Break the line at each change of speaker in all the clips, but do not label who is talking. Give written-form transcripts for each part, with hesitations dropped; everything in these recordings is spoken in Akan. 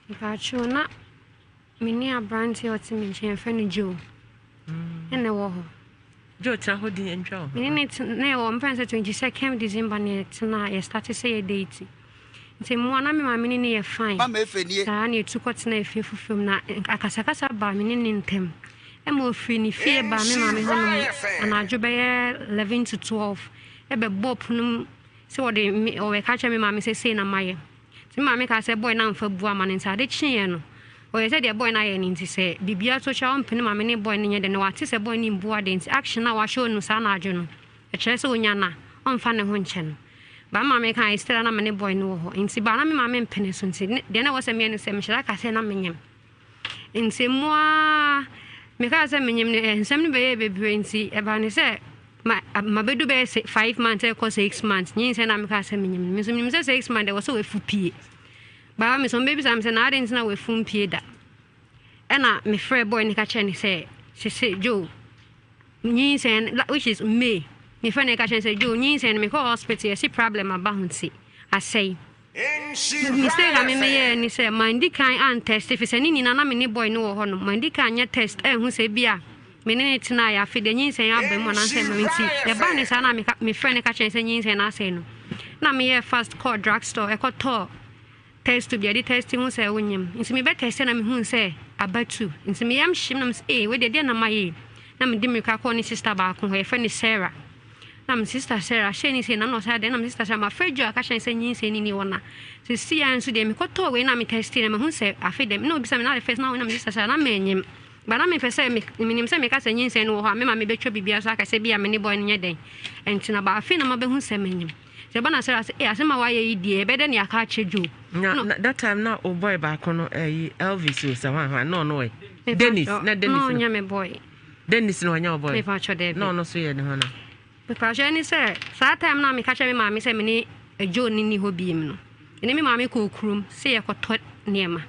Mpakyɛw, na me ne aberanteɛ a ɔte me nkyɛn, yɛfrɛ no Joe, ɛna ɛwɔ hɔ.
Joe tena hɔ din ntwa wɔ hɔ.
Me ne ne tena, na yɛwɔ mfa sɛ 22nd December na yɛtena, yɛ start sɛ yɛ date. Nti mmoa na me maame ne ne yɛ fine.
Mama efe nie.
Saa na yɛtu kɔtena efie foforɔ mu na akasakasa baa me ne ne ntam. Ɛma ofiri ne fie baa me maame hɔnom anadwo bɛyɛ 11 to 12 ɛbɛbɔɔ pono mu sɛ wɔde me ɔbɛka kyerɛ me maame sɛ sei na mayɛ. Nti me maame kaa sɛ boy no amfa bu amma no nti ade kyeeɛ no ɔyɛ sɛ deɛ boy no ayɛ no nti sɛ biribiara to kyerɛ a ɔmpene maame ne boy no nyɛ dɛ na wate sɛ boy no mbu adeɛ nti action a wahyɛ no saa anadwo no ɛkyerɛ sɛ ɔnya no a ɔmfa ne ho nkyɛ no. But me maame kae still a na me ne boy no wɔ hɔ nti but na me maame mpene so nti deɛ na ɛwɔ sɛ meyɛ ne sɛ mehyɛ da ka sɛ na menyem. Nti mu ara mekaa sɛ menyem no nsɛm no bɛyɛɛ bebree nti ɛbaa ne sɛ ma mabedu bɛyɛ sɛ 5 months ɛkɔ 6 months nyinsɛn na mekaa sɛ menyem no. Me nso menim sɛ 6 months ɛwɔ sɛ wafu pie baa me so mbɛbisa me sɛ na adɛn nti na wafu mpie da. Ɛna mefrɛ boy no ka kyerɛ ne sɛ sese Joe nyinsɛn, which is May, mefrɛ no ka kyerɛ ne sɛ Joe nyinsɛn no mekɔ hospital yɛsi problem aba ho nti asɛe. Mistake a memeyɛɛ ne sɛ mandi kan antest fi sɛ ne nyinaa na me ne boy no wɔ hɔ no mandi kan anyɛ test anhu sɛ bi a me ne ne tenaeɛ afei deɛ nyinsɛn aba mu anaasɛ ɛmma mu. Nti ɛbaa ne saa na mefrɛ no ka kyerɛ ne sɛ nyinsɛn no asɛe no na meyɛɛ fast kɔɔ drug store ɛkɔtɔɔ test tube yɛde test hu sɛ wonyem. Nti mebɛ test na mehuu sɛ aba two. Nti meyam hyem na mesɛ ee wei deɛ deɛ na mayɛ yi. Na mede mmirika kɔɔ ne sister baako hɔ, yɛfrɛ no Sarah. Na me sister Sarah hyɛ ne sei na na ɔsɛ adeɛ na me sister Sarah mafrɛ Joe aka kyerɛ no sɛ nyinsɛn ni ni wɔ na sisi a nso deɛ mekɔtɔɔ wei na me test na mahu sɛ afei deɛ na obisa me na first na na me sister Sarah na manyim ba na mepɛ sɛ menim sɛ meka sɛ nyinsɛn no wɔ hɔ a me ma mebɛtwa biribiara so aka sɛ bi a me ne boy no nyɛ dɛn ɛnti na ba afei na mabɛhu sɛ manyim. Sɛ ɛba na Sarah sɛ ee asɛm a wayɛ yi deɛ ɛbɛyɛ dɛ ne aka akyerɛ Joe.
Na that time na o boy baako no ɛyi Elvis o sɛ hwan hwan na ɔno ɛ Dennis na Dennis
no ɔnyɛ me boy.
Dennis na ɔnyɛ o boy.
Mepa kyɛ dɛ.
Na ɔno so yɛ ne ho na.
Mepa kyɛ ne sɛ saa time na meka kyerɛ me maame sɛ me ne Joe ne ni hɔ biem no. Ɛne me maame kɔɔ kurom sɛ yɛkɔtɔ nneɛma.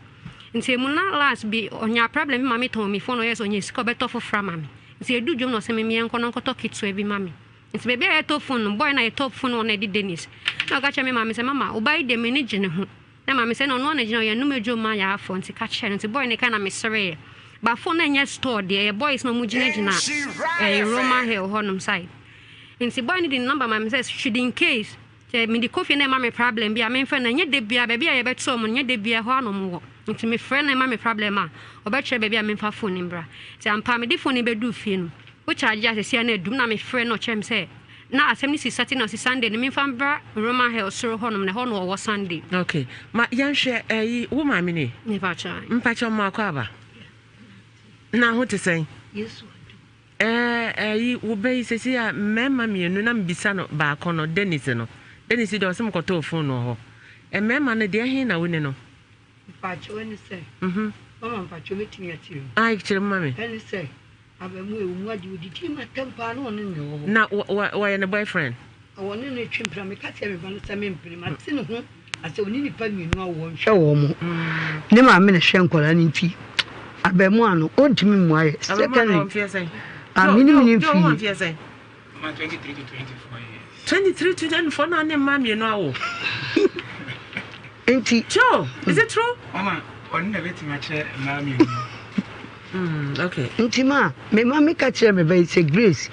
Nti emu na last bi ɔnya problem bi maame tɔn mi phone, ɔyɛ sɛ ɔnya sika ɔbɛtɔ foforɔ ama me. Nti edu dwom na ɔsɛ me meɛnkɔ na ɔnkɔtɔ ketewa bi ma me. Nti baabi a yɛtɔ phone no, boy no a yɛtɔ phone wɔ no ɛde Dennis. Na ɔka kyerɛ me maame sɛ, mama, wo ba yi deɛ m'ani gye ne ho. Na maame sɛ na ɔno ara na gyina hɔ, yɛnnom aduro mma yɛn afɔ nti ka kyerɛ no. Nti boy no kae na mesereeɛ. But phone no ɛnyɛ store deɛ, ɛyɛ boys na wɔn gyinagyina ɛyɛ Roma Hill hɔnom side. Nti boy no de ne number ma me sɛ should in case sɛ mede kɔ fie na ɛma me problem bi a memfrɛ no. Ɛnyɛ da biara baabi a yɛbɛto wɔn no, ɛnyɛ da biara hɔ ara na wɔwɔ. Nti mefrɛ no ɛma me problem a, ɔbɛkyerɛ baabi a memfa phone no mbra. Nti ampa mede phone no bɛduu fie no, wo charge a sesia no adum na mefrɛ no ɔkyerɛ me sɛ na asɛm no si Saturday na ɔsi Sunday no memfa mbra Roma Hill soro hɔnom na ɛhɔ na ɔwɔ Sunday.
Okay, ma yɛnhwɛ ɛyi wo maame ni.
Mepakyɛ.
Mpakyɛ ɔmo akɔ aba. Na ho te sɛn?
Yesu adum.
Ɛɛ ɛyi wo bɛ yi sɛsi a mmarima mmienu na mbisa no baako no Dennis no. Dennis deɛ ɔsɛ mekɔtɔɔ phone wɔ hɔ. Mmarima no deɛ he na wo ni no?
Mpakyɛ ɛne sɛ. Mama mpakyɛ mɛtumi akyerɛ mu.
Ayi kyerɛ mu ma me.
Ɛne sɛ abamu ewu mu adi odidi ma tɛm paa na ɔne ne wɔ hɔ.
Na wɔyɛ ne boyfriend.
Ɔne ne twe mpena, meka kyerɛ me ba no sɛ mempene, mate ne ho asɛ ɔne nipa mmienu a wɔn hwɛ wɔn mo. Ne maame na hwɛ nkwadaa no nti abamu no ɔntumi mmua yɛ. Secondly, amene mene mfie.
23 to 24 years.
23 to 24 na ne mma mmienu awo.
Nti.
Joe, is it true?
Mama, ɔno na bɛtumi akyerɛ mmaa mmienu.
Okay.
Nti ma me ma meka kyerɛ me ba yi sɛ Grace,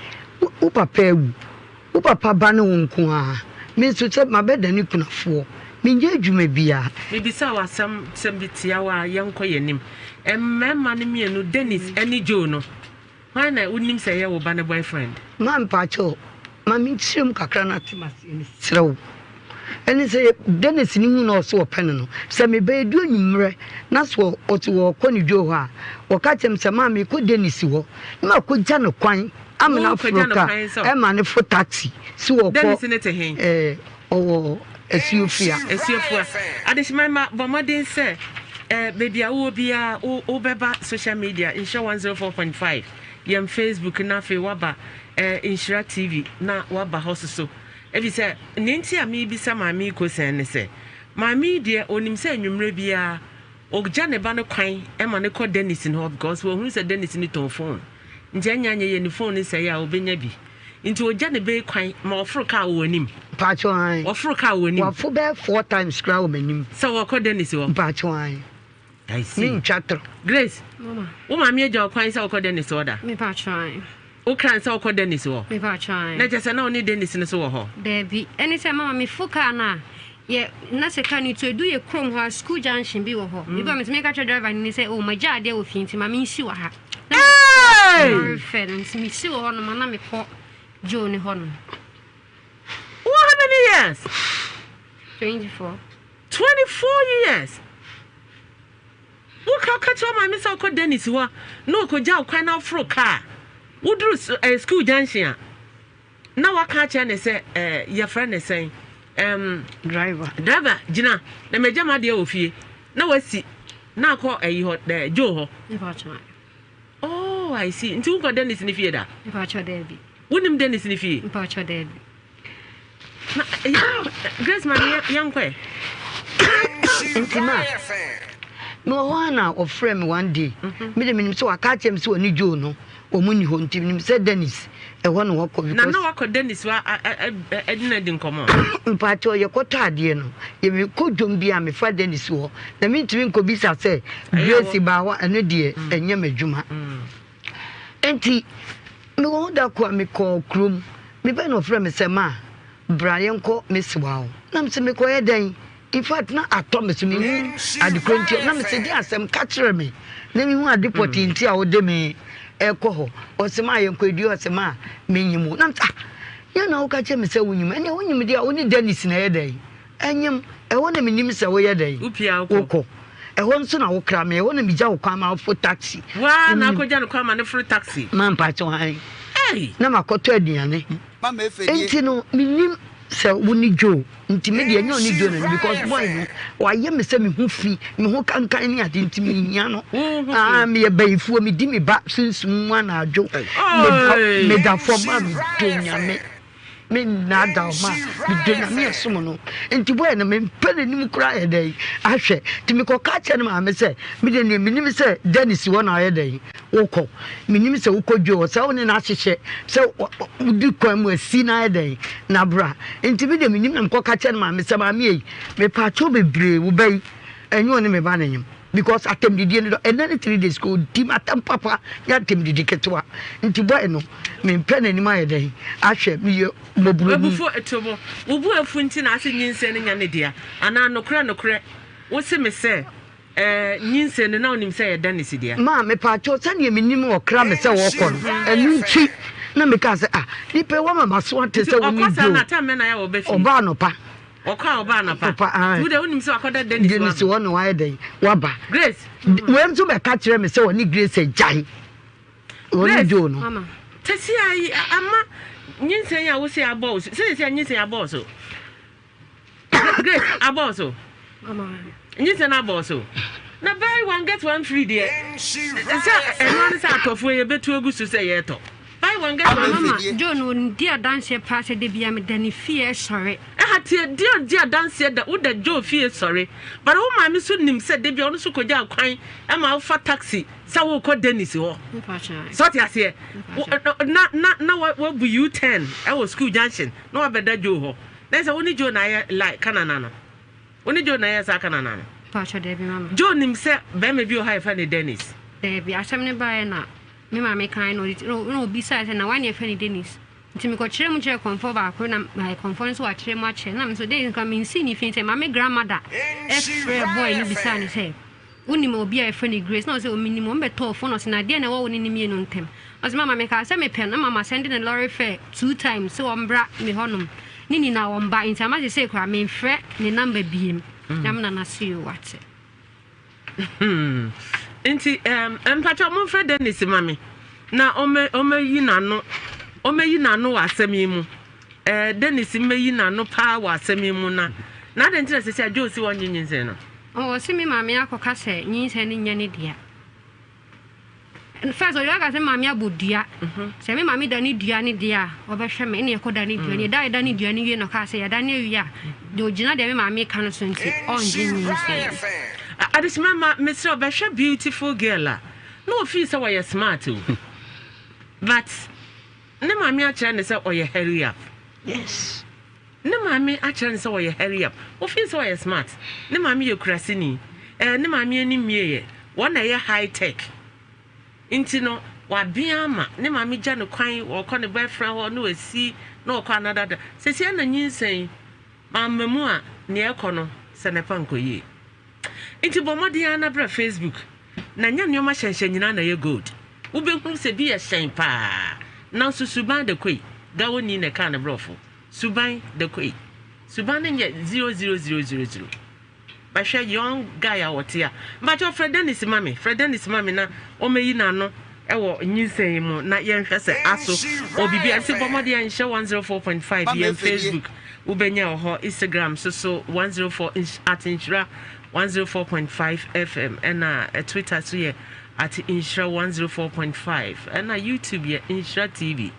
wo papa awu. Wo papa ba ne wo nko ara. Me nso sɛ mabɛdane kunafoɔ. Menyɛ adwuma biara.
Mebisa wo asɛm sɛm bi tiawa a yɛnkɔ yɛn anim. Mmarima no mmienu, Dennis ne Joe no, hwan na wonim sɛ ɛyɛ wo ba ne boyfriend?
Ma mpakyɛw, ma menkyerɛ mu kakra na ate m'aseɛ mesrɛ wo. Ɛne sɛ Dennis ne hu na ɔse ɔpɛ no no, sɛ meba ɛdu anwummerɛ na sɛ ɔse ɔɔkɔ ne dwoo hɔ a, ɔka kyerɛ me sɛ maa mekɔ Dennis hɔ na makɔgya no kwan amena
Wokɔgya
aforo
no
kaa
kwan sɛ
ɛma no fo taxi sɛ ɔkɔ
Dennis ne te he?
ɛɛ ɔwɔ Asuofua.
Asuofua. Adehyema mma, bɔ mmɔden sɛ eh, baabi a wowɔ biara wo wobɛba social media Nhyira 104.5 yɛn Facebook na afei woaba eh, Nhyira TV na woaba hɔ soso. Ebi sɛ nea nti a mebisa maame yi kosɛn ne sɛ maame yi deɛ onim sɛ anwummerɛ biara ogya ne ba no kwan ma no kɔ Dennis no hɔ because wɔhunu sɛ Dennis no tɔn phone nti ɛnyɛ anyɛ yɛ ne phone no sɛe a obenya bi. Nti ogya ne bɛ kwan ma ɔforo kaa wɔ w'anim.
Mpakyɛw ae.
Ɔforo kaa wɔ w'anim.
Wafo bɛyɛ four times koraa wɔ m'anim.
Sɛ wɔkɔ Dennis hɔ.
Mpakyɛw ae. Mentwa torɔ.
Grace, wo maame agya wo kwan sɛ wokɔ Dennis hɔ da? Wo kran sɛ wokɔ Dennis hɔ? Na kyerɛ sɛ na wo ne Dennis no so wɔ hɔ?
Daabi. Ɛne sɛ mama mefo kaa no a, yɛ na sɛ kaa no tu edu yɛ kurom hɔ a school junction bi wɔ hɔ. Ebi a metumi ka kyerɛ driver no ni sɛ, oh magya adeɛ wɔ fie nti ma mensi wɔ ha. Na mefɛ no nti mesi wɔ hɔ nom na mekɔ Joe ne hɔ nom.
Wowɔ how many years?
24.
24 years. Woka ka kyerɛ maame sɛ wokɔ Dennis hɔ na ɔkɔgya wo kwan na woforo kaa. Woduru eh, school junction a na waka akyerɛ ne sɛ eh, yɛfrɛ ne sɛn um,
driver.
Driver gyina na magya m'adeɛ wɔ fie na wasi na akɔ ayi hɔ eh, Joe hɔ. Oh, I see. Nti wonkɔ Dennis ne fie da? Wonim Dennis ne fie? Na, Grace ma me yɛnkɔ ɛ.
Nti ma mewɔ hɔ a na ɔfrɛ me one day. Mhm. Me de menim sɛ waka akyerɛ me sɛ ɔne Joe no wɔn ni hɔ nti menim sɛ Dennis ɛhɔ na wɔkɔ
because. Na na wakɔ Dennis wa ɛde na di nkɔmɔ.
Mpakyɛw yɛkɔtɔ adeɛ no yɛmekɔ dwom bi a mefa Dennis hɔ na mentumi nkɔbisa sɛ Grace baa hɔ ɛno deɛ mm. ɛnyɛ m'adwuma. Mm. Enti mewɔ hɔ da ko a mekɔɔ kurom. Mebɛn na ɔfrɛɛ me sɛ, Ma, bra yɛnkɔ Mesewa hɔ. Na mese, Mekɔyɛ dɛn? In fact, na atɔ me so, menhu ade korɔ nti. Na mese, Deɛ asɛm, ka kyerɛ me na mehu ade pɔtee nti a wode me rekɔ hɔ. Ɔse, Ma yɛnkɔ Edua. Ɔse, Ma, menyim wo. Na mese, Ah, yɛn na woka kyerɛ me sɛ wonyim. Ɛnneɛ wonyim deɛ a, wo ne Dennis na ɛyɛ dɛn? Ɛnyem, ɛhɔ na menim sɛ woyɛ dɛn?
Wopia wokɔ.
Wokɔ. Ɛhɔ nso na wokra me, ɛhɔ na megya wo kwan ma woforo taxi.
Woaa na akɔgya no kwan ma no foro taxi.
Ma mpakyɛw ae.
Ei!
Na makɔtɔ aduane. Enti no, menim sɛ wo ne Joe, nti me deɛ ɛnyɛ ɔne Joe na ni because boy no, wayɛ me sɛ me ho fi, me ho kankan ne ade nti menhia no. Ah, meyɛ bayifoɔ, medi me ba sunsum mu anadwo. Meda, meda fam a medɔ Nyame. Me nnaadaa wo ma medɔ Nyame ɛsom no nti boy no mempɛ n'anim koraa yɛ dɛn ahwɛ nti mekɔka kyerɛ ne maame sɛ mede neɛ menim sɛ Dennis hɔ na ɔyɛ dɛn wokɔ menim sɛ wokɔ dwo hɔ sɛ wo ne no ahyehyɛ sɛ wodi kwan mu asi na ayɛ dɛn na bra nti me deɛ menim na mekɔka kyerɛ ne maame sɛ maame ei mepaakyɛw bebree wo ba yi ɛnyɛ ɔne me ba no nyem Because atɛmdidie no dɔ ɛnɛ ne 3 days kɔ ɔdi m'atɛm papa nyɛ atɛmdidi ketewa nti boy no mempɛ n'anim ayɛ dɛn ahwɛ meyɛ mmɔborɔni.
Abufuo to mo. Wo bo afu nti na ase nyinsɛn no nya ne dea anaa nokorɛ nokorɛ wo se me sɛ eh nyinsɛn no na wonim sɛ ɛyɛ Dennis dea.
Maa mepaakyɛw sɛdeɛ menim ɔkra me sɛ wɔkɔ no ɛno nti na mekaa sɛ ah nipa yi wama maso ate
Nti
sɛ wo ne
ɔkɔ saa
Joe
na time bɛn na ayɛ a wɔba fie?
ɔba anɔpa.
Ɔkɔ a ɔba anɔpa.
Anɔpa ae.
Nti wo deɛ wonim sɛ wakɔda Dennis hɔ
Dennis hɔ na wayɛ dɛn waba.
Grace.
Wei nso bɛka kyerɛ me sɛ ɔne Grace agyae. Ɔne
Grace.
Joe no.
Mama.
Tɛsi a yi ama nyinsɛn a wose abɔ wo so. Sɛ sɛ nyinsɛn abɔ wo so. Grace abɔ wo so.
Mama.
Nyinsɛn abɔ wo so. Na buy one get one free deɛ. Sɛ ɛno ne sɛ atɔfoɔ yɛbɛtu agu so sɛ yɛtɔ. Buy one get one
Mama,
free.
Joe no ɔdi adanseɛ paa sɛ da bia meda ne fie sɔre.
Ɛha tie deɛ ɔdi adanseɛ da woda Joe fie sɔre but wo maame so nim sɛ da bia ɔno so kɔgya kwan ma wofa taxi sɛ wokɔ Dennis hɔ sɛ ɔte aseɛ na na na wabu U-turn ɛwɔ school junction na wabɛda Joe hɔ na sɛ wo ne Joe na ayɛ like kanana no wo ne Joe na ayɛ saa kanana no.
Paatwa daabi mama.
Joe nim sɛ bɛrima bi wɔ hɔ a yɛfrɛ no Dennis.
Daabi asɛm no baeɛ na Me maame kae na ɔde na obisae sɛ na wan na yɛfrɛ no Dennis? Nti mekɔkyerɛɛ mu kyerɛɛ kɔmfoɔ baako na kɔmfoɔ no nso wakyerɛ mu akyerɛ na me nso Dennis nka mensii ne fi sɛ ma me grandmother frɛɛ boy no bisaa no sɛ wonim obi a yɛfrɛ no Grace na ɔsɛ ɔmenim wɔn bɛtɔɔ fon ɔsɛ na adeɛ na ɛwɔ wo ne ne mmienu ntam ɔsɛ mama mekaa sɛ mepɛ no na mama sɛnde ne lɔre fare 2 times sɛ wɔmbra me hɔnom ne nyinaa wɔmba nti ama sesei koraa memfrɛ ne number biem na me nana se yo wate.
Hmm. Nti um, mpakyɛ momfrɛ Dennis ma me na ɔmɛyi n'ano ɔmɛyi n'ano wɔ asɛm yi mu. Eh, Dennis mmɛyi n'ano paa wɔ asɛm yi mu na na adɛn nti na sɛ sɛ Joe si wɔnye nyinsɛn no?
Ɔwɔ se me maame akɔka sɛ nyinsɛn no nyɛ ne dea. First ɔyɛ aka sɛ maame abɔ dua. Sɛ me maame da ne dua ne deɛ a ɔbɛhwɛ me ɛna yɛkɔ da ne dua ne yɛda yɛda ne dua ne wie na ɔkaa sɛ yɛda ne awie a deɛ ɔgyina deɛ me maame ka no so nti ɔngye nyinsɛn.
Adesima ma mesrɛ ɔbɛhwɛ beautiful girl a na ofii sɛ wɔyɛ smart o but ne maame akyerɛ ne sɛ ɔyɛ hurry up.
Yes.
Ne maame akyerɛ no sɛ ɔyɛ hurry up. Ofii sɛ ɔyɛ smart. Ne maame yɛ kuraseni. Eh, ne maame ani mmieɛ. Wɔn na ɛyɛ high tech. Nti no, wabea ama ne maame gya no kwan, ɔkɔ ne boyfriend hɔ na wasi na ɔkɔ another da. Seesei na nyinsɛn mamma mu a, nea ɛkɔ no, sɛ ne pa nkɔ yie. Nti bɔ mmɔden ara na bra Facebook na nyɛ nneɛma hyɛnhyɛn nyinaa na ɛyɛ gold. Wobɛhunu sɛ bi yɛ hyɛn paa, nanso suban da koi. Gawoni na ɛkaa ne borɔfo. Suban da koi. Suban no nyɛ 00000. Bɛhwɛ young guy a ɔte a. Mpakyɛw frɛ Dennis ma me, frɛ Dennis ma me na ɔmmɛyi n'ano wɔ nyinsɛn yi mu na yɛnhwɛ sɛ aso ɔ biribi a. Nti bɔ mmɔden nhyɛ 104.5 yɛn Facebook wobɛnya wɔ hɔ, Instagram nso so 104 at nhyira 104.5 FM ɛna Twitter so yɛ at nhyira 104.5 ɛna YouTube yɛ Nhyira TV.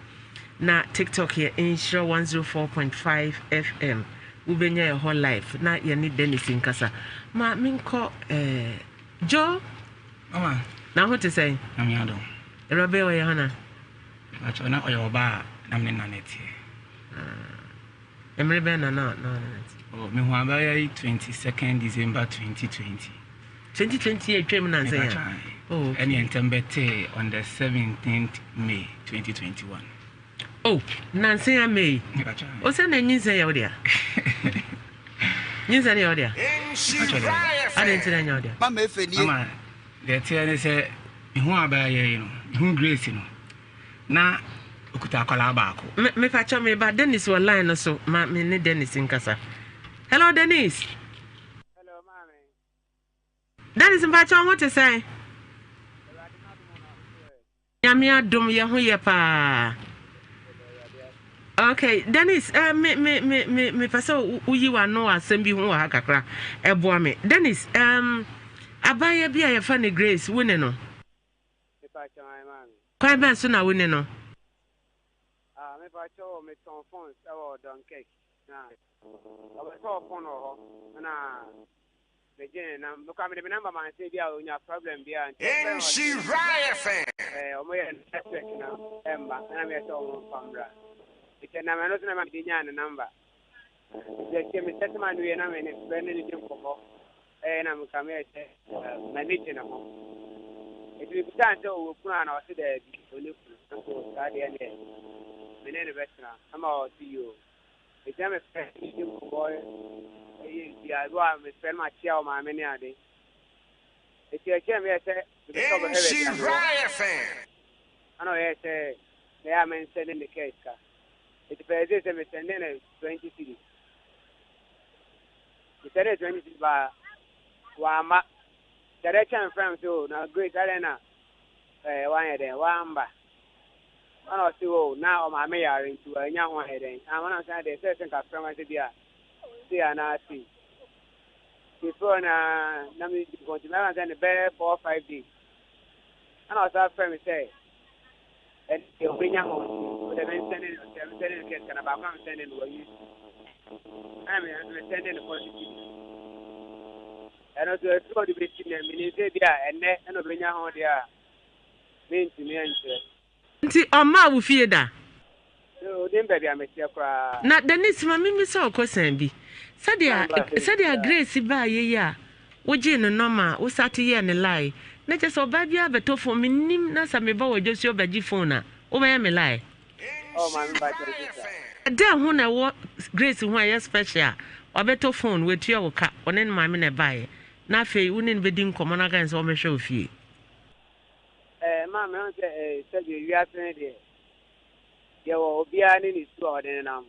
Na TikTok yɛ Nhyira 104.5 FM. Wobɛnya yɛ hɔ live na yɛne Dennis nkasa. Ma menkɔ eh, Joe.
Mama.
Na ho te sɛn?
Nyame adom.
Awuraba yi ɔyɛ hana?
Mepakyɛw, na ɔyɛ ɔbaa a na me ne nana teɛ.
Ah, mmere bɛn na na na ɔne no te?
Oh, mehu abaayewa yi 22nd December 2020.
2020 yɛ twam nansa yi a.
Oh, okay. Ɛne ntɛm bɛtee on the 17th May 2021.
Oh, nansa yi May. O sɛ na nyinsɛn yɛ wo dea. Nyinsɛn yɛ wo dea. Adɛn nti na nyɛ wo dea?
Mama efe nie. Mama, deɛ ɛteɛ ne sɛ mehu abaayewa yi no, mehu Grace no, na okuta akwadaa baako.
Me mepakyɛ me ba Dennis wɔ line no so ma me ne Dennis nkasa. Hello Dennis.
Hello maame.
Dennis mpakyɛ wo ho te sɛn? Nyame adom yɛ ho yɛ paa. Okay, Dennis, eh, me me me me me pɛ sɛ woyi w'ano wɔ asɛm bi ho wɔ ha kakra. Ɛboa me. Dennis, um, abaayewa bi a yɛfa ne Grace, wo ne no? Kwan bɛn so na wo ne no?
Ah, me pa kyɛw, me tɔn phones ɛwɔ Dunkirk. Na ɔbɛtɔɔ phone wɔ hɔ na megye ne nam mekɔ mede me number ma nsɛ bi a onya problem bi a nti ɔfrɛ
Nhyira FM.
ɛɛ ɔmo yɛ network na ɛmba ɛna meyɛ sɛ ɔmo mfa mbra nti ɛnam ɛno so na ma mede nyaa ne number nti akyire me sɛte ma no wie na me ne frɛ ne ne di nkɔmmɔ ɛɛ na meka meyɛ sɛ m'ani gye ne ho nti mebisaa no sɛ ɔwɔ kunu a na ɔse daabi ɔne kunu nso saa deɛ neɛ me ne ne bɛtena ama ɔse yoo. Nti na mefrɛ no di nkɔmmɔ yɛ biribiara. Ebi wɔ hɔ a mefrɛ no makyea wɔ maame ne ade. Nti akyire na meyɛɛ sɛ mepɛ sɛ ɔbɛhwɛ baabi a mewɔ. Ɛna ɔyɛɛ sɛ mɛyɛ a mensɛnde ne kaa sika. Nti pɛɛ sɛ sɛ mesɛnde no 20 cedis. Mesɛnde no 20 cedis baa wamma. Nti adeɛ kyɛn frɛ me sɛ o na Grace adɛn na ɛɛ wanyɛ dɛn wamba. Ɛna ɔse oh na ɔmaame yare nti wanya ho ayɛ dɛn ah ɔnam sɛ deɛ sɛ sɛ nka frɛ ma sɛ bi a sei anaa sei nti frɛ na na me di nkɔnti mɛka sɛ ne bɛyɛ 4 5 days ɛna ɔsa frɛ me sɛ ɛne deɛ ɔbɛnya ho nti ɔdɛ mensɛne no sɛ mensɛne no kɛsika na baako a mensɛne no wayi ɛna me nso mesɛne no 40 cedis ɛno nso ɛfiri ɔde bɛsi nɛ menim sɛ bi a ɛnnɛ ɛna ɔbɛnya ho deɛ a mentumi nkyerɛ.
Nti ɔmmaa wo fie da?
Onim baabi a meteɛ koraa.
Na Denise ma memmisa wo question bi. Sɛdeɛ sɛdeɛ Grace baeɛ yi a wogyee no nɔma a wo sate yɛɛ no lie na kyerɛ sɛ ɔbaa biara bɛtɔ phone mennim na sɛ meba wɔ Adwosuo bɛgye phone a wobɛyɛ me lie?
Oh maame mpakyɛw sister.
Dɛn ho na ɛwɔ Grace ho a ɛyɛ special a wabɛtɔ phone watua wo ka ɔne ne maame na ɛbaeɛ na afei wo ne no bɛdi nkɔmmɔ na aka ne sɛ ɔmmɛhwɛ wo fie?
Eh, maa mehu sɛ eh, sɛdeɛ wiase no deɛ, yɛwɔ obiara ne ne su a ɔde nenam.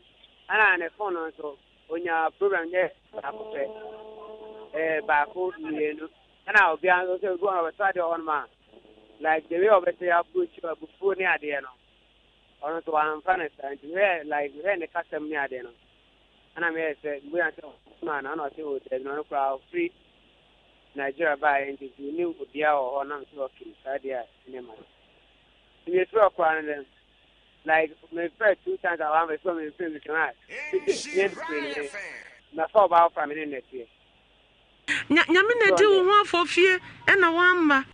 Ɛna ne phone no nso, onya problem nyɛ baako pɛ. Eh, baako, mmienu. Ɛna obiara nso sɛ obi wɔ hɔ a ɔbɛtɔ adeɛ wɔ hɔnom a, like the way ɔbɛsɛ approach abufuo ne adeɛ no, ɔno nso wamfa no saa. Nti mehwɛ like mehwɛ ne kasam ne adeɛ no, ɛna meyɛ sɛ mbuya sɛ ɔno ana ɛna ɔsɛ o daabi na ɔno koraa ɔfiri Nigeria baeɛ nti nti ɔnni obiara wɔ hɔ na mesɛ okay saa deɛ a ɛne ma nti mefiri hɔ koraa no dɛ like mefrɛ two times a wamfa so memfrɛ me kan a ne firi no me mafa ɔbaa foforɔ a me ne no teɛ.
Nyame na adi wo ho afɔ fie ɛna wamma.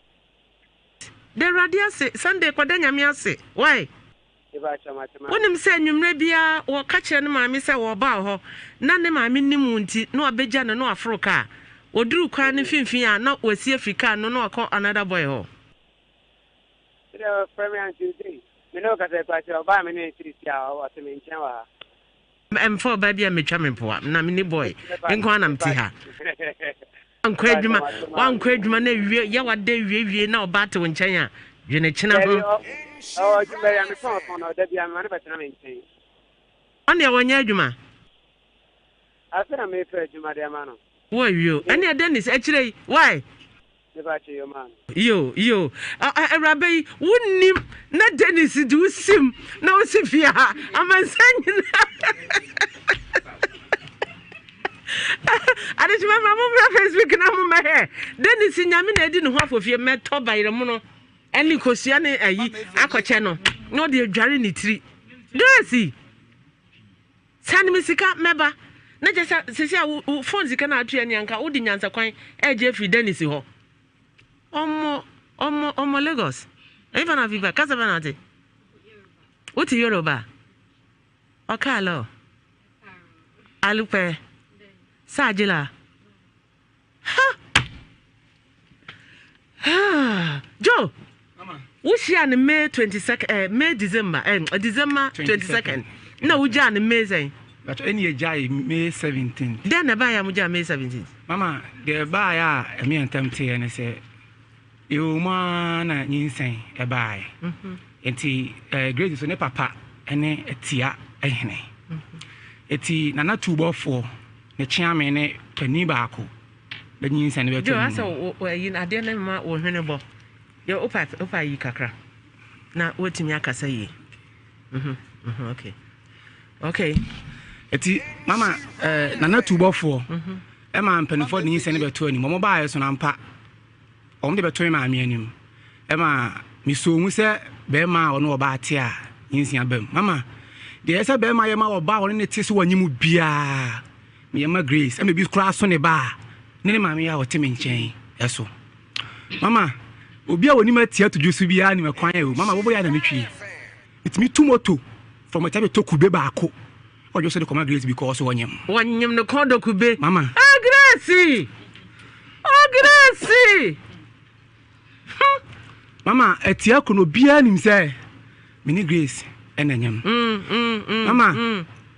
Da Awurade ase Sunday kɔda Nyame ase why? Wonim sɛ anwummerɛ biara wɔka kyerɛ ne maame sɛ wɔreba wo hɔ na ne maame nim wo nti na wabɛgya no na waforo kaa. Ɔduru kwan no mfimfini a na wasi afiri kaa no na wakɔ another boy hɔ.
Sɛdeɛ ɔfrɛ me anti sei, me ne wo kasa yi koraa sɛ ɔbaa me ne no seesei a ɔte me nkyɛn wɔ ha.
Ɛmfa ɔbaa bi a metwa me mpoa na me ne boy nko ara na mete ha. Wankɔ adwuma wankɔ adwuma na ewie yɛ wada ewie wie na ɔbaa te wo nkyɛn a dwene kyena ho.
Ɔwɔ adwuma yi a metɔn fon na ɔda bi a mema no bɛtena me nkyɛn.
Ɔne ɔnyɛ adwuma.
Afei na mepɛ adwuma de ama no.
Wo awie o. Ɛneɛ Dennis akyire yi why? Yo yo awuraba yi wo nim na Dennis de wo sim na wo si fie ha amansa nyina adekyema ma mo mmra Facebook na mo mmɛhwɛ Dennis nyame na adi ne ho afofie mɛtɔ bayerɛmono ɛne kosua ne ayi akɔkyɛ no na ɔde adware ne tiri Grace. Send me sika mɛba. Na kyerɛ sɛ sisi a wo phone sika na atua ni anka wode nyansakwan ɛregye afiri Dennis hɔ. Ɔmɔ ɔmɔ ɔmɔ Lagos. Ɛyifa na afi ba kasa bɛ na ate. Wote Yoruba? Ɔka alɔ. Alupɛ. Saajila. Ha! Ha! Joe, wohyia no May 22nd, eh, May December, eh, December 22nd. Na wogyaa no May sɛn?
But ɛni yɛgyae May 17th.
Dɛn na ɛbaeɛ a mogyaa May 17th?
Mama, deɛ ɛbaeɛ a ɛme yɛn ntam teeɛ ne sɛ yɛwɔ mu ara na nyinsɛn ɛbaeɛ. Nti eh, Grace nso ne papa ne atia hene. Nti Nana Tuubɔfoɔ Ne kyeame ne panin baako bɛnyinsɛn no bɛtɔ
mu. Joe, asɛ wo ayi adeɛ no ma wo hwene bɔ. Yɛ wopa wopa yi kakra na woatumi akasa yie. Mhm, mhm, okay. Okay.
Eti mama eh, nana tubɔfoɔ ɛma mpanimfoɔ de nyinsɛn no bɛto anim. Wɔn baayɛ so na mpa. Wɔn de bɛto me maame anim. Ɛma mesoo mu sɛ bɛrima a ɔne ɔbaa te a nyinsɛn aba mu. Mama, deɛ ɛsɛ bɛrima yɛ ma ɔbaa a ɔne ne te so wɔ mu biara, meyɛ ma Grace. Ɛma ebi koraa so ne ba a ne ne maame a ɔte me nkyɛn ɛso. Mama, obi a onim atia to dwo so biara nim ɛkwan a ɛwɔ mu. Mama, bɔbɔ yɛ a na metwie. Metumi tu moto from Ɔkyɛ bɛtɔ kube baako. Ɔdwo so de kɔma Grace because ɔnyem.
Wɔnyem no kɔn dɔ kube.
Mama.
Oh Grace! Oh Grace!
Hmm. Mama, atia ko no obiara nim sɛ me ne Grace ɛna nyem. Mama,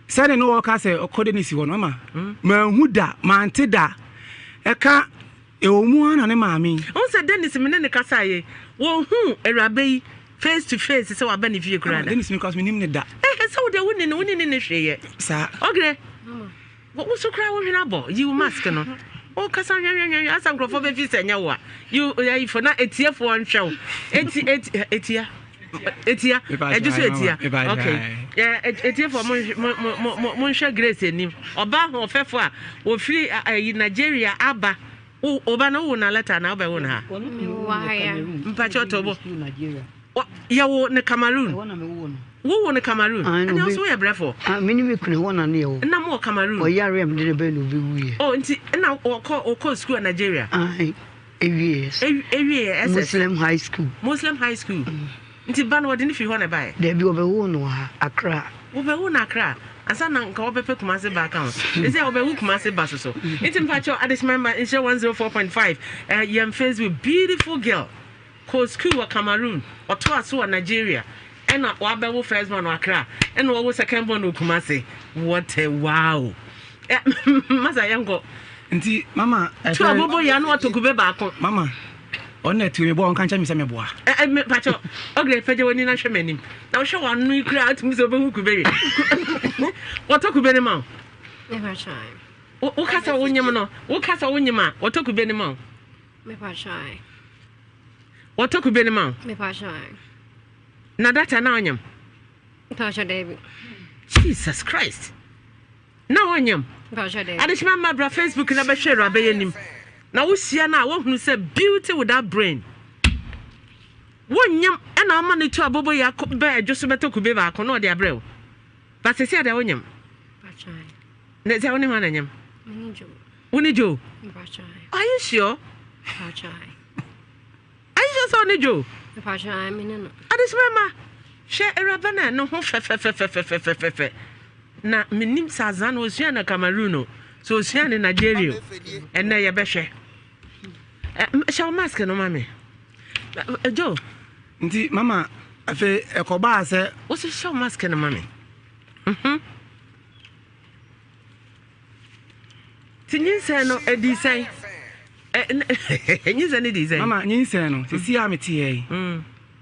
sɛne ne wɔka sɛ ɔkɔ de ne si hɔ no, mama, manhu da, mante da. Ɛka Ɛwɔ mu ara na ne maame.
Wohu sɛ Dennis me ne no kasaeɛ, wɔnhuu awuraba yi face to face sɛ waba ne fie koraa da.
Dennis me koraa so menim no da.
Ɛhɛ sɛ wo deɛ wonni no, wonni ne ne hwee yɛ.
Saa.
Ɔgrɛ, wo so koraa wo hwene abɔ, yi wo mask no. Wokasa hwɛhwɛhwɛ asa nkurɔfoɔ bɛfi sɛ ɛnyɛ wo a. Yi ayifo na etiefoɔ nhwɛ wo. Eti eti etia. Etia. Ɛgye so etia. Okay. Etiefoɔ mo mo mo monhwɛ Grace anim. Ɔbaa hoɔfɛfoɔ a wɔfiri ayi Nigeria aba. Wo ɔba no wo na lɛta na wobɛwo no ha. Mpakyɛ ɔtɔ bɔ. Yɛwo no Cameroon. Wowo no Cameroon. Ɛnna wo so woyɛ brɛfoɔ.
Me ne me kunu ɛhɔ na ne yɛwɔ.
Nna mo wɔ Cameroon.
Ɔyare a mede no bɛn na ɔbɛwuiɛ.
Oh nti nna ɔkɔ ɔkɔ school wɔ Nigeria.
Ae. Ewie
SS. Ewie SS.
Muslim High School.
Muslim High School. Nti ba no wɔde no firi hɔ na ɛbaeɛ?
Dabi, wɔbɛwoo no wɔ ha, Accra.
Wɔbɛwoo no Accra ansa na nka wɔbɛpɛ Kumasi ba aka ho. Ɛsɛ a wɔbɛwo Kumasi ba soso. Nti mpakyɛw Adehyema mma nhyira 104.5 eh, yɛn Facebook. Beautiful girl. Kɔɔ school wɔ Cameroon, ɔtoa so wɔ Nigeria, ɛna wabɛwo first born wɔ Accra, ɛna wawo second born wɔ Kumasi. What a wow! Eh, masa yɛnkɔ.
Nti mama
ɛfɛ. Tu abobo ya na watɔ kube baako.
Mama ɔno na ɛtu mi bɔ ɔnka nkyɛn mi sɛ mi boa.
Ɛ ɛ me pakyɛ ɔgre pɛgya w'ani na hwɛ m'anim na wohwɛ w'ano yi koraa atumi sɛ wobɛhu kube we. Wɔtɔ kube no ma wo. Wokasa wonyem no wokasa wonyem a wɔtɔ kube no ma wo. Wɔtɔ kube no ma wo. Na data na ɔnyam. Jesus Christ. Na ɔnyam. Adehyema mma bra Facebook na bɛhwɛ awuraba yi anim. Na wohyia no a wohunu sɛ beauty without brain. Wonyam ɛna ama no tu abobo yi akɔ bɛ adwo so bɛtɔ kube baako na ɔde abrɛ wo. Ba sɛsi adeɛ wonyam. Na sɛ wo ne hwan na nyam? Wo ne Joe? Are you sure? Are you sure sɛ wo ne Joe? Adesima ma hwɛ awuraba no a ne ho fɛfɛfɛfɛfɛfɛ na menim sɛ azan no ɔsua na Cameroon o. So osua ne Nigeria o. Ɛnɛ yɛbɛhwɛ. Hyɛ wo mask no ma me. Joe.
Nti mama afei ɛkɔbaa sɛ.
Wosi hyɛ wo mask no ma me. Mhm. Ti nyinsɛn no edi sɛn? Nyinsɛn no di sɛn?
Mama nyinsɛn no sisi a mete yɛ yi.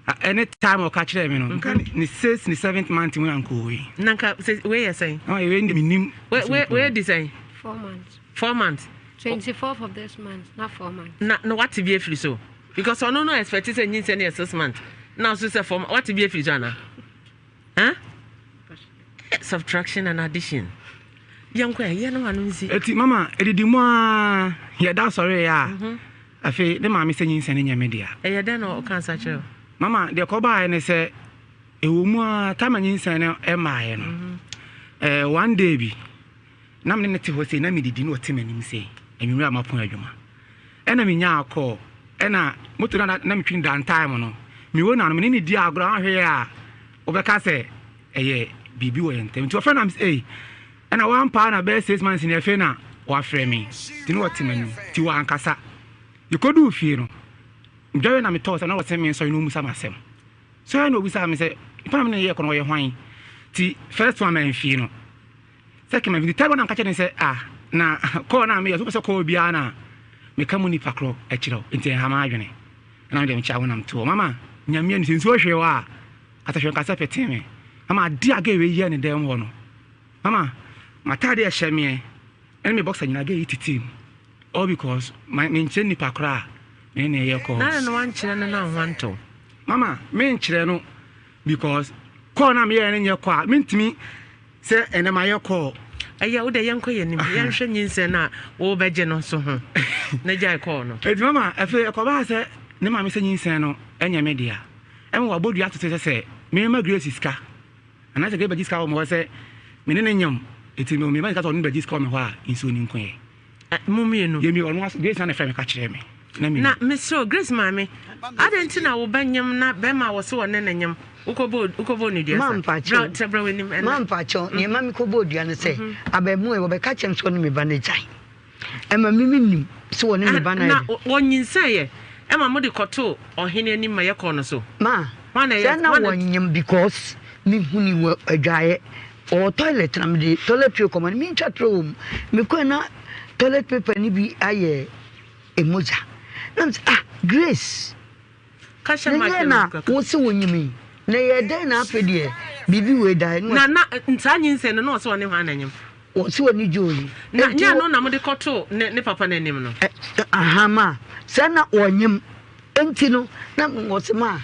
Ɛne time ɔka kyerɛɛ me no nka ne six ne seventh month mu na nka ɔwɔ yi.
Na nka wei yɛ sɛn?
Mama wei de menim.
Wei di sɛn?
4 months.
4 months.
24th of this month na 4 months.
Na wate bi afiri so because ɔno no expect sɛ nyinsɛn no yɛ 6 months na ɔso sɛ 4 months, wate bi afiri so ana? Huh? Subtraction and addition. Yɛnkɔ ɛ yɛ no ano nsi.
Eti mama edidi mu aa yɛda sɔre yɛ a afei ne maame sɛ nyinsɛn no nyɛ me dea.
Ɛyɛ dɛn na ɔka nsa kyerɛ wo?
Mama deɛ kɔbaeɛ ne sɛ ɛwɔ mu aa time a nyinsɛn no ɛmmaeɛ no ɛɛ one day bi na me ne no te hɔ sei na medidi na ɔte m'anim sei anwummerɛ a mapɔn adwuma ɛna menyaa call ɛna moto no na metwi no dan time no mewɔ na no me ne no di agorɔ ahwɛ yɛ a wobɛka sɛ ɛyɛ biribi wɔ yɛn ntam nti ɔfrɛ na mesɛ ei ɛna wampaa na bɛyɛ 6 months ne afei na wafrɛ me nti ne wɔte m'anim nti wankasa. Yɛkɔduu fie no dware na metɔɔ sɛ na wɔsɛ me nsɔre na ɔmusa m'asɛm sɔre na ɔbusaa me sɛ nipa na me ne yɛ kɔ no ɔyɛ hwan. Nti first one mamfie no. Second man, third one na meka kyerɛ no sɛ ah na call na meyɛ so wopɛ sɛ call biara na meka mu nipa korɔ kyerɛ wo nti ɛnha m'adwene. Ɛna mede mekyɛ wo nam toɔ. Mama nyame ani sɛ nsuo hwee wɔ a kasa hwɛ nkasa petee me. Mama ade a gay wei yɛ ne dɛm hɔ no. Mama m'ataade a ɛhyɛ meɛ ɛne me boxer nyinaa gay yi tetee mu. All because ma menkyerɛ nipa korɔ a me ne no yɛ calls.
Nana na wankyerɛ no na ho antɔ.
Mama menkyerɛ no because call na meyɛ no nyɛ call a mentumi. Sɛ ɛnɛ mayɛ kɔɔ.
Ɛyɛ wo dɛ yɛnkɔ yɛn anim yɛnhwɛ nyinsɛn no a worebɛgye no nso ho na gyae kɔɔ no.
Enti mama afei ɛkɔbaa sɛ ne maame sɛ nyinsɛn no nyɛ me dea. Ɛma wabɔ dua toto sɛ sɛ memma Grace sika anaasɛ Grace bɛgye sika wɔ me hɔ sɛ me ne no nyam. Enti mema no sika sɛ ɔno bɛgye sika wɔ me hɔ a nsuo no nko yɛ.
Mo mmienu.
Yɛ mmienu ɔno aso Grace na na ɛfrɛ me ka kyerɛ me. Na me.
Na mesrɛ wo Grace maame adɛn nti na wo ba nyem na bɛrima a wɔse wɔne no nyem wokɔbɔ wokɔbɔ no dua
sa
bra kyerɛ bra w'anim ɛnɛ.
Ma mpakyɛw nea ɛma mekɔbɔɔ dua ne sɛ abarimaa yi wɔbɛka kyerɛ me sɛ ɔne me ba no agyae ɛma me menim sɛ ɔne me ba no
ayɛ. Na wɔnyinsɛn yɛ ɛma mode kɔtoo ɔhene anim ma yɛkɔɔ no so.
Ma sɛ na wɔnyem because mehuni wɔ adwaeɛ Ɔwɔ toilet na mede toilet tray kɔma no mentwa tray wɔ mu mekɔɛ na toilet paper no bi ayɛ mogya na mesɛ ah Grace na nyɛ na wo se wo nyim yi na yɛ dɛn na afei deɛ biribi wei da
na na saa nyinsɛn no na ɔsɛ ɔne hwan na nyim
ɔsɛ ɔne Joe yi
na nyɛ no na mode kɔto ne ne papa no anim no
ahama sɛ na ɔnyim Enti no, na mewɔ sɛ ma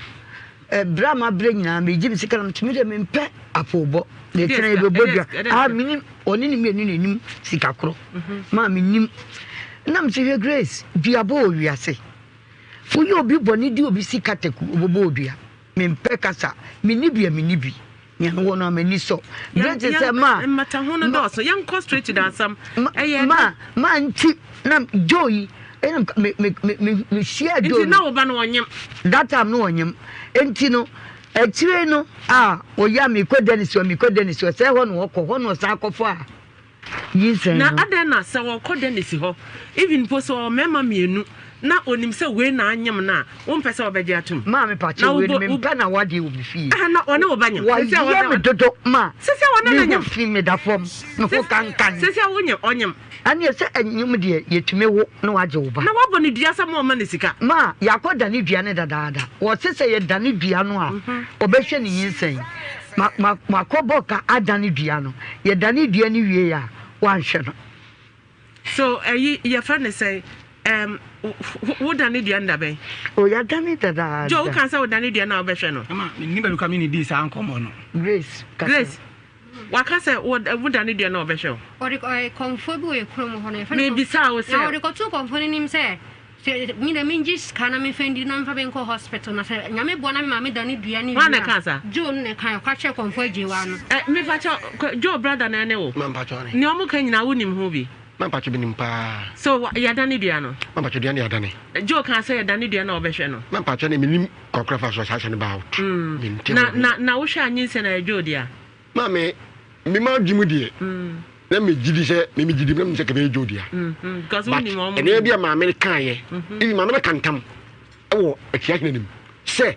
berɛ a mabrɛ nyinaa megye me sika na metumi deɛ mempɛ apoobɔ na ɛkyerɛ yɛbɛbɔ dua a menim ɔne ne mmienu na ɛnim sika korɔ mhm. ma menim na mesɛ hwɛ Grace duabɔ wɔ wiase woyɛ obi bɔne di obi sika taku wobɛbɔ odua mempɛ kasa menni bi a menni bi Nea mewɔ no a m'ani sɔ. Bere te sɛ ma.
Mmataho no dɔɔso. Yɛnkɔ straight to the asɛm.
Ɛyɛ ma ma nti na Joe yi ɛna me me me me me hyia Joe.
Nti na wo ba no ɔnyem.
That time no ɔnyem. Nti no akyire no a ɔyɛ a mekɔ Dennis hɔ mekɔ Dennis hɔ sɛ hɔ na ɔkɔ hɔ na ɔsan akɔfa a. Nyinsɛn
Na
no.
adɛn na sɛ ɔkɔ Dennis hɔ, even mpo sɛ ɔwɔ mmarima mmienu na onim sɛ wei na anyem no a, wompɛ sɛ ɔbɛgye atom?
Maame
Na
pakyɛ wei no
wobɔ wo
mempɛ na wadeɛ wɔ me fie.
Ɛhɛ na ɔne wo ba nyem. Sɛsi a
Wayɛ
ɔne
me dodo ma
Sɛsi a ɔne no
me ho
nyem.
fi me da fam me ho kankan.
Sɛsi a wonyem ɔnyem.
Ɛneɛ sɛ ɛnyem deɛ yɛtumi wo na wagye wo ba.
Na wabɔ no dua sɛ moɔma no sika.
Ma yɛakɔ dane dua no dadaada. Wɔse sɛ yɛdane dua no a ɔbɛhwɛ ne nyinsɛn. Ma ma makɔbɔ ka adane dua no. Yɛdane dua no wie a wanhwɛ no.
So ɛyi yɛfrɛ no sɛn ɛɛm wo dane dua no da bɛn?
O yɛadane dadaada.
Joe woka sɛ wodane dua no a wobɛhwɛ no.
Mama menni baabi koraa me ne dii saa nkɔmmɔ no.
Grace kasa.
Grace waka sɛ wo dane dua no a ɔbɛhwɛ wo.
Ɔde ɔyɛ kɔmfoɔ bi wɔ yɛ kurom hɔ no yɛfrɛ no
Mebisa wo sɛ.
Na ɔde kɔtoo kɔmfoɔ no anim sɛ Sɛ me deɛ mengye sika na memfa ndi na memfa bi nkɔ hospital na sɛ Nyame boa na me maame da ne dua ne
Hwan na
wie a
ɛkaa saa?
Joe no na ɛkae ɔka kyerɛɛ kɔmfoɔ Agyewaa no.
Ɛ mepa kyɛw Joe brother na ɛne wo?
Mampa kyɛw ne.
Nea ɔmo ka nyinaa wo nim ho bi?
Mampa kyɛw menim paa.
So yɛadane dua no?
Mampa kyɛw dua no yɛadane.
Joe kaa sɛ yɛdane dua no a ɔbɛhwɛ no.
Mampa kyɛw ne menim kwan koro afa so a saa asɛm no baa out. Mente
Na
ho.
na na wohwɛ a nyinsɛn a ɛyɛ Joe dea?
Maame me m'adwene mu deɛ. Na megye di sɛ me megye di na menim sɛ kɛbɛyɛ Joe dea.
Because
But
wonim wɔn.
ɛnneɛma bi a maame no kaeɛ, even maame no ka ntam wɔ Atiahene anim sɛ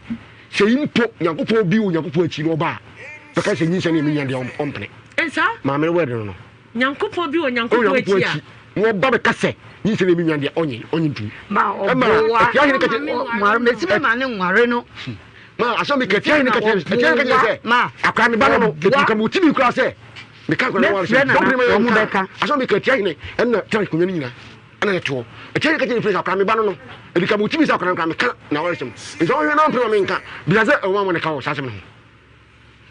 sɛ yi mpo Nyankopɔn bi wɔ Nyankopɔn akyi na ɔba a bɛka sɛ nyinsɛn no yɛ me nua deɛ ɔmpene.
Nsa?
Maame no word no no.
Nyankopɔn bi wɔ
Ɔwɔ
Nyankopɔn
Nyankopɔn
akyi a.
akyi na ɔba bɛka sɛ nyinsɛn no yɛ me nua deɛ ɔnye ɔnye ntom.
Ma
Ɛma
ɔboa
Atiahene ka kyerɛ
nware mesi me ma ne nware no.
Ma asɛm mi ka Atiahene ka kyerɛ Atiahene ka kyerɛ sɛ
Ma
akora ne ba no no
ɔboa
etu ka mo timi kura sɛ meka akora ne ware
mɛfrɛ
sɛ
nana
dɔmpene ma yɛ
wɔn
nka
bɛka.
asɛm mi ka Atiahene ɛna tena akonnwa no nyinaa ɛna yɛ toɔ Atiahene ka kyerɛ ne firi sɛ akora me ba no no ebi ka mo timi sɛ akora no kora meka na ware sɛm nti ɔhwɛ na ɔmpene ma menka bisa sɛ ɔma mo ne ka wɔ saa asɛm no ho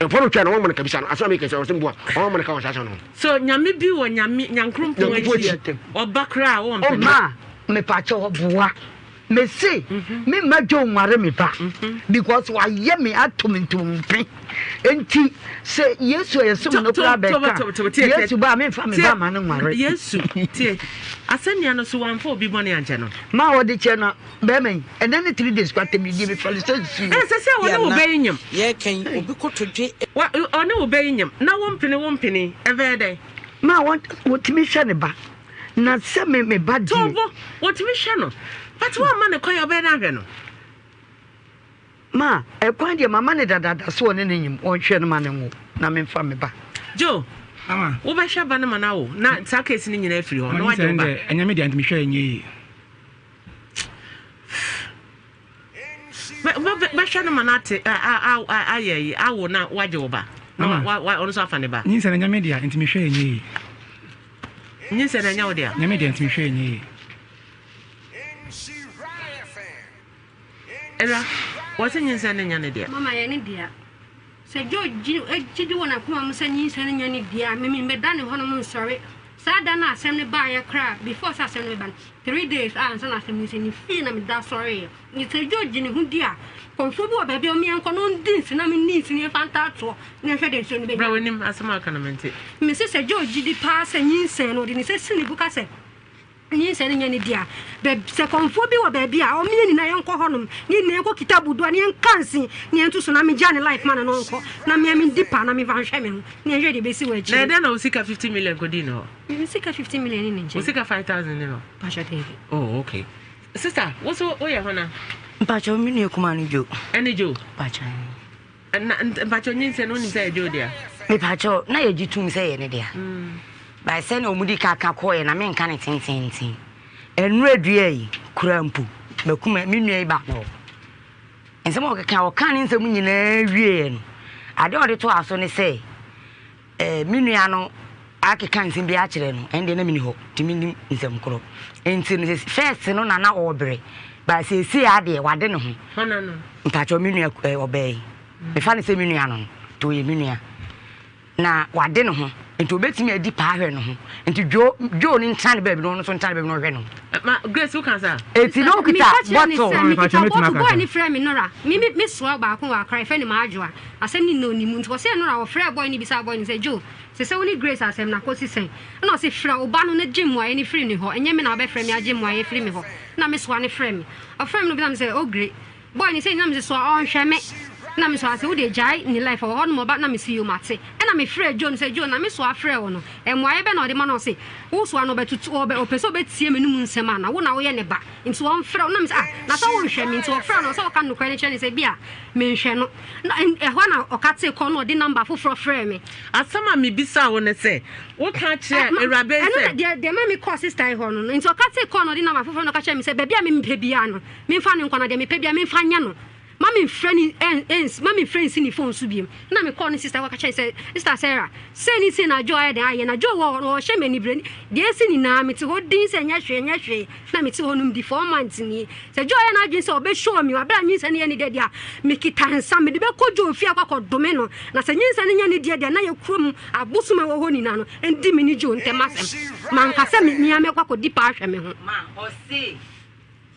ɛfɔ no twa na ɔma mo ne ka bisa no asɛm mi ka sɛ ɔsɛm bua ɔma mo ne ka wɔ saa asɛm no ho.
So nyame bi wɔ nyame nyankrompɔn
Nyankopɔn
akyi
akyi.
ɔba koraa a wɔmpene.
Ma mepakyɛ ɔboa mese me mma Joe nware me ba because wayɛ me ato me ntompe nti sɛ Yesu a yɛsom no koraa bɛka Yesu ba a memfa me ba ma no nware.
Yesu tie asɛnnua no so wamfa obi bɔne ankyɛ no.
Ma ɔde kyɛ no bɛrima yi ɛnɛ ne 3 days kɔ atɛmdidie mefɛle sɛ nsuo.
Ɛnsɛ sɛ ɔne wo bɛyi nyam.
Yɛka yi obi kotodwe.
Ɔne wo bɛyi nyam na wo mpene wo mpene ɛbɛyɛ dɛn.
Ma wɔtumi hwɛ ne ba. Na sɛ me me ba deɛ.
Tobo, wɔtumi hwɛ no. But woamma no kwan a ɔbɛyɛ dɛn ahwɛ no?
Ma, ɛkwan deɛ mama no dadaada sɛ ɔne no nyim, ɔnhwɛ no ma no nwo na memfa me ba.
Joe,
Mama.
wobɛhwɛ ba no ma no awo na saa case no nyinaa afiri hɔ na
Mama
woagye wo
nyinsɛn
ba.
deɛ ɛnyɛ me dea nti mehwɛ ɛnyɛ yie.
Bɛhwɛ no ma no ate ayɛ yi awo na wagye wo ba na ɔno nso afa ne ba.
Nyinsɛn ɛnyɛ me dea nti mehwɛ ɛnyɛ yie.
Nyinsɛn ɛnyɛ wo dea.
Nyɛ me dea nti mehwɛ ɛnyɛ yie.
Ɛwura wɔsi nyinsɛn no nyɛ ne dea.
Mama yɛ ne dea. Sɛ Joe gye gye di wɔ n'akoma mu sɛ nyinsɛn no nyɛ ne dea a, me mebɛda ne hɔnom nsɔre. Saa da no a asɛm no baeɛ koraa, before sɛ asɛm no bɛba no, 3 days a ansa na asɛm no resi, ne fie na meda sɔreeɛ. Nti sɛ Joe gye ne ho di a, kɔmfoɔ bi wɔ baabi a ɔmmea nkɔ na ɔndi nse na menni nse na yɛmfa ntaatoɔ na yɛnhwɛ deɛ nsuo no
Bra
bɛnya.
w'anim, asɛm a aka no mente.
Mese sɛ Joe gye di paa sɛ nyinsɛn no, ɔde ne nsa si ne bo ka sɛ, Nyinsɛn no nyɛ ne dea. Bɛ, sɛ kɔmfoɔ bi wɔ baabi a, ɔme yɛn nyinaa yɛnkɔ hɔnom, ne yɛn nyinaa yɛnkɔ kita budoa, ne yɛnka nse, ne yɛnto so, na megyaa ne life ma no na ɔnkɔ, na mea mendi paa na memfa nhwɛ me ho, ne yɛnhwɛ deɛ ɛbɛsi wɔ
Na
akyire.
ɛdɛn na wo sika 50 million kɔdii ne hɔ?
Me, me sika 50 million ne ne
Wo
nkyɛn.
sika 5000 ne no?
Mpakyɛ daabi.
Oh, okay. Sister, wo so woyɛ hwana?
Mpakyɛ me nua kumaa no Joe.
Ɛne Joe?
Mpakyɛ.
Na mpakyɛ nyinsɛn no wonim sɛ ɛyɛ Joe dea?
Mepakyɛ na yɛgye tom sɛ ɛyɛ ne dea. By sɛnea wɔn di ka ka kɔɔɛ na menka ne tententen. Ɛnura dua yi kura mpo makuma me nua yi ba no. Nsɛm a ɔkeka ɔka ne nsɛm nyinaa wieɛ no adeɛ a ɔde to aso ne sɛ Eh, me nua no akeka nsɛm bi akyerɛ no, ɛndeɛ na menni hɔ, nti mennim nsɛm korɔ. Nti no, first no na na ɔɔbrɛ, but seesei ara deɛ wade ne ho.
Hwana no?
Mpakyɛw, me nua eh, ɔbaa yi. Mefa no sɛ me nua no no, nti ɔyɛ me nua. Na wade ne ho, nti ɔbɛtumi adi paa ahwɛ ne ho. Nti Joe, Joe no ntena ne baabi na ɔno nso ntena ne baabi na ɔhwɛ ne ho.
Eh, ma, Grace, woka saa?
Eti na okita
Meka kyerɛ ne
bottle.
sɛ mekita
Mepatwa, mɛtumi
bottle,
aka
boy
saa.
ne frɛ me Nora, me me me soa baako wɔ Accra, yɛfrɛ no Maadwoa. Asɛm no nna ɔnni mu nti ɔsɛ Nora ɔfrɛɛ boy no bisaa boy no sɛ Joe, sesɛ wo ne Grace asɛm no akɔsi sɛn? Ɛna ɔse frɛ wo ba no na gye mmuaeɛ no firi ne hɔ, ɛnyɛ me na wobɛfrɛ me agye mmuaeɛ afiri me hɔ. Ɛna me soa no frɛɛ me. Ɔfrɛɛ me no ɔbisaa me sɛ Ogre, boy no sei na mese soa ɔnhwɛ me. Ɛna me soa se wodeɛ gyae ne life ɔwɔ hɔ nom ɔba na mese yoo mate. Ɛna me frɛɛ Joe no sɛ Joe na me soa frɛɛ wo no mmuaeɛ bɛn na ɔde ma no ɔse wo soa no ɔbɛtutu ɔbɛ ɔpɛ sɛ ɔbɛtie m'anum nsɛm ana wo na woyɛ ne ba nti ɔmfrɛ wo na mese ah na sɛ wonhwɛ me nti ɔfrɛ no ɔsɛ ɔka nokorɛ no kyerɛ no sɛ bi a Menhwɛ no. Na ɛhɔ na ɔkatee kɔ na ɔde number foforɔ frɛɛ me.
Asɛm a mebisaa wo ne sɛ, woka kyerɛɛ awuraba yi
Ɛno
sɛ.
na deɛ deɛ ɛma mekɔɔ sister yi hɔ no. Nti ɔkatee kɔɔ na ɔde number foforɔ na ɔka kyerɛɛ me sɛ baabi a me mepɛ biara no, memfa no nkɔ na deɛ mepɛ biara memfa nyɛ no. Ma memfrɛ no ɛn ɛns ma memfrɛ nsi ne phone so biom. Ɛna mekɔɔ ne sister hɔ ka kyerɛɛ no sɛ, Sister Sarah, sei ne sei na Joe ayɛ dɛn ayɛ. Na Joe wɔ hɔ no ɔhyɛ me anibere. Deɛ asi nyinaa mete hɔ dinn sɛ ɛnyɛ hwee ɛnyɛ hwee. Na mete hɔ nom di 4 months nie. Sɛ Joe yɛ n'adwene sɛ ɔbɛ show me wɔ abere a nyinsɛn no yɛ ne dɛ deɛ a, mekita nsa, mede bɛkɔ Joe fie akɔ akɔdome no. Na sɛ nyinsɛn no nyɛ ne deɛ deɛ a, na yɛ kurom abosom a ɛwɔ hɔ nyinaa no ndi me ne Joe ntam asɛm. Manka sɛ me me ara mɛkɔ akɔdi paa ahwɛ me ho.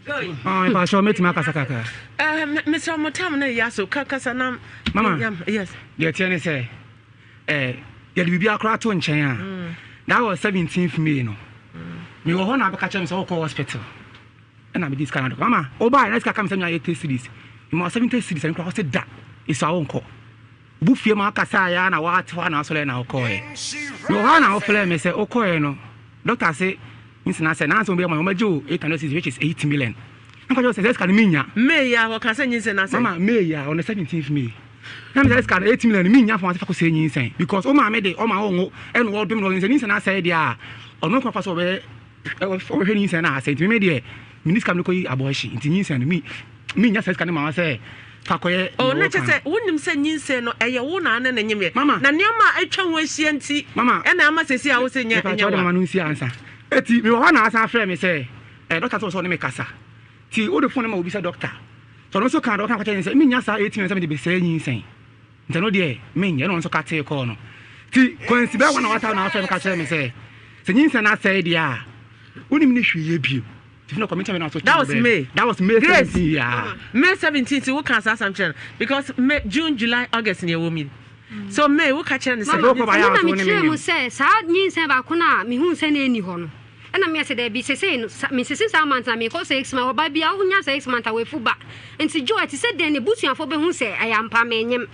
Ah, mepa kyɛw, mɛtumi akasa kakra.
Eh, mesrɛ mo tam no yɛ so ka kasa na.
Mama,
yes.
Deɛ ɛteɛ ne sɛ, eh, yɛde biribi akora ato nkyɛn a, that was 17th May no. Mewɔ hɔ na abɛka kyerɛ me sɛ wokɔ hospital. Ɛna mede sika no adɔ. Mama, wobaeɛ na sika ka me sɛ menya 80 cedis. Mema wo 70 cedis, ɛno koraa wo se da, ɛsua wonkɔ. Wo bo fie ma wokasaeɛ ara na woate hɔ ara na wosɔreɛ na wokɔeɛ. Mewɔ hɔ ara na wofrɛɛ me sɛ wokɔeɛ no doctor se nsi na sɛ nansa wɔbɛyɛ ma wɔbɛgye wo 800 cedis which is 8 million. Na meka kyerɛ wo sɛ saa sika no mennya.
May yi a wɔka sɛ nyinsɛn no asɛe.
Mama May yi a on the 17th May. Na me saa sika no 8 million no mennya fa wɔn ase fa kɔsɛe nyinsɛn because wo maame de ɔma wo ngo ɛna ɔdom no ɔsɛ nyinsɛn no asɛe deɛ a ɔno nko afa so ɔbɛyɛ ɔbɛhwɛ nyinsɛn no a asɛe nti me deɛ menni sika mede kɔyi abortion nti nyinsɛn no me mennya saa sika no ma wo sɛ fa kɔyɛ
Oh,
nea
na kyerɛ
woka
sɛ
no.
wonim sɛ nyinsɛn no ɛyɛ wo na ane ne nyemeɛ.
Mama.
Na nneɛma a atwa ho ahyia nti
Mama.
ɛna ama seesei a wo se nyɛ
Mepa
nyɛ
kyɛw de
wa.
mama no nsi ansa. Eti mewɔ hɔ na asan frɛ me sɛ eh, doctor sɛ ɔsɛ ɔne me kasa. Ti wode phone no ma obi sɛ doctor. Sɛ ɔno nso kaa deɛ ɔka kɔkyerɛ ne sɛ mennya saa 8 million sɛ mede bɛsɛe nyinsɛn. Nti ɛno deɛ menyɛ. Ɛna ɔno nso katee kɔɔ no. Ti kwansi bɛyɛ one hour time na wafrɛ me ka kyerɛ me sɛ sɛ nyinsɛn no asɛe deɛ a wonim ne hwee yɛ bio. Nti fina kɔ menkyɛ me na so
That was May.
That was May
Grace,
17 yeah.
May 17 ti wo ka saa asɛm kyerɛ no because May, June, July, August ni ɛwɔ mu yi. So May wo ka kyerɛ no sɛ.
Mama, ɛno na mekyerɛɛ mu sɛ saa nyinsɛn baako no a mehuu sɛ na ɛnni hɔ no, ɛna meyɛ sɛ daabi, sesei no, mesese saa month na mekɔ 6 month, ɔba bi a wonya 6 month a wafu ba. Nti Joe, ɛte sɛ dɛn na abusuafoɔ bɛhu sɛ ɛyɛ ampa menyem.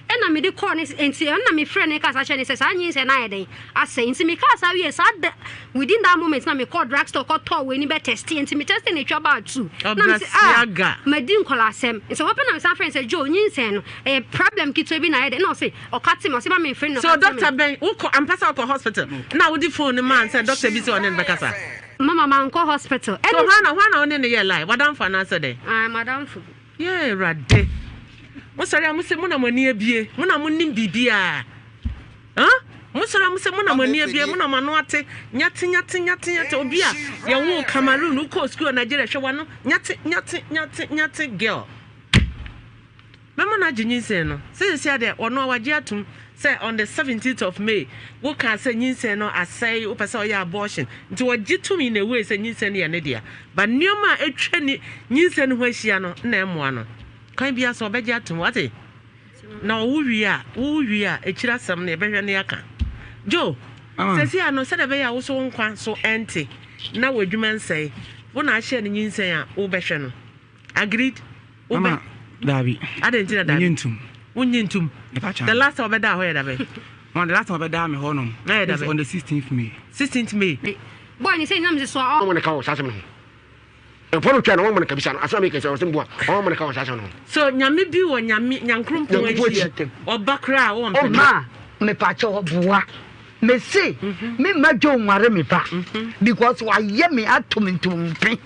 Ɛna mede kɔɔ ne nti ɛno na mefrɛ no kasa kyerɛ no sɛ saa nyinsɛn no ayɛ dɛn asɛe. Nti mekaa saa wie saa da within that moment na mekɔɔ drug store kɔtɔɔ wei ni bɛ tɛste nti me tɛste na etwa baa two. Na mese ah
Ɔbrasiaga.
madi nkɔla asɛm. Nti hɔ pɛ na mesan frɛ no sɛ Joe nyinsɛn no ɛyɛ problem ketewa bi na ayɛ dɛn na ɔse ɔka te me ɔse ma memfrɛ no na
So
ɔka te me.
doctor bɛn wokɔ ampa sɛ wokɔ hospital na wode phone no maa no sɛ doctor bi sɛ ɔne no bɛkasa?
Mama mankɔ hospital.
So
Ɛne
hwan na hwan na wo ne no yɛɛ lie? W'adamfo anaasɛ dɛn?
Ah madamfo bi.
Yee Awurade. Mo sɔre a mo se mo na mo ani abie, mo na mo nim biribiara. Huh? Mo sɔre a mo se mo na mo ani abie, mo na mo ano ate. Nyate nyate nyate nyate obi a yɛwo Cameroon, wokɔ school Nigeria hwɛ w'ano. Nyate nyate nyate nyate girl. Mɛma no agye nyinsɛn no. Sɛ sɛsi adeɛ ɔno a wagye atum sɛ on the 17th of May wokaa sɛ nyinsɛn no asɛe wopɛ sɛ ɔyɛ abortion nti wɔgye tom in a way sɛ nyinsɛn no yɛ ne dea but nneɛma a atwa ne nyinsɛn no ho ahyia no na ɛmmoa no kwan biara so ɔbɛgye atom wate na ɔwo wie a wowo wie a akyiri asɛm no yɛbɛhwɛ no yɛaka Joe sɛsi ano sɛdeɛ ɛbɛyɛ a wo so wo nkwa so ɛnte na w'adwuma nsɛe wo na ahyɛ no nyinsɛn a wobɛhwɛ no Agreed? Wobɛ.
Mama, daabi.
Adɛn nti na daabi?
Menye ntum.
Wonye ntum. The last time ɔbɛdaa hɔ yɛ dabɛ?
Mama, the last time ɔbɛdaa me hɔ nom.
Na yɛ dabɛ?
On the 16th May.
16th May.
Boy ni sɛ nam sɛ so a.
Wɔn ne ka wɔ saa asɛm no ho. Mfɔ no twa na wɔn ne ka bisa no asɛm a meka sɛ ɔsɛm bua wɔn ne ka wɔ saa asɛm no ho.
So nyame bi wɔ nyame nyankrompɔn akyi ɔba koraa wɔn mpɛ.
Ɔma mepakyɛ ɔboa. Mese me mma Joe nware me ba because wayɛ me ato me ntompe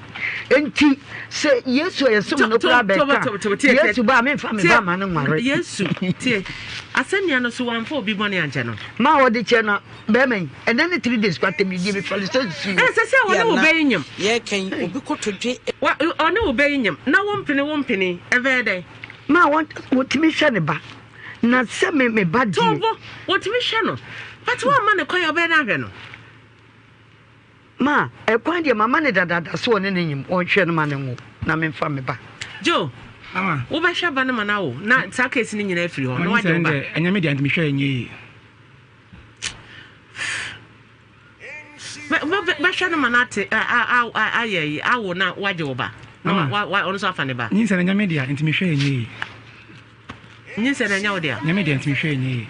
nti sɛ Yesu a yɛsom no koraa bɛka Yesu ba a memfa me ba ma no nware.
Yesu tie asɛnnua no so wamfa obi bɔne ankyɛ no.
Ma ɔde kyɛ no bɛrima yi ɛnɛ ne 3 days kwatɛm didie mefɛle sɛ nsuo.
Ɛsɛ sɛ ɔne wo bɛyi nyam.
Yɛkɛn obi kotodwe.
Ɔne wo bɛyi nyam na wo mpene wo mpene ɛbɛyɛ dɛn.
Ma wɔtumi hwɛ ne ba. Na sɛ me me ba deɛ.
Too bo, wɔtumi hwɛ no. But woamma no kwan a ɔbɛyɛ dɛn ahwɛ no?
Ma, ɛkwan deɛ mama no dadaada sɛ ɔne no nyem, ɔnhwɛ no ma no nwo na memfa me ba.
Joe,
Mama.
wobɛhwɛ ba no ma no awo na saa case no nyinaa afiri hɔ na
Mama
woagye wo
nyinsɛn
ba.
deɛ ɛnyɛ me dea nti mehwɛ ɛnyɛ yie.
Bɛhwɛ no ma no ate ayɛ yi awo na wagye wo ba na ɔno nso afa ne ba.
Nyinsɛn ɛnyɛ me dea nti mehwɛ ɛnyɛ yie.
Nyinsɛn ɛnyɛ wo dea.
Nyɛ me dea nti mehwɛ ɛnyɛ yie.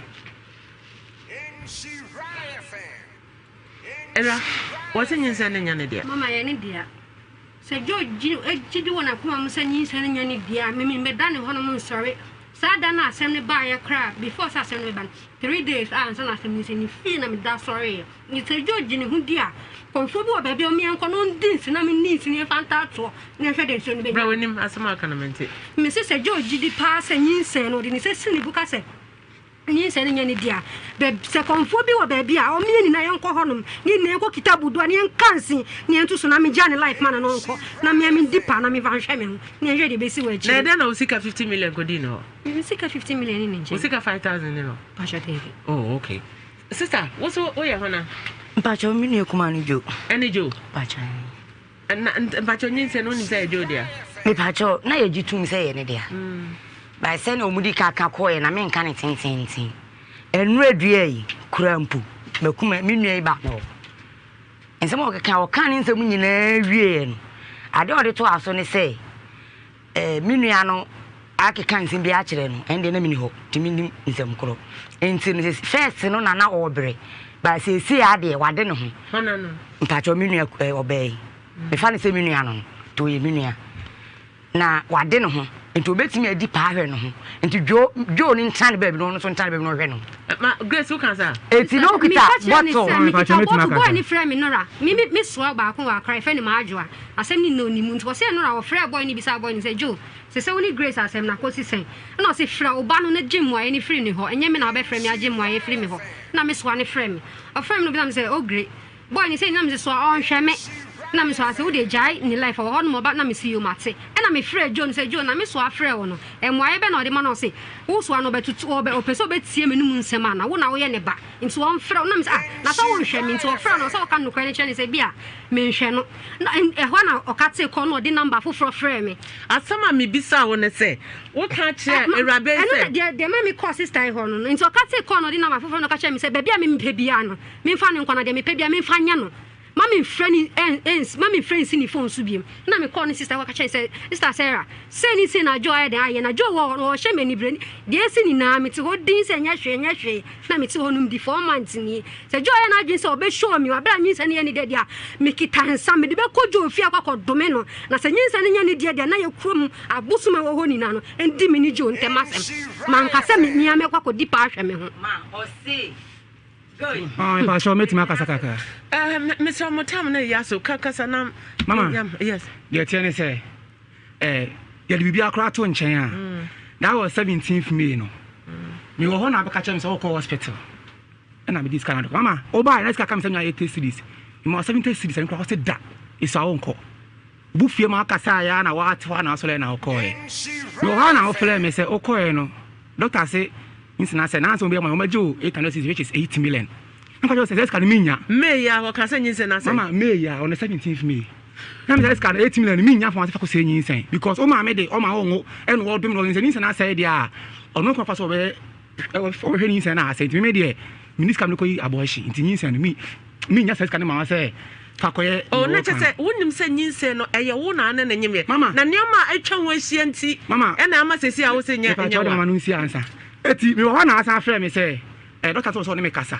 Ɛwura wɔsi nyinsɛn no nyɛ ne dea.
Mama yɛ ne dea. Sɛ Joe gye gye di wɔ n'akoma mu sɛ nyinsɛn no nyɛ ne dea a, me mebɛda ne hɔnom nsɔre. Saa da no a asɛm no baeɛ koraa, before sɛ asɛm no bɛba no, 3 days a ansa na asɛm no si, ne fie na meda sɔreeɛ. Nti sɛ Joe gye ne ho di a, kɔmfoɔ bi wɔ baabi a ɔmme yɛnkɔ na ɔndi nse na menni nse na yɛmfa ntaatoɔ na yɛnhwɛ deɛ nsuo no bɛnya.
Bra w'anim, asɛm a woka no mente.
Mese sɛ Joe gye di paa sɛ nyinsɛn no, ɔde ne nsa si ne bo ka sɛ, Nyinsɛn no nyɛ ne dea. Bɛ, sɛ kɔmfoɔ bi wɔ baabi a, ɔme yɛn nyinaa yɛnkɔ hɔnom, ne yɛn nyinaa yɛnkɔ kita budoa, ne yɛnka nse, ne yɛnto so, na megyaa ne life ma no na ɔnkɔ, na mea mendi paa na memfa nhwɛ me ho, ne yɛnhwɛ deɛ ɛbɛsi wɔ
Na
akyire.
ɛdɛn na wo sika 50 million kɔdii ne hɔ?
Me sika 50 million ne ne
Wo
nkyɛn.
sika 5000 ne no?
Mpakyɛ daabi.
Oh, okay. Sister, wo so woyɛ hwana?
Mpakyɛ me nua kumaa no Joe.
Ɛne Joe?
Mpakyɛ.
Na mpakyɛ nyinsɛn no wonim sɛ ɛyɛ Joe dea?
Mepakyɛ na yɛgye tom sɛ ɛyɛ ne dea. By sɛnea wɔn di ka ka kɔɔɛ na menka ne tententen. Ɛnura dua yi kura mpo makuma me nua yi ba me hɔ. Nsɛm a ɔkeka ɔka ne nsɛm nyinaa wieɛ no ade a ɔde to aso ne sɛ eh, me nua no. Akeka nsɛm bi akyerɛ no, ɛndeɛ na menni hɔ, nti mennim nsɛm korɔ. Nti no sɛ first no na na ɔɔbrɛ, but seesei ara deɛ wade ne ho.
Hwana no?
Mpakyɛw me nua eh, ɔbaa yi. Mefa no sɛ me nua no no, nti ɔyɛ me nua. Na wade ne ho, nti ɔbɛtumi adi paa ahwɛ ne ho. Nti Joe, Joe no ntena ne baabi na ɔno nso ntena ne baabi na ɔhwɛ ne ho.
Eh, ma Grace wo ka sa?
Eti na okita
Meka kyerɛ ne
bottle.
sɛ mekita
Mepatwa mɛtumi
bottle boy
akasa.
ne frɛ me Nora me me me soa baako wɔ Accra yɛfrɛ no Maadwoa asɛm no nyinaa ɔnim nti ɔsɛ Nora ɔfrɛɛ boy no bisaa boy no sɛ Joe sɛ sɛ wo ne Grace asɛm no akɔsi sɛn ɛna ɔse frɛ wo ba no na gye mmuaeɛ no firi ne hɔ ɛnyɛ me na wobɛfrɛ me agye mmuaeɛ firi me hɔ na me soa no frɛ me ɔfrɛ me no bisa me sɛ Ogre boy no sɛ na me soa ɔnhwɛ me na me soa sɛ wode gyae ne life ɔwɔ hɔ nom ɔba na me se yo mate ɛna me frɛ Joe no sɛ Joe na me soa frɛ wo no mmuaeɛ bɛ na ɔde ma no ɔse wo soa no ɔbɛtutu ɔbɛ ɔpɛ sɛ ɔbɛtie me no mu nsɛm ana wo na woyɛ ne ba nti ɔmfrɛ wo na me sɛ ah na sɛ wonhwɛ me nti ɔfrɛ no sɛ ɔka nokorɛ no kyerɛ ne sɛ bi a menhwɛ no na ɛhɔ na ɔka tee kɔ na ɔde number foforɔ frɛɛ me.
Asɛm a mebisaa wo ne sɛ, woka kyerɛɛ awuraba yi
ɛno
sɛ.
na deɛ deɛ ma mekɔɔ sister yi hɔ no no nti ɔka tee kɔɔ na ɔde number foforɔ na ɔka kyerɛɛ me sɛ baabi a me mepɛ biara no memfa no nkɔ na deɛ mepɛ biara memfa nyɛ no ma memfrɛ ne ɛn ɛns ma memfrɛ nsi ne phone so biom na mekɔɔ ne sister hɔ ka kyerɛɛ no sɛ sister Sarah sei ne sei na Joe ayɛ dɛn ayɛ na Joe wɔ hɔ no ɔhyɛ me anibere deɛ asi nyinaa mete hɔ din sɛ ɛnyɛ hwee ɛnyɛ hwee na mete hɔ nom di 4 months nie. Sɛ Joe yɛ n'adwene sɛ ɔbɛshow me wɔ bere a nyinsɛn no yɛ ne dɛ deɛ a, mekita nsa, mede bɛkɔ Joe fie akɔ akɔdome no. Na sɛ nyinsɛn no nyɛ ne deɛ deɛ a, na yɛ kurom abosom a ɛwɔ hɔ nyinaa no ndi me ne Joe ntam asɛm. Manka sɛ me ara mɛkɔ akɔdi paa ahwɛ me ho.
Ah, mepa kyɛw mɛtumi akasa kakra.
Eh, mesrɛ mo tam no ɛyɛ so ka kasa na.
Mama,
yes.
Deɛ ɛteɛ ne sɛ, eh, yɛde biribi akora ato nkyɛn a, that was 17th May no. Mewɔ hɔ na abɛka kyerɛ me sɛ wokɔ hospital. Ɛna mede sika no adɔ. Mama, wobaeɛ na sika ka me sɛ menya 80 cedis. Mema wo 70 cedis ɛno koraa wose da, esua wonkɔ. Wo fie ma wokasaeɛ a na woate hɔ a na wasɔre na wokɔeɛ. Mewɔ hɔ a na wofrɛɛ me sɛ wokɔeɛ no, doctor se nsena sɛ nansa wɔbɛyɛ ma wɔmɛgye wo 800 cedis which is 8 million. Na meka kyerɛ wo sɛ saa sika no mennya.
May a wɔka sɛ nyinsɛn asɛe.
Mama, May a on the 17th May. Na me saa sika no 8 million no mennya fa wɔn ase fa kɔsɛe nyinsɛn because wo maame de ɔma wonwo ɛna ɔdom no ɔsɛ nyinsɛn asɛe deɛ a ɔno nko afa so ɔbɛyɛ ɔbɛhwɛ nyinsɛn no asɛe nti me deɛ menni sika mede kɔyi abortion nti nyinsɛn no me mennya saa sika no ma wo sɛ fa kɔyɛ
Oh,
nea
na kyɛ
wɔka
sɛ
no.
wonim sɛ nyinsɛn no ɛyɛ wo na ane ne nyemyɛ.
Mama.
Na nneɛma a atwa ho ahyia nti
Mama.
ɛna ama sɛsi a wo sɛ nyɛ
Mepa
nyɛ
kyɛw de
wa.
mama no nsi ansa. Eti mewɔ hɔ na asan frɛ me sɛ eh, doctor sɛ ɔne me kasa.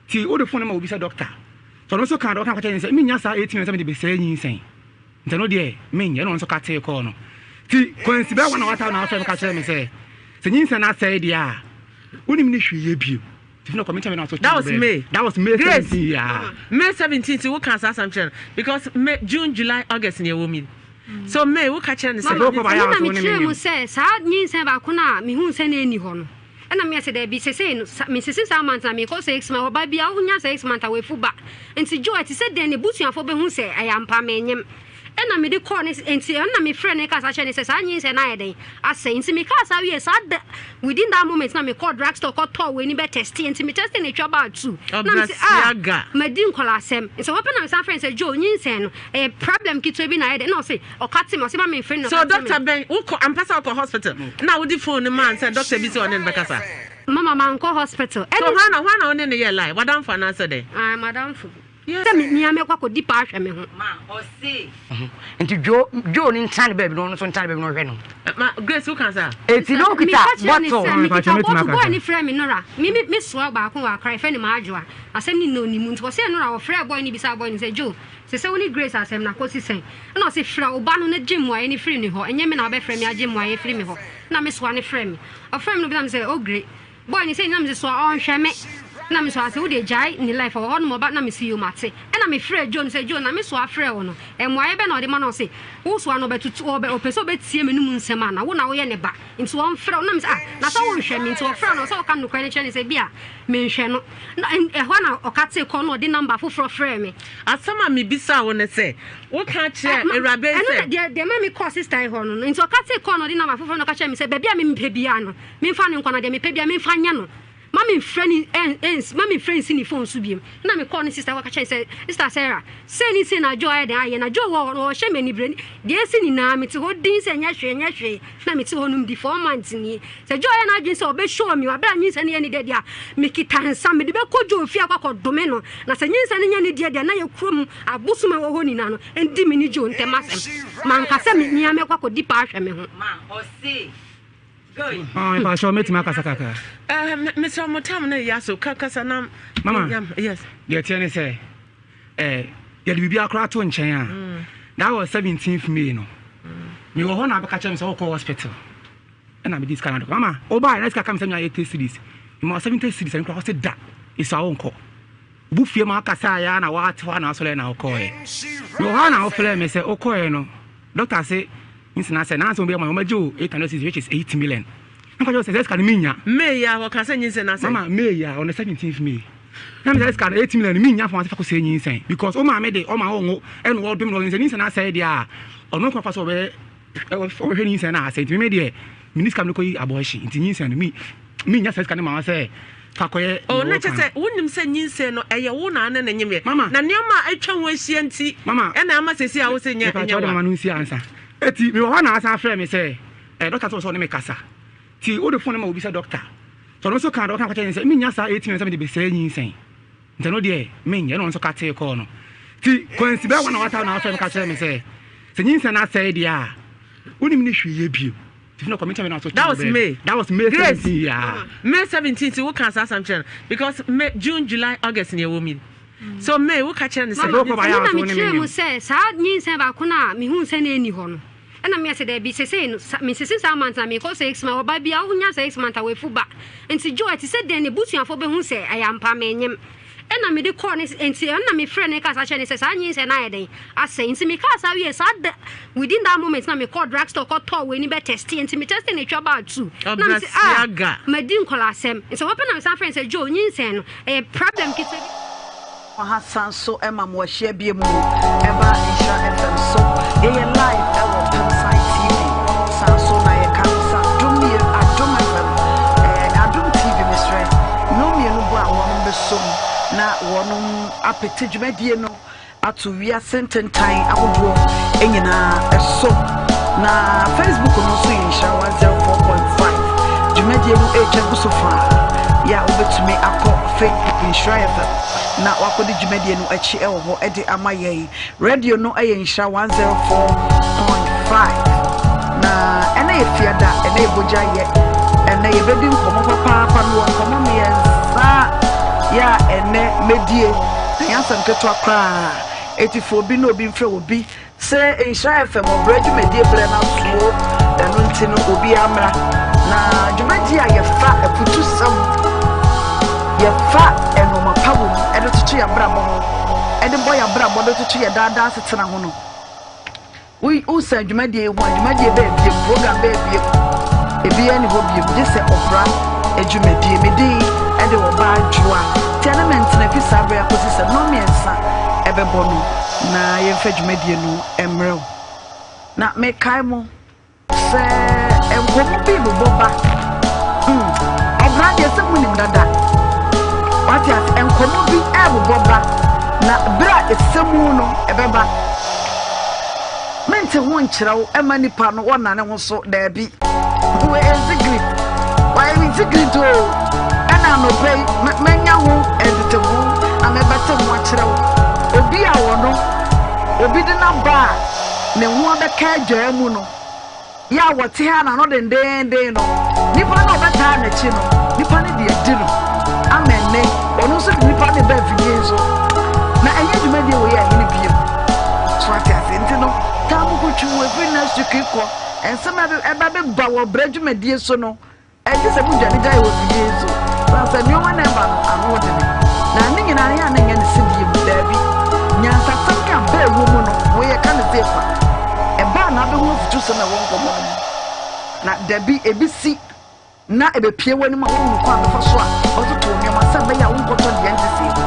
Ti wode phone no ma obi sɛ doctor. Sɛ ɔno nso ka deɛ ɔka kɔkyerɛ ne sɛ mennya saa 8 million sɛ mede bɛsɛe nyinsɛn. Nti ɛno deɛ menyɛ ɛna ɔno nso ka tee kɔɔ no. Ti kwansi bɛyɛ one hour time na wafrɛ me ka kyerɛ me sɛ sɛ nyinsɛn no asɛe deɛ a wonim ne hwee yɛ bio. Nti fina kɔ menkyɛ me na so
That was May.
That was May
Grace.
17 yeah.
May 17 ti wo ka saa asɛm kyerɛ no because May, June, July, August ne ɛwɔ mu yi. So May wo ka kyerɛ no sɛ.
Mama,
Ɛbɛkɔ ba yɛ
ɛno na
a so wo ne me
mekyerɛɛ mu
nyem.
sɛ saa nyinsɛn baako no a mehuu sɛ na ɛnni hɔ no, ɛna meyɛ sɛ daabi, sesei no, sa, mesese saa month na mekɔ 6 months, ɔba bi a wonya 6 months a wafu ba. Nti Joe, ɛte sɛ dɛn n'abusuafoɔ bɛhu sɛ ɛyɛ ampa menyem. Ɛna mede kɔɔ ne, nti ɛno na mefrɛ no kasa kyerɛ no sɛ saa nyinsɛn no ayɛ dɛn asɛe. Nti mekaa saa wie saa da, within that moment na mekɔɔ drugstore kɔtɔɔ wei ni bɛ testee, nti me testee no etwa baa two. Na mese ah,
Ɔbrasiaga.
madi nkɔla asɛm. Nti ɔhɔ pɛ na mesan frɛ no sɛ Joe, nyinsɛn no, ɛyɛ problem ketewa bi na ayɛ dɛn, ɛna ɔse ɔka te me, ɔse ma memfrɛ no na
So
ɔka te me.
doctor bɛn wokɔ ampa sɛ wokɔ hospital na wode phone no maa no sɛ doctor bi sɛ ɔne no bɛkasa.
Mama mankɔ hospital.
So
Ɛne
hwan na hwan na wo ne no yɛ lie wadamfo anaasɛ dɛn?
Ah, madamfo bi. Sɛ me mia mɛkɔ akɔdi paa ahwɛ me ho.
Ma ɔse ho nti Joe Joe no ntena ne baabi na ɔno nso ntena ne baabi na ɔhwɛ ne ho.
Ma Grace wo ka saa?
Eti na okita
Meka kyerɛ ne
bottle.
sɛ
Mepatwa
mekita
mɛtumi
bottle boy
akasa.
ne frɛ me Nora me me me soa baako wɔ Accra yɛfrɛ no Maadwoa asɛm no nyinaa ɔnim nti ɔsɛ Nora ɔfrɛɛ boy no bisaa boy no sɛ Joe sɛ sɛ wo ne Grace asɛm no akɔsi sɛn ɛna ɔse frɛ wo ba no na gye mmuaeɛ no firi ne hɔ ɛnyɛ me na wobɛfrɛ me agye mmuaeɛ firi me hɔ na me soa no frɛ me ɔfrɛ me no bisa me sɛ Ogre boy no sɛ na me soa ɔnhwɛ me na me soa sɛ wode gyae ne life ɔwɔ hɔ nom ɔba na me si yo mate ɛna me frɛ Joe no sɛ Joe na me soa frɛ wo no mmuaeɛ bɛ na ɔde ma no ɔse wo soa no ɔbɛtutu ɔbɛ ɔpɛ sɛ ɔbɛtie me no mu nsɛm a na wo na woyɛ ne ba nti ɔmfrɛ wo na me sɛ ah na sɛ wonhwɛ me nti ɔfrɛ no sɛ ɔka nokorɛ no kyerɛ ne sɛ bi a menhwɛ no na ɛhɔ na ɔka tee kɔ na ɔde number foforɔ frɛ me.
Asɛm a mebisaa wo ne sɛ woka kyerɛɛ awuraba yi
ɛno na
sɛ.
deɛ deɛ ma me kɔɔ sister yi hɔ no nti ɔka tee kɔɔ na ɔde number foforɔ na ɔka kyerɛ me sɛ baabi a mempɛ biara no memfa no nkɔ na deɛ mepɛ biara memfa nyɛ no ma memfrɛ ne ɛn ɛns ma memfrɛ nsi ne phone so biom na mekɔɔ ne sister hɔ ka kyerɛ ne sɛ sister Sarah sei ne sei na Joe ayɛ dɛn ayɛ na Joe wɔ hɔ no ɔhyɛ me anibere deɛ asi nyinaa mete hɔ din sɛ nyɛ hwee nyɛ hwee na mete hɔ nom di 4 months nie sɛ Joe yɛ n'adwene sɛ ɔbɛshow me wɔ abere a nyinsɛn no yɛ ne dɛ deɛ a mekita nsa mede bɛkɔ Joe fie akɔ akɔdome no na sɛ nyinsɛn no nyɛ ne deɛ deɛ na yɛ kurom abosom a ɛwɔ hɔ nyinaa no ndi me ne Joe ntam asɛm. Manka sɛ me mia mɛkɔ akɔdi paa ahwɛ me ho.
Ma ɔse.
Mepakyɛw mɛtumi akasa kakra?
Mesrɛ mo tam no yɛ so ka kasa na.
Mama, yes. Deɛ ɛteɛ ne sɛ yɛde biribi akora to nkyɛn a mm. That was 17th May no. Mewɔ hɔ na abɛka kyerɛ me sɛ wokɔ hospital ɛna mede sika no adɔ mama wobaeɛ na sika ka me sɛ menya 80 cedis mema 70 cedis ɛno kora wɔ se da ɛsua wonkɔ Wo fie mu akasa yɛ a na woate hɔ a na asɔre na wokɔɛ. Mewɔ hɔ a na wofrɛ me sɛ wokɔɛ no doctor se nsena sɛ nanso obi ama wɔn agye wo 800 cedis which is 8 million. Na kɔkyɛ sɛ sika no menya.
May a wɔka sɛ nyinsɛn na sɛ.
Mama May a on the 17th May. Na me sɛ sika no 8 million no menya fa wɔn fa kɔ sɛ nyinsɛn because wo maame de ɔma wo ngo ɛna ɔdom no nyinsɛn nyinsɛn asɛe deɛ a ɔno kɔ fa so ɔbɛyɛ Ɔhwɛ nyinsɛn no asɛ nti me deɛ meni sika mede kɔyi abortion nti nyinsɛn no me menya saa sika no ma wo sɛ fa kɔyɛ
Oh, na kyɛ sɛ wonim sɛ nyinsɛn no ɛyɛ wo na ane ne nyemyɛ.
Mama.
Na nneɛma a atwa ho ahyia nti
Mama.
ɛna ama sɛsi a wo sɛ nyɛ
Mepa
nyɛ
kyɛw de
wa.
mama no nsi ansa. Eti mewɔ hɔ na asan frɛ me sɛ eh, doctor sɛ ɔsɛ ɔne me kasa. Ti wode phone no ma obi sɛ doctor. Sɛ ɔno nso ka dɛ ɔka kɔkyɛ ne sɛ menya saa 18 sɛ mede bɛsɛe nyinsɛn. Nti ɛno deɛ menyɛ ɛna ɔno nso katee kɔɔ no. Nti Kwansi bɛyɛ one hour time na wafrɛ me ka kyerɛ me sɛ sɛ nyinsɛn no asɛe deɛ a wonim ne hwee yɛ bio. Nti fi na kɔ me nkyɛn na so
That was May.
That was May
Grace,
17 yeah.
May 17 ti wo ka saa asɛm kyerɛ no because May, June, July, August ni ɛwɔ mi. So May wo ka kyerɛ no sɛ.
Mama,
Ɛno na mekyerɛɛ mu sɛ saa nyinsɛn baako no a mehuu sɛ na ɛnni hɔ no, ɛna meyɛ sɛ daabi sesei no mesese saa month na mekɔ 6 month ɔba bia wonya 6 month a wafu ba nti Joe ɛte sɛ dɛn ne busuafoɔ bɛhu sɛ ɛyɛ ampa menyem ɛna mede kɔɔ ne nti ɛna mefrɛ ne kasa kyerɛ ne sɛ saa nyinsɛn no ayɛ dɛn asɛe nti mekaa saa wie saa da within that moment na mekɔɔ drug store kɔtɔɔ wei ni bɛ teste nti me teste na etwa baa two na mese ah madi nkɔla asɛm nti wɔpɛ na mesan frɛ ne sɛ Joe nyinsɛn no ɛyɛ problem ketewa bi.
Ɔha san so ma mo ahyia bio mu ɛba Nhyira FM so. Yɛyɛ live ɛwɔ Pemsan TV. San so na yɛka ho sɛ Adom mmienu Adom FM ɛɛ Adom TV mesrɛ. Nnɔn mmienu bɔ a wɔnom bɛsom na wɔnom apete dwumadie no ato wiase ntentan ahodoɔ nyinaa so. Na Facebook no nso yɛ Nhyira 104.5. Dwumadie no retwa gu so faa yɛ a wobɛtumi akɔ Facebook Nhyira FM na wakɔdi dwumadie no akyi wɔ hɔ de ama yɛn. Radio no yɛ Nhyira 104.5. Na ɛnɛ yɛ fiada, ɛnɛ yɛ bogya yɛ, ɛnɛ yɛbɛdi nkɔmmɔ papaapa. Mewɔ nkɔmmɔ mmiɛnsa yɛ a ɛnɛ mɛdie. Ɛnyɛ asɛm ketewa koraa. Eti fa obi na obi mfrɛ obi sɛ Nhyira FM ɔbrɛ dwumadie berɛ no asoɔ. Ɛno nti no obiara mmra. Na dwumadie a yɛfa afutusɛm, yɛfa nnoɔma pa wɔ mu de toto yɛn abrabɔ ho, de bɔ yɛn abrabɔ de toto yɛn daadaa asetena ho no. Wo wosan dwumadie yi ho a, dwumadie bɛɛ biem, program bɛɛ biem, ebiara ni hɔ biem, gye sɛ ɔbra dwumadie. Me din de Ɔbaa Adwoa. Tia ne me ntena fi saa berɛ akɔsi sɛ nnɔnmiɛnsa ɛbɛbɔ no na yɛmfa dwumadie no mmerɛ wo. Na mekae mo. Sɛ nkɔmmɔ bi rebobɔ ba, ɔbra deɛ sɛ monim dada. Wate ase, nkɔmmɔ bi rebobɔ ba, na berɛ a ɛsɛ mu no, ɛbɛba. Mente ho nkyerɛ wo ɛma nipa no wɔnna ne ho so, daabi. Wei ɛnsi grit, ɛnsi grit o. Ɛna anɔpa yi, mɛnya ho nteteho na mɛbɛte ho akyerɛ wo. Obi a ɔno, obi de n'aba a, ne ho abɛka adwaa mu no, yɛ a wɔte ha n'ano dendeenden no, nipa no a ɔbɛtaa n'akyi no, nipa no de adi no ama ɛnnɛ, ɔno nso de nipa no ba afidie yi so. Na ɛnyɛ dwumadie wɔ yɛ ɛhene biem. So ate ase nti no, taa mu kotwi wɔ ɛfiri next week kɔ, nsɛm a ɛba bɛba wɔ brɛ dwumadie so no, Ɛnte sɛ modwane gyae wɔ afidie yi so, ɛsiane sɛ nneɛma na ɛba no ano dene, na ne nyinaa no yɛ a na ɛnyɛ ne sedie mu. Daabi, nyansasɛm ne aba a ɛwɔ mu no, wei yɛka no sei kwa. Ɛba a na abɛhu afutusɛm a ɛwɔ nkɔmmɔ no mu, na dabi, ebi si na ɛbɛpue w'anim a woahunu kwan a bɛfa so a wɔtoto nneɛma sɛ ɛbɛyɛ a wonkɔtɔ deɛ ɛnte sei mu.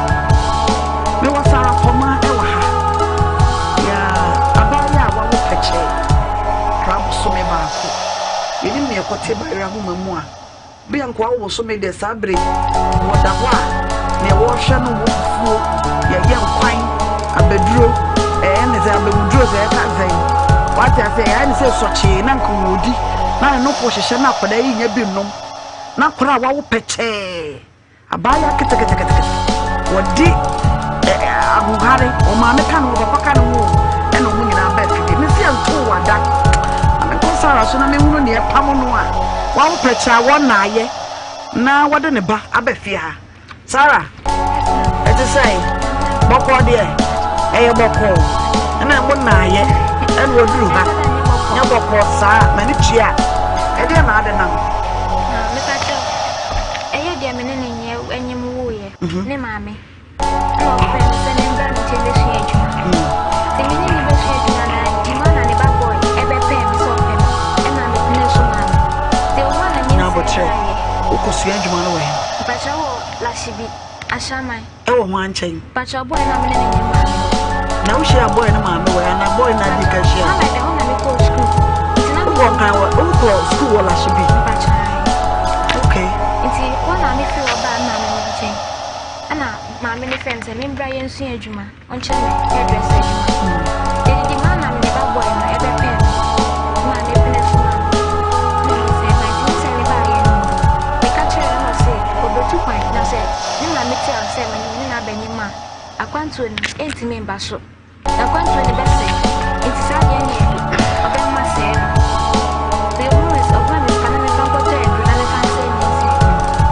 Mewɔ Sarah Pɔma wɔ ha, yeah, abaayewa a wawo pɛkyɛɛ koraa bosome baako. Yenim nea ɛkɔte bayerɛ ahoma mu a, bia nkoa wo bosome deɛ saa bere yi wɔda hɔ a, nea wɔhwɛ no wɔ fufuo, yɛyɛ nkwan, abaduro, ɛyɛ ne sɛ abɛwuduro sɛ ɛka sɛn, wate ase ɛyɛ ne sɛ sɔkyee na nka wɔdi, na ne nofo hyehyɛ na akwadaa yi nya bi nnom, na akwadaa a wawo pɛkyɛɛ. Abaayewa ketekete, wɔde ahohare, wɔn maame ka ne ho, papa ka ne ho, ɛna wɔn nyinaa ba afidie. Mesi ɛntoo wada. Maame nkɔ Sarah so na menhunu nea ɛpam no a wawo pɛkyɛ a wɔnnaayɛ na wɔde ne ba aba fie ha. Sarah, ɛte sɛn? Bɔkɔɔ deɛ, ɛyɛ bɔkɔɔ. Ɛna mo nnaayɛ ɛna waduru ha. Nyɛ bɔkɔɔ saa, m'ani tua. Ɛdeɛ na ade nam.
Na mepa kyɛw, ɛyɛ deɛ me ne ne nyɛ ɛnyem woeɛ, ne maame. Ɛna ɔfrɛɛ me sɛ membra ne nkyɛn bɛsua adwuma. Nti me ne no bɛsua adwuma no adwuma na ne ba boy ɛbɛpɛɛ me sɛ ɔpɛ me. Ɛna mepenee so maa no. Nti ɛwɔ hɔ a na
Nya
nyinsɛn
aboterɛ.
baeɛ.
Wokɔsua adwuma no wɔ he?
Mpakyɛ wɔ Lashibi, Ashaiman.
Ɛwɔ hwan nkyɛn?
Mpakyɛ boy no a me ne no nyɛ maame hɔ.
Na wohyiaa boy no maame wɔ he anaa boy no na dii kan hyiaa wo?
Mama ɛhɔ na mekɔɔ sukuu. Nti na
Wokɔɔ nkan wɔ wokɔɔ sukuu wɔ Lashibi?
Mpakyɛ ae.
Okay.
Nti hɔ na mefiri hɔ baa me maame no nkyɛn. Ɛna maame no frɛɛ me sɛ membra yɛnsua adwuma, ɔnkyerɛ me hairdresser adwuma. Yɛdidi maa na me ba boy no ɛbɛpɛɛ me ma mepene so maa no. Na nyinsɛn bae, nti nyinsɛn no baeɛ no mu no, meka kyerɛɛ no na ɔse ɔbɛtu kwan na sɛ ne maame te ase sɛ me ne no abɛnyem a, akwantuo no ɛntumi mba so. N'akwantuo no bɛsɛe, nti saa deɛ neɛ ɔbɛma sɛe no. Nti ɔhuu sɛ ɔmaa me sika na memfa nkɔtɔ aduro na memfa nsɛe nyinsɛn.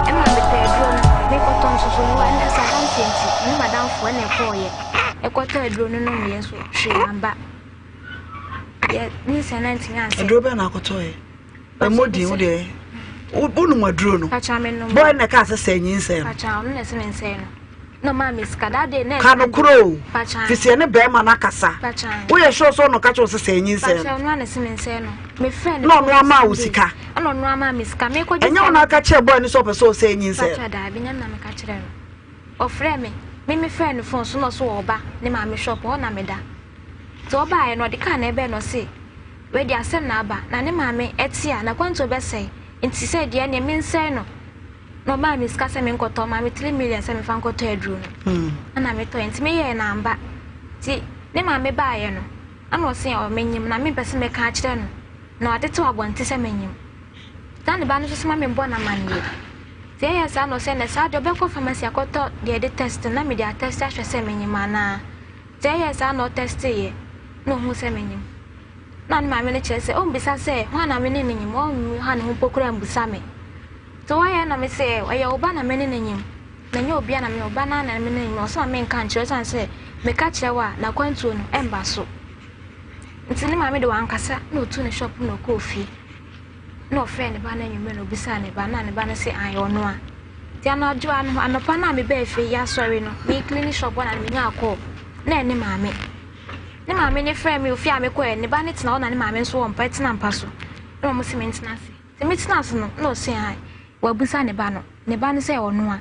Ɛma metɔɔ aduro no, mekɔtɔ nso so no ɛnna sɛ adanseɛ nti, me ne m'adamfo ɛna ɛkɔɔeɛ. Ɛkɔtɔ aduro no nomeɛ nso hwee amba. Yɛ nyinsɛn no antumi ansɛe.
Aduro bɛn na akɔtɔeɛ? Ɛmmɔ din wo deɛ. Wonom aduro no?
Pakyɛ menom.
Boy na ɛkaa sɛ sɛe nyinsɛn no.
Pakyɛ ɔno na ɛsɛ mensɛe no. Na ɔmaa me sika that day na
Ka no korɔ o.
Pakyɛ.
Firi sɛ ɛne bɛrima no akasa.
Pakyɛ.
Woyɛ sure sɛ ɔno ka kyerɛ wo sɛ sɛe nyinsɛn no?
Pakyɛ ɔno a na ɛsɛ mensɛe no. Mefrɛ no.
Na ɔno ama wo sika.
Ɛna ɔno ama me sika. Mekɔgye
Ɛnyɛ wo na aka kyerɛ boy no sɛ ɔpɛ sɛ ɔsɛe nyinsɛn no?
Pakyɛ daabi nyɛ me na meka kyerɛ no. Ɔfrɛ me. Me mefrɛ no phone so na ɔso ɔɔba ne maame shop hɔ na meda. Nti ɔbaeɛ no ɔde kaa na ɛbɛɛ no ɔse wei deɛ asɛm na aba na ne maame ɛte a n'akwantuo bɛsɛe nti sɛ deɛ ɛneɛ mensɛe no na ɔmaa me sika sɛ menkɔtɔ ɔmaa me 3 million sɛ memfa nkɔtɔ aduro no ɛna metɔɛ nti meyɛɛ no amba nti ne maame baeɛ no ɛna ɔse ɔ menyim na mempɛ sɛ mɛka akyerɛ no na watetew abɔnte sɛ menyim na ne ba no nso sɛ ma membɔ no amanneɛ nti ɛyɛ saa na ɔsɛ na saa deɛ ɔbɛkɔ pharmacy akɔtɔ deɛ yɛde test na mede atest ahwɛ sɛ menyim anaa. Dza ɛyɛɛ saa na ɔtɛsteeɛ na ohuu sɛ minyim. Nna ne maame no kyerɛ sɛ ommbisa sɛ hwan na menye no nyim, ɔnnha no ho mpo koraa mmbisa me. Ntsi ɔyɛe na mese ɔyɛ wo ba na menye no nyim, na nnyɛ obiara na menye, wo ba no ara na menye no nyim. Ɔse ma menka nkyerɛ wo osian sɛ meka kyerɛ wo a n'akwantuo no ɛmmba so. Ntsi ne maame de ɔannkasa na otuu ne shop na ɔkɔɔ fie. Na ɔfrɛɛ ne ba no anwummerɛ na obisaa ne ba no na ne ba no se ae ɔno a. Nti anadwo ano anɔpa no a mebaa fie yi asɔre no me clean shop hɔ na menyaa call na ɛne maame. Ne maame ne frɛ me ofie a mekɔɛ ne ba no tena hɔ na ne maame nso wɔ mpa tena mpa so na wɔn se mentena ase. Nti metena ase no na ɔse ae wabusa ne ba no ne ba no sɛ ɔno a.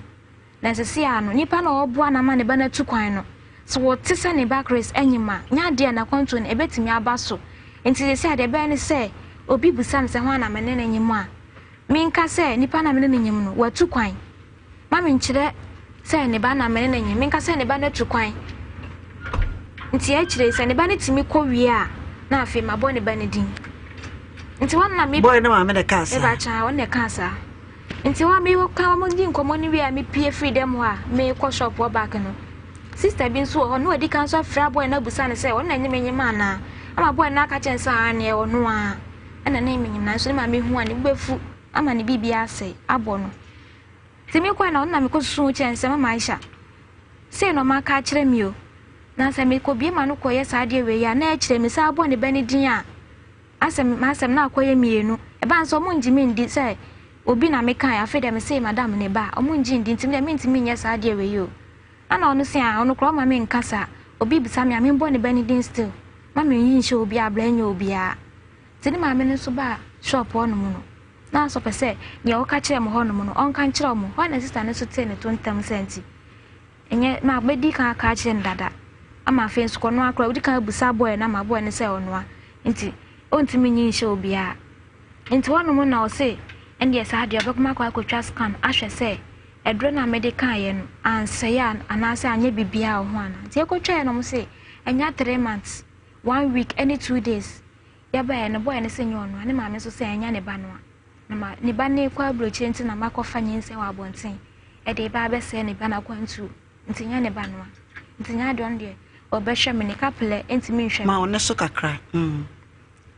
Na seesei ara no, nipa no a ɔreboa no ama ne ba no atu kwan no, sɛ wɔte sɛ ne ba Chris anyim a, nyɛ adeɛ a n'akwantuo no ɛbɛtumi aba so. Nti seesei a deɛ ɛbɛyɛ ne sɛ, obi bisa me sɛ hwan na me ne no nyim a, menka sɛ nipa no a me ne no nyim no, watu kwan. Ma menkyerɛ sɛ ne ba na me ne no nyim, menka sɛ ne ba no atu kwan. Nti akyire yi, sɛ ne ba no tumi kɔ wie a, na afei mabɔ ne ba no din. Nti hɔ na me.
Boy no maame na ɛkaa saa.
Mepa kyɛw, ɔno na ɛkaa saa. Ntsi hɔ a mekã hɔn dzi nkɔmbɔ no wie a mepue fii dɛm hɔ a merekɔ shop hɔ back no, sister bi so wɔ hɔ na oedzi kan so afrɛ boy no abusa no sɛ ɔno na nye me nyem anaa. Ama boy no aka akyerɛ no sɛ aane ɔno ara na ne menyem naaso ne maame hu a ne bo befu ama ne biribiara asɛe abɔ no. Ntsi mokɔe na ɔno na mekɔsusuu ho kyerɛɛ no sɛ mama Aisha, sei na ɔma aka akyerɛ me o, na sɛ mekɔbue m'ano kɔyɛ saa adeɛ wei a na ɛkyerɛ mesan bɔ ne ba no din a Asɛm, m'asɛm na akɔyɛ mienu. Ɛbaa no sɛ ɔmo nngye me nndi sɛ obi na mekae, afei deɛ mese madam ne ba a, ɔmo nngye nndi nti medeɛ mentumi nnyɛ saa adeɛ wei o. Ɛna ɔno se aa ɔno koraa ɔmma me nka saa, obi bisa me a membɔ ne ba no din still, ma menyi nhyɛ obiara bra nyɛ obiara. Nti ne maame no nso baa shop hɔ nom no, na asɛ ɔpɛ sɛ deɛ ɔka kyerɛɛ mo hɔ nom no ɔnka nkyerɛ ɔmo, hɔ na sister no nso tee ne to ntɛm sɛ nti Ɛnyɛ ma mɛdi kan aka akyerɛ no dada ama afei nso kɔnoa koraa odi kan abusa boy no ama boy no sɛ ɔnoa nti ɔntumi nyi nhyɛ obiara nti hɔnom na ɔse ɛndeɛ saa deɛ ɔbɛkɔm akɔ akɔtwa scan ahwɛ sɛ aduro no a mede kaeɛ no ansɛe a anaasɛ anyɛ biribiara wɔ ho anaa nti ɛkɔtwaeɛ no ɔmo se ɛnya 3 months 1 week ɛne 2 days yɛbaeɛ no boy no sɛ nyɛ ɔnoa ne maame nso sɛ ɛnyɛ ne ba noa na ma ne ba no rekɔ aburokyire nti na makɔfa nyinsɛn wɔ abɔnten de reba abɛsɛe ne ba no akwantuo nti nyɛ ne ba no a nti nyɛ adeɛ ɔno deɛ ɔbɛhwɛ me ne kaplɛ ntumi nhwɛ me.
Ma wo ne so kakra.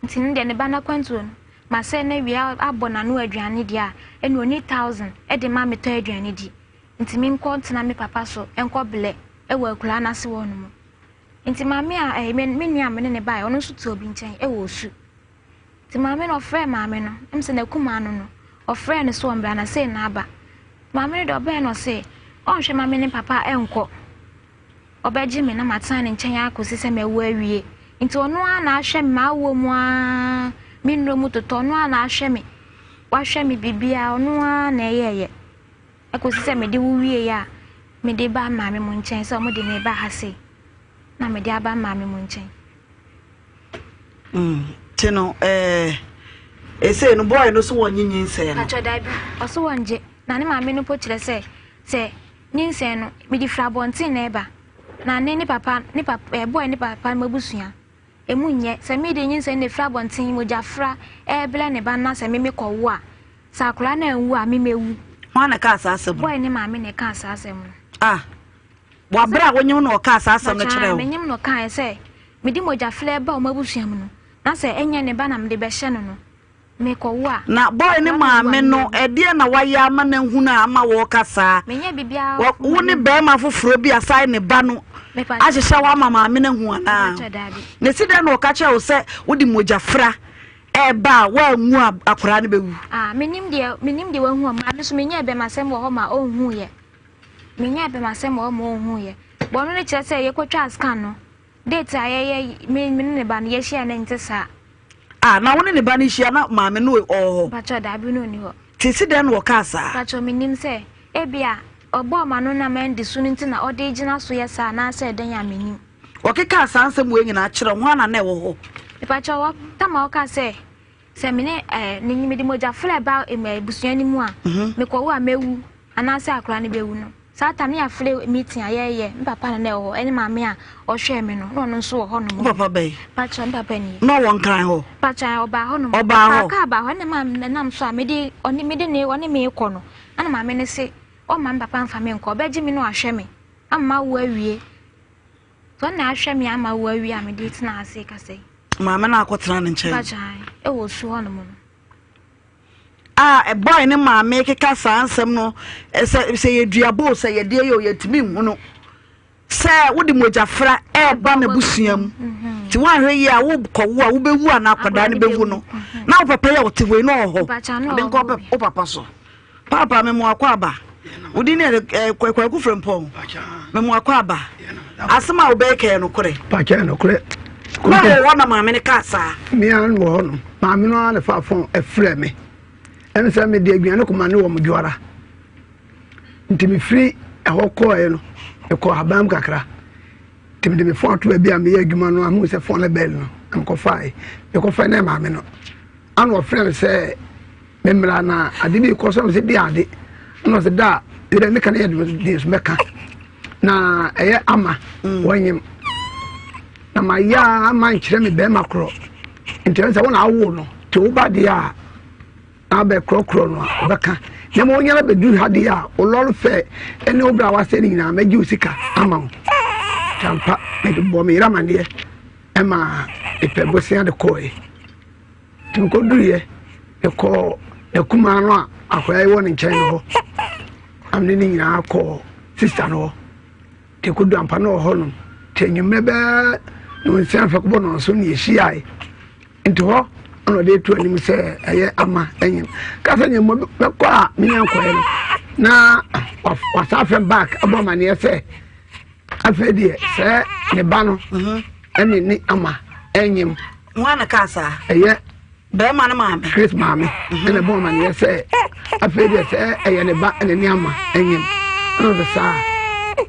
Nti no deɛ ne ba no akwantuo no. Masɛe no awie abɔ n'ano aduane deɛ a, ɛna ɔni 1000 de ma metɔ aduane di. Nti menkɔ ntena me papa so nkɔ blɛ wɔ akuraa no ase hɔ nom. Nti maame a ɛyɛ me me nua a me ne ne baeɛ, ɔno nso te obi nkyɛn wɔ Osu. Nti maame no ɔfrɛɛ maame no, ɛm sɛ n'akumaa no no, ɔfrɛɛ no sɛ ɔmmra na sei na aba. Maame no deɛ ɔbɛɛ no ɔse ɔnhwɛ ma me ne papa nkɔ. Ɔbɛgye me na matena ne nkyɛn akɔsi sɛ mawu awie. Nti ɔno ara na ahwɛ me m'awoɔ mu ara, me nnuro mu totɔ, ɔno ara na ahwɛ me. Wahwɛ me biribiara, ɔno ara na ɛyɛɛyɛ. Ɛkɔsi sɛ mede wo wieeɛ a, mede ba maame mo nkyɛn sɛ wɔde me ba ha sei. Na mede aba maame mo nkyɛn.
Nti no ɛɛ esei no boy no so wɔnye nyinsɛn no.
Pakyɛ daabi, ɔso wɔngye. Na ne maame no mpo kyerɛ sɛ sɛ nyinsɛn no mede firi abɔnten na ɛba. Na ne ne papa ne papa ɛɛ boy ne papa no abusua emu nyɛ. Sɛ mede nyinsɛn na efiri abɔnten mogyafra ɛɛbrɛ ne ba no na sɛ me mekɔwo a sɛ akwadaa no anwu a me mɛwu.
Hwan na ɛkaa saa asɛm no?
Boy ne maame na ɛkaa saa asɛm no.
Ah, wɔ abere a wonyem na ɔkaa saa asɛm no kyerɛɛ wo?
Menyem na ɔkaeɛ sɛ mede mogyafra ba wɔn abusua mu no, na sɛ ɛnyɛ ne ba na mede bɛhyɛ no no, mekɔwo a.
Na boy ne maame no, ɛdeɛn na wayɛ ama no ahunu a ama wɔreka saa?
Menyɛ biribiara.
Wo ne barima foforɔ bi asan ne ba no ahyehyɛ wo ama maame no ahu anaa? Na ɛsi dɛn na ɔka kyerɛ wo sɛ wode mogyafra ɛreba a woanwu a akwadaa no bɛwu?
Ah, menim deɛ menim deɛ wahu a maame so menyɛɛ bɛmasɛm wɔ hɔ ma ɔnhuiɛ. Menyɛɛ bɛmasɛm wɔ hɔ ma ɔnhuiɛ. Bɔno no kyerɛ sɛ yɛkɔtwaa scan no, Date a yɛyɛ me me ne ne ba no yɛhyia no nte saa.
Ah, na wo ne ne ba no hyia na maame no wɔ hɔ?
Mpakyɛw daabi na ɔnni hɔ.
Te si dɛn na ɔkaa saa?
Mpakyɛw mennim sɛ ebia ɔbɔɔ m'ano na mandi so no nti na ɔde gyina so yɛ saa anaasɛ dɛn a mennim.
Ɔkekaa saa nsɛm wei nyinaa kyerɛɛ wo, hwan na na ɛwɔ hɔ?
Mpakyɛw wɔ tam a ɔkaa sɛ sɛ me ne eh, ne mede mogya frɛ ba abusua no mu a mekɔwo a mɛwu anaasɛ akwadaa no bɛwu no. Saa tam no yɛafrɛ meeting a yɛyɛ, me papa na na ɛwɔ hɔ, ɛne maame a ɔhwɛɛ me no, na ɔno nso wɔ hɔ nom.
Wo papa bɛn?
Pakyɛ, me papa nie.
Na ɔwɔ Nkran hɔ?
Pakyɛ, ɔbaa hɔ nom.
Ɔbaa hɔ?
Ɔfaa kaa baa hɔ, ɛna maa me nam so a mede, ɔne, mede ne, ɔne me rekɔ no, ɛna maame no se, ɔmma me papa mfa me nkɔ, ɔbɛgye me na wahwɛ me, ama mawo awie. So ɔno na ahwɛ me ama mawo awie a mede tena ase kasa yi.
Maame no akɔtena ne nkyɛn?
Pakyɛ, ɛwɔ su hɔ nom no.
A boy ne maame keka saa nsɛm no sɛ sɛ yɛ duabɔ o sɛ yɛdeɛ yɛ o yɛntumi nhunu sɛ wode mogyafra ɛreba n'abusua mu mhm. nti woanhwɛ yie a wokɔwo a wobɛwu a na akwadaa no bɛwu no mhm. na wo papa yɛ ɔte hɔ yi na ɔwɔ hɔ ade nkɔ wo papa so paapa memo akɔ aba wodi ne kwaku frɛmpɔn memo akɔ aba asɛm a wobɛyɛ kɛɛ nokorɛ
pakyɛ nokorɛ
Na wɔ hɔ na maame no kaa saa.
Me ara wɔ hɔ no, maame no ara na fa fon ɛfrɛ me. Ɛne sɛ mede aduane kɔma ne wɔ mo dwoara. Nti mefiri ɛhɔ kɔɔɛ no, mekɔɔ haban mu kakra. Nti mede me fon ato baabi a meyɛ adwuma no a, mehu sɛ fon no bɛl no, na mekɔfae. Mekɔfae na maame no. Ana ɔfrɛ me sɛ memmra na ade bi rekɔ so na mesɛ di ade. Ana ɔsɛ da a ɛdɛ ne ka no yɛ den so mɛka. Na ɛyɛ ama mm. wɔnyem. Na mayɛ a ama nkyerɛ me bɛrima korɔ. Nti ɛno sɛ wo na awo no nti wo ba deɛ a na abɛkorɔkorɔ no a ɔbɛka. Na ma ɔnyara bɛduru ha deɛ a wo lɔre fɛ ne wo berɛ a wasɛ no nyinaa mɛgye wo sika ama wo. Tampa mede bɔ me yere amanneɛ ɛma mepɛ bosea de kɔɔe. Nti mekɔduruiɛ, mekɔɔ n'akumaa no a akwadaa yi wɔ ne nkyɛn no hɔ. Na mene ne nyinaa kɔɔ sista no hɔ. Nti ɛkɔdu ampa no wɔ hɔ nom. Nti anwummerɛ bɛɛ nonsia fɛ kɔbɔ nɔnso ne yɛhyiae. Nti hɔ na ɔde to anim sɛ ɛyɛ ama ɛnyem. Ka sɛ nyɛ mmɔ bɛkɔ a menya nkɔɛ no na wasa afrɛ back abɔ amaneɛ sɛ Afei deɛ sɛ ne ba no ɛne ne ama ɛnyem.
Wɔn na kaa saa.
Ɛyɛ.
Bɛrima no maame.
Chris maame ɛna ɛbɔ amaneɛ sɛ afei deɛ sɛ ɛyɛ ne ba ɛne ne ama ɛnyem ɛna ɔsɛ saa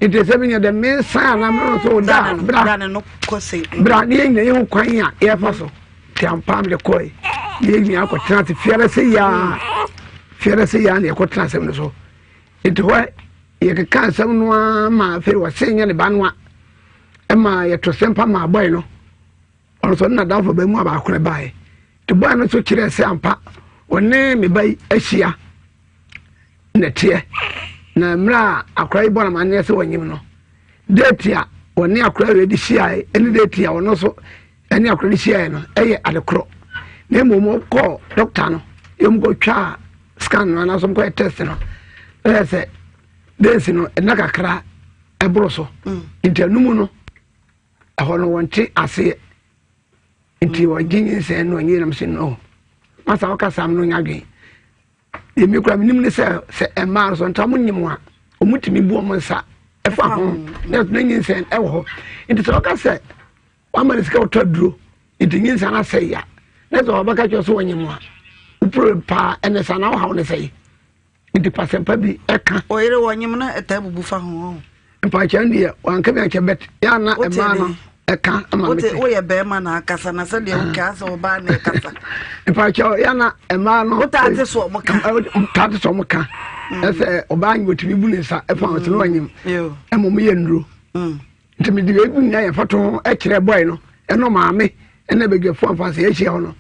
nti sɛ menya dɛ mensan anaa mene sɛ ɔda bra bra ne yɛnyina yɛhu kwan a yɛfa so nti ampa mede kɔe ne yɛnyina akɔtena ase fiara sɛ yaa fiara sɛ yaa ne yɛkɔtena asɛm no so nti hɔ Yɛkeka nsɛm no ara ma afei wɔse nyɛ ne ba no a ɛma yɛto sɛmpa maa bɔe no. Ɔno nso ɔne n'adamfo baa mu a baako na baeɛ. Nti bɔe no nso kyerɛɛ sɛ ampa ɔne me ba yi ahyia na ɛteɛ. Na mmerɛ a akora yi bɔ no amanneɛ sɛ wɔnyim no, deeti a wɔne akora wei de hyiaeɛ ne deeti a ɔno nso ɛne akora no hyiaeɛ no ɛyɛ ade korɔ. Na mmom ɔkɔɔ dɔkta no, yɛm kɔtwaa scan no anaasɛ ɔmkɔyɛ test no, ɛyɛ sɛ days no ɛna kakra ɛboro so. Nti ɛno no, ɛhɔ no wɔnte aseɛ. Nti wɔgye nyinsɛn no ɔnye nam sɛ no. Masa wɔka sam no nya adwene. Deɛ me kura menim ne sɛ sɛ mmaa no so nta wɔn nyim a wɔn tumi bu wɔn nsa ɛfa ho na ɛtena nyinsɛn ɛwɔ hɔ. Nti sɛ wɔka sɛ wama ne sika ɔtɔ aduro nti nyinsɛn no asɛe ya na sɛ wɔbɛka kyerɛ sɛ wɔnyim a wopere paa ɛne sa na wohaw ne sɛe. Nti pasɛmpa bi ɛka.
Ɔyere wɔnyim no ɛtaa bubu fa ho.
Mpakyɛ no deɛ wanka bi ankyɛ bɛt yɛ ana mmaa no ɛka ama mete.
Woyɛ bɛrima na akasa na sɛdeɛ woka sɛ ɔbaa na ɛkasa.
Mpakyɛ yɛ ana mmaa no.
Wotaa te so ɔmo ka.
Taa te so ɔmo ka. Ɛsɛ ɔbaa nyim otumi bu ne nsa ɛfa ɔsɛ no ɔnyim. Ɛma ɔmo yɛ nnuro. Nti mede wei bi nyinaa yɛ fɔto ho ɛkyerɛ bɔe no ɛno maame ɛna badwafoɔ amfa sɛ yɛahyia hɔ no.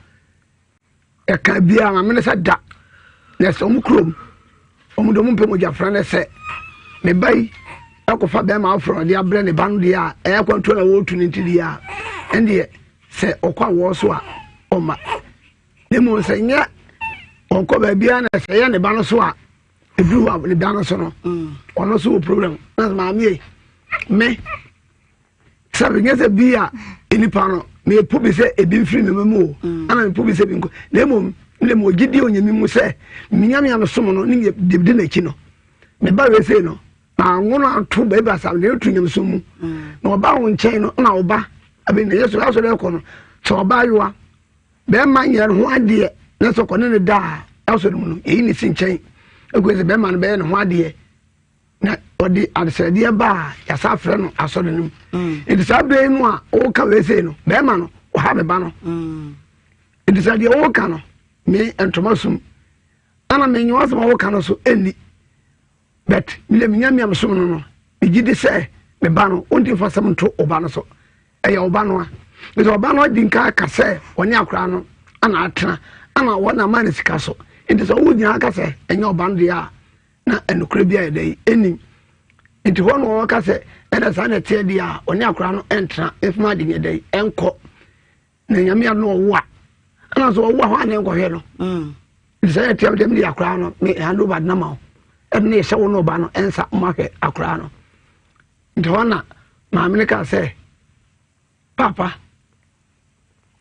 Ɛka biara maame no sɛ da na sɛ ɔmo kurom ɔmo de ɔmo mpɛ mogya fra no sɛ me ba yi ɛkɔfa bɛrima aforɔ ɔde abrɛ ne ba no deɛ a ɛyɛ akwantuo na wɔretu no nti deɛ a ɛndeɛ sɛ ɔkɔ awɔ so a ɔma na mmom sɛ nyɛ ɔnkɔ baabiara na sɛ ɛyɛ ne ba no so a ɛduru hɔ a ne ba no so no ɔno so wɔ problem na maame yi me Sɛ menyɛ sɛ bi a nnipa no mepo bi sɛ ebi mfiri me mu o mm. ana mepo bi sɛ bi nkɔ na mmom ne mu ɔgye di onyame mu sɛ menyame a mesom no ne di n'akyi no meba wei sei no manwo no anto baabi asa ne to nyamesom mu mm. na ɔba wo nkyɛn no na ɔba abɛn na yɛsɔ asɔre ɛkɔ no sɛ ɔba ayowa bɛrima nyɛ ne ho adeɛ na sɛ ɔkɔ ne ne da a asɔre mu no yɛyi ne si nkyɛn ɛkɔ sɛ bɛrima no bɛyɛ ne ho adeɛ na ɔde adesrɛdeɛ ba a yɛasa afrɛ no asɔre no mu mm. nti saa berɛ yi no a woka wei sei no bɛrima no ɔha me ba no mm. nti sɛ deɛ woka no me ntoma sum ana menye wasɛm a woka no so ɛnni but mede menya mea mesom no no megye di sɛ me ba no wonti mfa sɛm nto wo ba no so ɛyɛ wo ba no a nti ɔba no adi nka aka sɛ ɔne akora no ana atena ana wɔn ama no sika so nti sɛ wo nyinaa ka sɛ ɛnyɛ ɔba no deɛ a na ɛnokorɛ bi ayɛ dɛn ɛnim nti hɔ na wɔka sɛ ɛna saa na ɛteɛ deɛ a ɔne akora no ɛntena mfima ade nyɛ dɛn ɛnkɔ na nyame ano ɔwo a ɛna sɛ ɔwo a hɔ a na ɛnkɔhwɛ no mm. nti sɛ ɛteɛ deɛ mede akora no me hand over de nama wo ɛde ne yɛhyɛ wo ne ɔba no ɛnsa mahwɛ akora no nti hɔ na maame no kaa sɛ Paapa,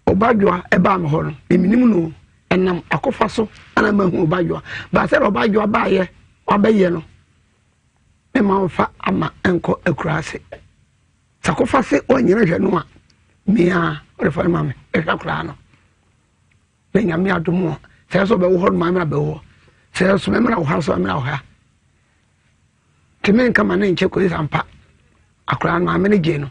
Ɔbadwoa baa me hɔ no, menim no ɛnam akɔfa so ana mahu Ɔbadwoa. Baa sɛ Ɔbadwoa baayɛ wabɛyɛ no, me ma mfa ama nkɔ akura ase. Sɛ akɔfa se ɔnyina hwɛ no a, mea ɔde fa no ma me ɛhwɛ akora no. Na nyame adom a, sɛ ɛsɛ ɔbɛwɔ hɔ no ma mena bɛwɔ hɔ. Sɛ ɛsɛ mɛmena wɔ ha so mɛmena wɔ ha. Nti menka ma ne nkyɛ kɔsi sɛ ampa akwadaa no maame no gyee no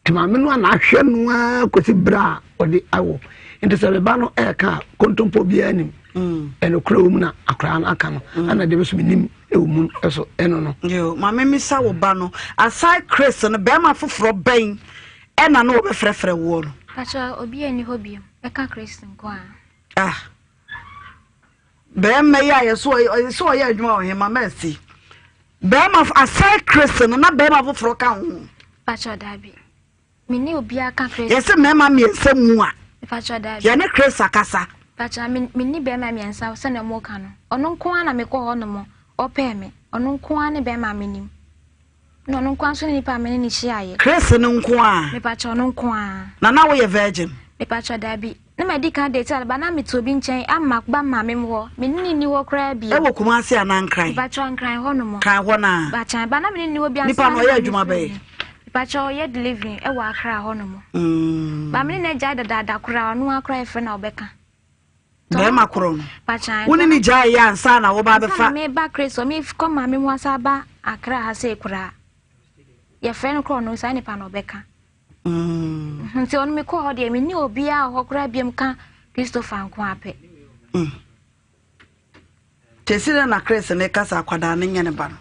nti maame no a na ahwɛ no ara kɔsi berɛ a ɔde awo nti sɛ meba no ɛreka a kontompo biara nim mm. ɛnokorɛ wɔ mu na akwadaa no aka no mm. ɛna deɛ bɛso menim ɛwɔ mu ɛso ɛno no.
Yo, maame misa wo ba no aside Chris no bɛrima foforɔ bɛn ɛna na wɔbɛfrɛfrɛ woɔ no.
Pakyɛ obi ani hɔ biom ɛka Chris nko a.
Ah. Bɛrima yi a yɛsɛ ɔyɛ sɛ ɔyɛ adwuma wɔ hema mɛsi. Bɛrima aside Chris no na bɛrima foforɔ ka ho.
Pakyɛ daabi. Me ne obiara ka Chris.
Yɛsɛ mmarima mmiɛnsa mu a.
Pakyɛ daabi.
Yɛne Chris akasa.
Pakyɛ me me ni bɛrima mmiɛnsa sɛnea ɔmo ka no. Ɔno nko ara na mekɔ hɔ nom ɔpɛɛ me. Ɔno nko ara ne bɛrima a menim. Na ɔno nko ara nso ne nipa a me ne no hyiaeɛ.
Chris no nko ara?
Mepakyɛ ɔno nko ara.
Na na woyɛ virgin?
Mepakyɛ daabi. Na madi kan date a ba na mete obi nkyɛn ama ba maame mu hɔ. Me ne no nni hɔ koraa bio.
Ɛwɔ Kumasi anaa Nkran?
Mepakyɛ Nkran hɔ nom.
Nkran hɔ naa?
Mepakyɛ ba na me ne no nni hɔ bio
ansa na maame Nipa no ɔyɛ adwuma bɛyɛ?
Mepakyɛ ɔyɛ delivery ɛwɔ Accra hɔ nom. Mm. Ba me ne no agyae dadaada koraa ɔno ara koraa yɛfrɛ no a ɔbɛka.
Bɛrima korɔ no. Wo ne ne gyae yɛ ansa na woba abɛfa.
Ansa na meba Kristo, mekɔ maame mu asa aba Accra ha sei koraa. Yɛfrɛ no korɔ no saa nipa na ɔbɛka. Mm. Nti ɔno mekɔ hɔ deɛ menni obiara wɔ hɔ koraa biam ka Christopher nko apɛ.
Mm. Tesi dɛ na Chris ne kasa akwadaa no nyɛ ne ba no.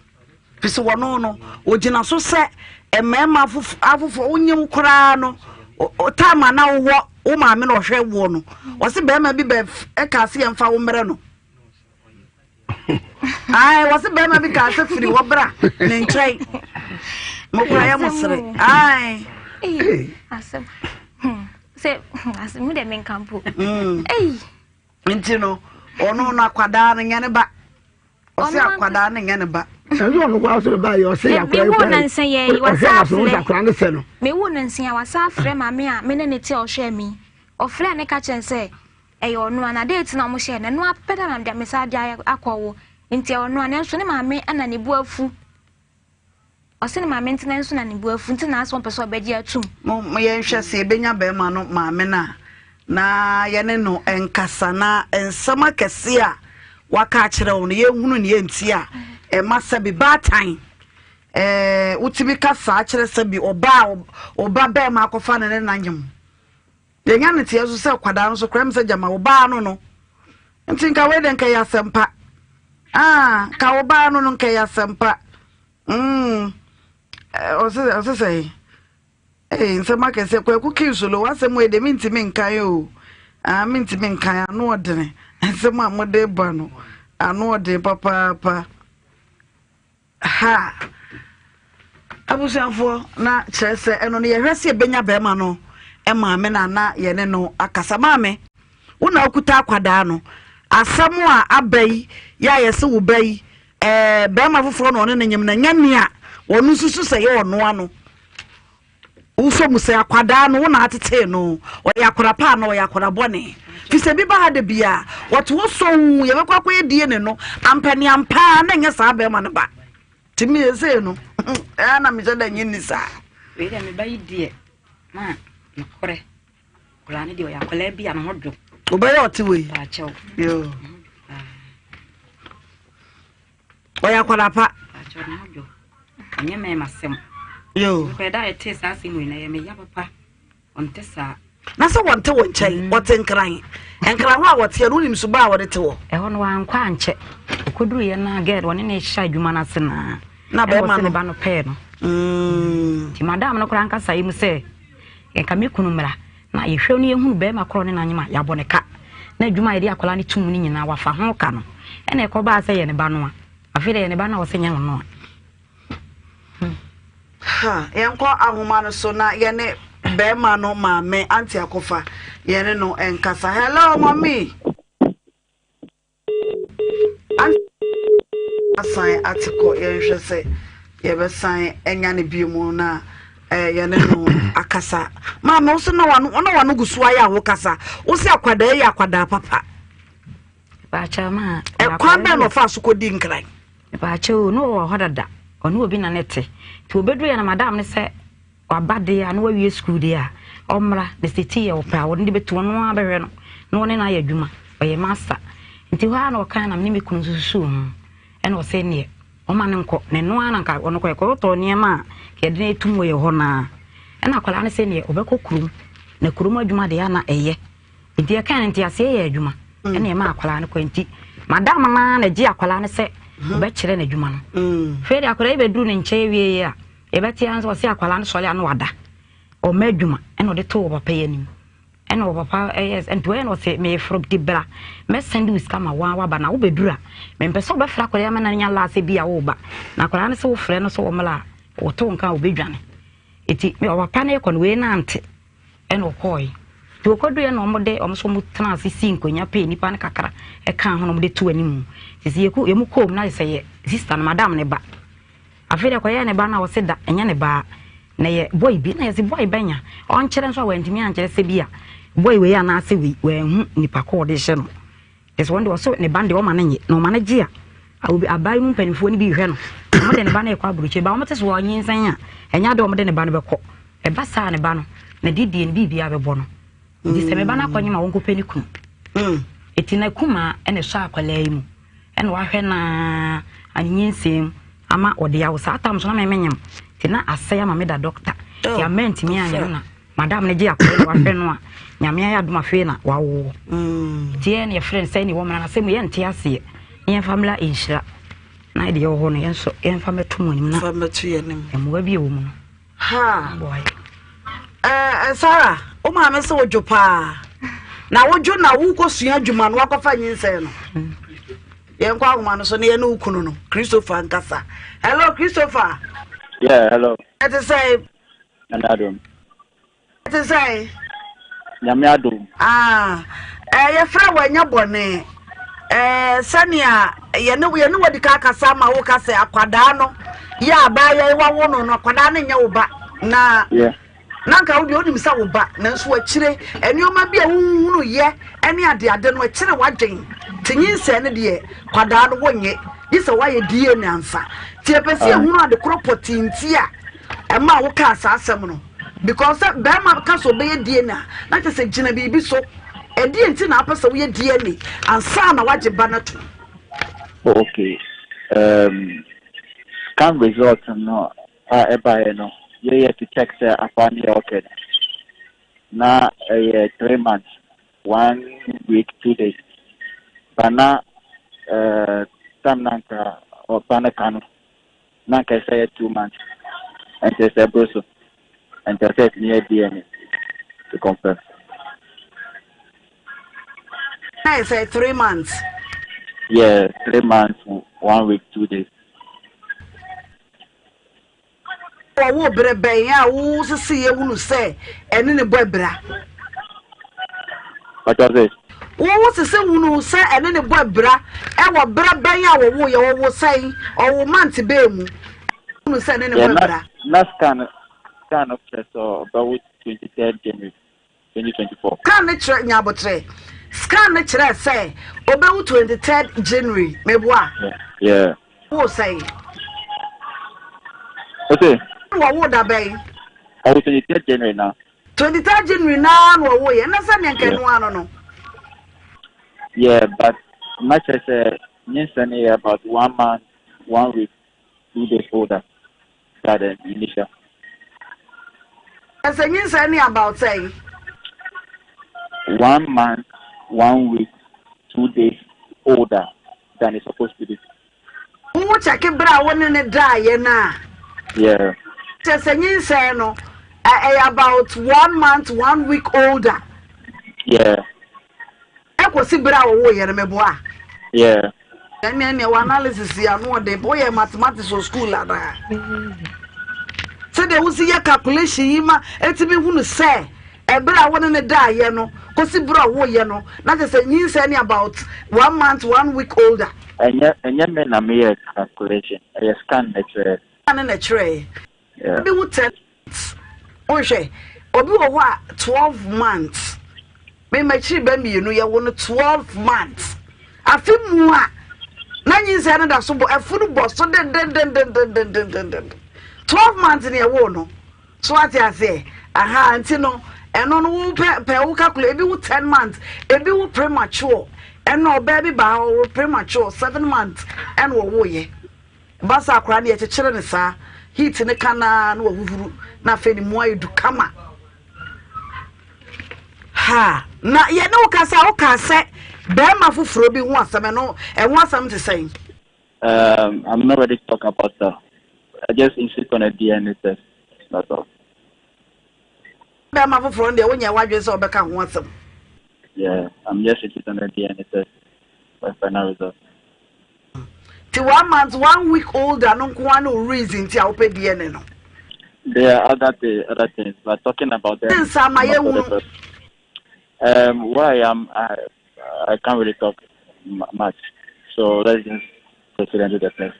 Firi sɛ wɔno no, ɔgyina so sɛ mmarima afoforɔ wonyem koraa no, time a na wowɔ wo maame na ɔhwɛ woɔ no, ɔse barima bi bɛ ɛka se yɛmfa wo mmerɛ no. Ae, wɔse barima bi kaa sɛ firi hɔ bra ne nkyɛn. Mo koraa yɛ mo sere. Ae.
Asɛm. Sɛ ase mu deɛ menka mpo. Ei.
Nti no ɔno no akwadaa no nyɛ ne ba. Ɔsɛ akwadaa no nyɛ ne ba.
Ɛnso ɔno koraa sɛ ba yɛ ɔsɛ yɛ akwadaa yi koraa. Ɔhwɛ na so ɔsɛ akwadaa no sɛ no.
Mewu no nsia wasa afrɛ maame a me ne ne te a ɔhwɛ mi. Ɔfrɛ ne ka kyɛn sɛ ɛyɛ ɔno a na date na ɔmo hyɛ no ɛno apɛ dɛ na me sa de akɔwo nti ɛyɛ ɔno a nanso ne maame na ne bu afu. Ɔse ne maame ntena nso na ne bo afu nti na asɛ ɔmpɛ sɛ ɔbɛgye atum.
Mo yɛnhwɛ sɛ yɛbɛnya bɛrima no maame no a na yɛne no nkasa na nsɛm akɛseɛ a waka akyerɛ wo no yɛnhunu ne yɛnti a ɛma sɛbi baatan ɛɛ wotumi ka saa kyerɛ sɛbi ɔbaa ɔba bɛrima akɔfa ne ne nanyem Yɛnya ne teɛ so sɛ kwadaa no so koraa sɛ gyama wo baa no no nti nka wei de nka yɛ asɛmpa ah nka wo baa no no nka yɛ asɛmpa mm ɔse ɔse sɛ ee nsɛm akɛseɛ kwaku kinsolo w'asɛm wei de mentumi nkan o ah mentumi nkan ano ɔdene nsɛm a mode ba no ano ɔden papaapa. Ha! Abusuafoɔ, na kyerɛ sɛ ɛno no yɛhwɛ sɛ yɛbɛnya bɛrima no maame no a na yɛne no akasa. Maame, wo na wokuta akwadaa no. Asɛm a aba yi yɛ a yɛse wo ba yi ɛɛ bɛrima foforɔ na ɔne no nyem na nyɛ nea wɔn nsusu sɛ yɛ ɔnoa no. Wosɔ mu sɛ akwadaa no wo na atetee no, ɔyɛ akwadaa pa anaa ɔyɛ akwadaa bɔne? Fi sɛ bi ba ha da bi a, wɔte hɔ sɔn yɛbɛkɔ akɔyɛ DNA no, ampɛ ne ampa na ɛnyɛ saa bɛrima no ba. Nti me ɛsei no, ɛa na mehyɛ da nye nni saa.
Wei deɛ me ba yi deɛ, ma nokorɛ, akwadaa no deɛ ɔyɛ akwadaa bi a ne ho dwo.
Wobɛyɛ ɔte wei?
Paakyɛw.
Yoo. Ɔyɛ akwadaa pa.
Paakyɛw ne ho dwo. Ɔnyɛ mɛɛma sɛm.
Yoo.
Nkɔyɛ da a yɛtee saa asɛm wei na ɛyɛ me ya papa. Ɔnte saa.
Na sɛ wɔnte wo nkyɛn, wɔte nkran. Nkran hɔ a wɔteɛ no, wonim suban a wɔde te hɔ.
Ɛhɔ no wankɔ ankyɛ. Ɔkɔduruiɛ no a girl ɔne ne hyɛ adwuma no ase naa.
Na bɛrima no.
Ne ba no pɛɛ no. Nti madam no koraa nkasa yi mu sɛ nka me kunu mmra na yɛhwɛ no yɛhunu bɛrima korɔ ne n'anyem a yɛabɔ ne ka. Na adwuma a yɛde akwadaa no tum no nyinaa wafa ho ka no. Ɛna ɛkɔbaa sɛ yɛ ne ba no a. Afei deɛ yɛ ne ba no a ɔsɛ nyɛ ɔno a.
Ha, yɛnkɔ ahoma no so na yɛne bɛrima no maame Auntie Akofa yɛne no nkasa. Hello, mommy. Asan ate kɔ yɛnhwɛ sɛ yɛbɛsan anya no bio mu na eh, yɛne no akasa. Maame, wo so na wano na wano gu so ayɛ a wokasa. Wo sɛ akwadaa yi akwadaa papa. Ɛkwan bɛn na ɔfaa so kɔdi nkran?
Mepaakyɛw o, na ɔwɔ hɔ dada. Ɔne obi na na ɛte. Nti obeduruiɛ no, madam no sɛ waba deɛ a na wawie sukuu deɛ a, ɔmmra. Na sɛ ti yɛ ɔpɛ a, ɔno de bɛtu ɔno ara bɛhwɛ no na ɔne no ayɛ adwuma. Ɔyɛ master. Nti hɔ ara na ɔkae na me ne me kunu nso susuu ho. Ɛna ɔsɛ neɛ ɔma no nkɔ. Na ɛno ara na nka ɔno kɔ ɛkɔtɔ nneɛma a yɛde no atum wɔ yɛ hɔ no ara. Ɛna akwadaa no sɛ neɛ ɔbɛkɔ kurom. Na kurom adwuma deɛ a na ɛyɛ. Nti yɛkaa no nteaseɛ yɛ adwuma mm. ɛna ɛma akwadaa no kɔ nti madam no ara na gye akwadaa no sɛ mm-hmm. ɔbɛkyerɛ n'adwuma no mm. fei de akwadaa yi bɛduru ne nkyɛn wie a yɛbɛte ara nso ɔsɛ akwadaa no sɔre ano wada ɔma adwuma ɛna ɔde to wɔ papa yi anim ɛna wɔ papa ɛyɛ nti wɔyɛ no ɔsɛ meforo de bra mɛsɛn de wo sika ma wɔn waba na wobɛduru a mempɛ sɛ wobɛfrɛ akwadaa ama na nya laasɛ bi a woba na akwadaa no sɛ wofrɛ no sɛ wɔmmra a wɔto nka a wɔbɛdwane nti papa no kɔ no wei nante Ɛna ɔkɔɔe. Nti ɔkɔduiɛ na wɔde wɔn nso wɔtenaa ase sii nkonnwa pɛɛ nnipa no kakra ɛkaa ho na wɔde too anim. Nti sɛ yɛkɔ yɛn mu kɔɔ mu na sɛ yɛ sista no madam ne ba. Afei deɛ kɔyɛɛ ne ba no a ɔse da ɛnyɛ ne ba na yɛ boy bi na yɛse boy bɛnya ɔnkyerɛ nso a wantumi ankyerɛ sɛ bi a boy wei anaasɛ wei wanhu nipa kɔ ɔde hyɛ no. Ɛsɛ wɔn de ɔso ne ba no deɛ ɔma no nye na ɔma no gye a obi aban mu mpanimfoɔ no bi rehwɛ no wɔn de ne ba no rekɔ aburokyire ba wɔn te so ɔnyinsɛn a ɛnyɛ adeɛ wɔn de ne ba no bɛkɔ ɛba saa ne ba no na didie no biribiara bɛbɔ no nti sɛ me ba no akɔnye ma wɔnkɔpɛ ne kunu eti na kumaa ɛna ɛsɔ akwadaa yi mu ɛna wahwɛ naa anyinsɛn mu ama ɔde awo saa tam so na mɛmɛ nyam nti na asɛe ama me da dɔkta nti ama ntumi anyɛ no na Madam no gye akɔyɛ na wahwɛ no a nyame ayɛ adom afei na wawoɔ mm. nti yɛ ne yɛfrɛ no sɛ ne wɔmmra no asɛm yɛnte aseɛ na yɛmfa mmra nhyira na deɛ ɛwɔ hɔ no yɛn nso yɛmfa mmɛto mu anim na mmoa bi ɛwɔ mu no
ha eh, eh, Sarah wo maame sɛ wodwo paa na wodwo na wokɔsua adwuma no wakɔfa nyinsɛn no mm. yɛnkɔ ahoma no so na yɛne wo kunu no Christopher nkasa. Hello Christopher.
Yeah, hello.
Ɛte sɛ
Nyame adom.
Ɛte sɛn?
Nyame adom.
Ah, eh, yɛfrɛ wo ɛnyɛ bɔne. Eh, sɛnea yɛne yɛne wadi ka akasa ama wo ka sɛ akwadaa no yɛ abaayewa yi wawo no no akwadaa no nyɛ wo ba na
Yeah.
na nka wo deɛ wonim sɛ wo ba nanso akyire nneɛma bi a wohunu yɛ ne adeade no ɛkyere w'adwen te nyinsɛn no deɛ kwadaa no wonyɛ gye sɛ woayɛ DNA ansa nti yɛpɛ sɛ yɛhunu ade korɔ pɔtee nti a ɛma wokaa saa asɛm no because sɛ bɛrima ka sɛ ɔbɛyɛ DNA a na kyerɛ sɛ gyina biribi so ɛdeɛ nti na apɛ sɛ woyɛ DNA ansa na woagye ba no atom.
Okay. Um, scan result no a ɛbaeɛ no yɛyɛ to check sɛ akwadaa no yɛ okay no na ɛyɛ 3 months 1 week 2 days, but na time na nka ɔba no ka no na nka ɛsɛ yɛ 2 months, nti ɛsɛ ɛboro so, nti ɛsɛ ɛtumi yɛ DNA to confirm.
Na ɛsɛ 3 months.
Yeah, 3 months 1 week 2 days.
Wɔwo berɛ bɛn a wo sese yɛhunu sɛ ɛne ne bɔ abira?
What was it?
Wo sese hunu sɛ ɛne ne bɔ abira ɛwɔ berɛ bɛn a wɔwo yɛ? Wɔwo sɛn? Ɔwo month bɛɛ mu hunu sɛ ɛne ne bɔ abira?
Na scan no kyerɛ sɛ ɔbɛwo 23rd January 2024.
Scan no kyerɛ nyabotrɛ, scan no kyerɛ sɛ ɔbɛwu 23rd January, meboa?
Yeah.
Wo sɛn?
Okay.
Wɔwo da bɛn?
Ɔwo 23rd January na.
23rd January naa na wɔwo yɛ na sɛ neɛ nka ɛno ano no.
Yeah, but na kyerɛ sɛ nyinsɛn no yɛ about 1 month 1 week 2 days older than the initial.
Ɛsɛ nyinsɛn ne about sɛn?
1 month 1 week 2 days older than it's supposed to be.
Wo kyɛke berɛ a wo ne ne daeɛ no a?
Yeah.
Kyerɛ sɛ nyinsɛn no ɛyɛ about 1 month 1 week older.
Yeah.
Ɛkɔsi berɛ a wɔwo yɛ no, meboa?
Yeah.
Ɛneɛ wɔ analysis yi ano ɔden, woyɛ mathematics wɔ school anaa? Sɛdeɛ wosi yɛ calculation yi ma ɛtumi hunu sɛ ɛberɛ a wo ne ne daeɛ no kɔsi berɛ a wɔwoyɛ no na kyerɛ sɛ nyinsɛn ne about 1 month 1 week older.
Ɛnyɛ me na meyɛ calculation, ɛyɛ scan na ɛkyerɛ.
Scan na ɛkyerɛ.
Yeah.
Obi wo 10 months, wohwɛ obi wɔ hɔ a 12 months, memakyiri bɛ mmienu yɛwo no 12 months, afe mu a na nyinsɛn no da so bɔ ɛfo no bɔ so dendendendendendendenden. 12 months ne yɛwo no so, ate aseɛ? Aha, nti no ɛno no wo pɛ pɛ wo calculate, ebi wo 10 months, ebi wo premature. Ɛna ɔbaa bi baa ɔwɔ premature 7 months ɛna ɔwo yɛ basa akwaraa no yɛkyekyere ne saa heat ne ka naa na wahuhuru na afei ne mu ayɛ du kama ha. Na yɛne wo kasa, wo ka sɛ bɛrima foforɔ bi ho asɛm, ɛno ɛho asɛm te sɛn?
I'm not ready to talk about that. I just insist on a DNA test. That's all.
Bɛrima foforɔ no deɛ wonyɛ w'adwene sɛ wɔbɛka ho asɛm?
Yeah, I'm just insisting on a DNA test for final result.
Nti 1 month 1 week older no nko ara ne wo reason nti a wopɛ DNA no?
There are other things, but talking about them.
Nsa ama yɛhunu.
Where I am, I can't really talk much. So let's just proceed and do the test.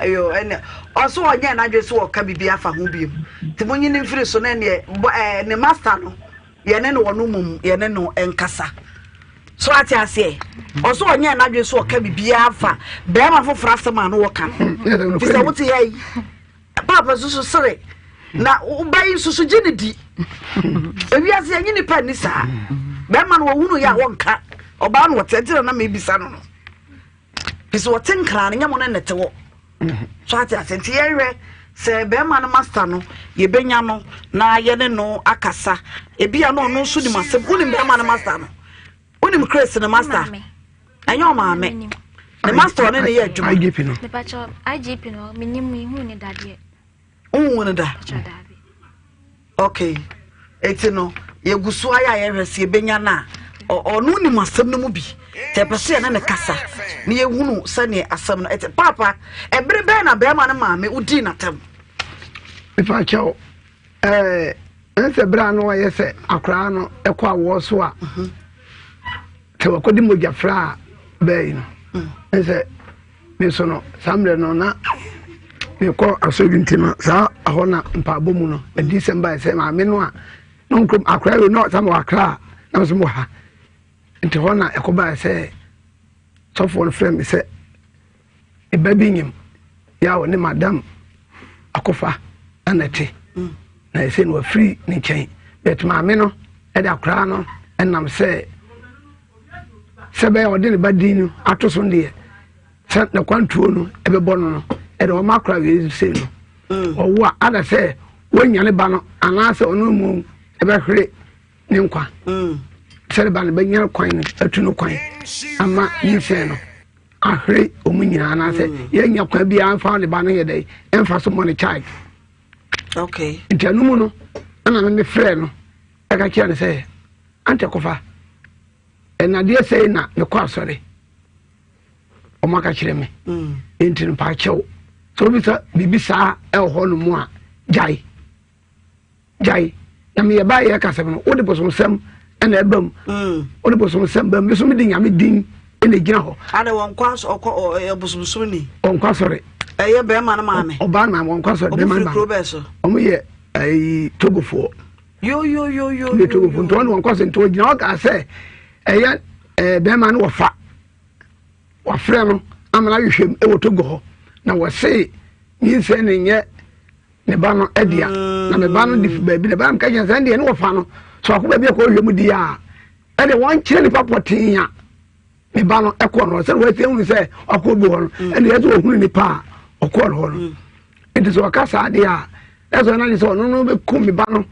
Ayo, ɛnɛ ɔso ɔnyɛ n'adwene so wɔka biribi afa ho biom, nti monyi ne mfiri so na ɛneɛ ɛɛ ne master no yɛne no wɔno mum yɛne no nkasa so, ate aseɛ? Ɔso ɔnyɛ n'adwene so ɔka biribi afa bɛrima foforɔ asɛm a no wɔka no fi sɛ wote yɛ yi paapa soso sere na woba yi nso so gye ne di. Ewiase yɛnye nipa ni saa, bɛrima no wɔhunu yɛ a wɔnka ɔbaa no wɔte nti na na mebisa no fi sɛ wɔte nkran no nyɛ mo ne ne te hɔ so, ate ase? Nti yɛhwɛ sɛ bɛrima no master no yɛbɛnya no na yɛne no akasa, ebia na ɔno nso nim asɛm. Wonim bɛrima no master no? Wonim Chris no master? Ɛnyɛ ɔmaame ne master, ɔne ne yɛ adwuma.
IGP no.
Mepakyɛ, IGP no menim, mehu ne dadeɛ.
Wohu no da?
Pakyɛ, daabi.
Okay, eti no yɛgu so ayɛ a yɛhwɛ sɛ yɛbɛnya no a ɔno nim asɛm no mu bi, sɛ yɛpɛ sɛ yɛne ne kasa na yɛhunu sɛneɛ asɛm no ɛte. Paapa, ɛbere bɛn na bɛrima no maame wodii n'atam?
Mepa kyɛw, ɛɛ. Ɛnsɛ berɛ a na ɔyɛ sɛ akoraa no ɛkɔ awoɔ so a sɛ wakɔdi mogya fra a bɛɛ yi no ɛnsɛ me nso no saa mmerɛ no na mekɔ asɔre nti no saa ɛhɔ na mpaabɔ mu no adiyisɛm baeɛ sɛ maame no a na ɔnkurom akoraa wei na ɔsan wɔ akra a na nso mewɔ ha nti hɔ na ɛkɔbaeɛ sɛ sɔfoɔ no frɛ me sɛ ɛba bi nyim yɛ a ɔne madam akofa ɛna ɛte mm. na ɛsɛ no wafiri ne nkyɛn but maame no ɛde akoraa no ɛnam sɛ sɛ bɛyɛ ɔde ne ba din no ato so deɛ sɛ ne kwantuo no ɛbɛbɔ no no ɛde ɔma akora wei sei no mm. ɔwo a ada sɛ wɔanya ne ba no anaasɛ ɔno mu ɛbɛhwere ne nkwa mm. sɛ ne ba no bɛnya kwan no atu no kwan ama nyinsɛn no ahwere wɔn nyinaa anaasɛ mm. yɛnya kwan biara mfa ne ba no yɛ dɛ ɛmfa so mmɔ ne child
okay
nti ɛno mu no ɛna me mefrɛ no ɛka kyerɛ no sɛ ante kɔfa ɛnadeɛ sɛi na mekɔ asɔre ɔmo aka kyerɛ me mm. nti no paakyɛw sɛ wobisa biribi saa ɛwɔ hɔ no mu a gyae gyae na meyɛ baa yɛ kasɛm no wode bosomsɛm ɛna ɛba mu mm. wode bosomsɛm ba mu meso mede nyame din ɛna ɛgyina hɔ
ada wɔnkɔ asɔ ɔkɔ ɔyɛ bosomsom ni
ɔnkɔ asɔre
ɛyɛ bɛrima no maame
ɔbaa no maame ɔnkɔ asɔre bɛrima no maame ɔmo yɛ ɛyi togofoɔ
yo yo yo yo
yɛ togofoɔ nti ɔno wɔnkɔ asɔre nti ɔgyina hɔ kaa sɛ ɛyɛ ɛɛ bɛrima no wɔfa wafrɛ no ama no ahwehwɛ mu ɛwɔ togo hɔ na wɔse nyinsɛn ne nyɛ ne ba no dea na me ba no de fi baabi na ba no ka kyerɛ sɛ ɛndeɛ ne wɔfa no so akɔ baabi a kɔhwɛ mu di a ɛde wɔn kyerɛ nipa pɔtee a ne ba no ɛkɔ no sɛ wɔasi ehunu sɛ ɔkɔ bi hɔ no mm. ɛnde ɛsɛ ohunu nipa a ɔkɔ no hɔ no mm. nti sɛ ɔka saa deɛ a ɛsɛ ɔno ade sɛ ɔno no bɛkum ne ba no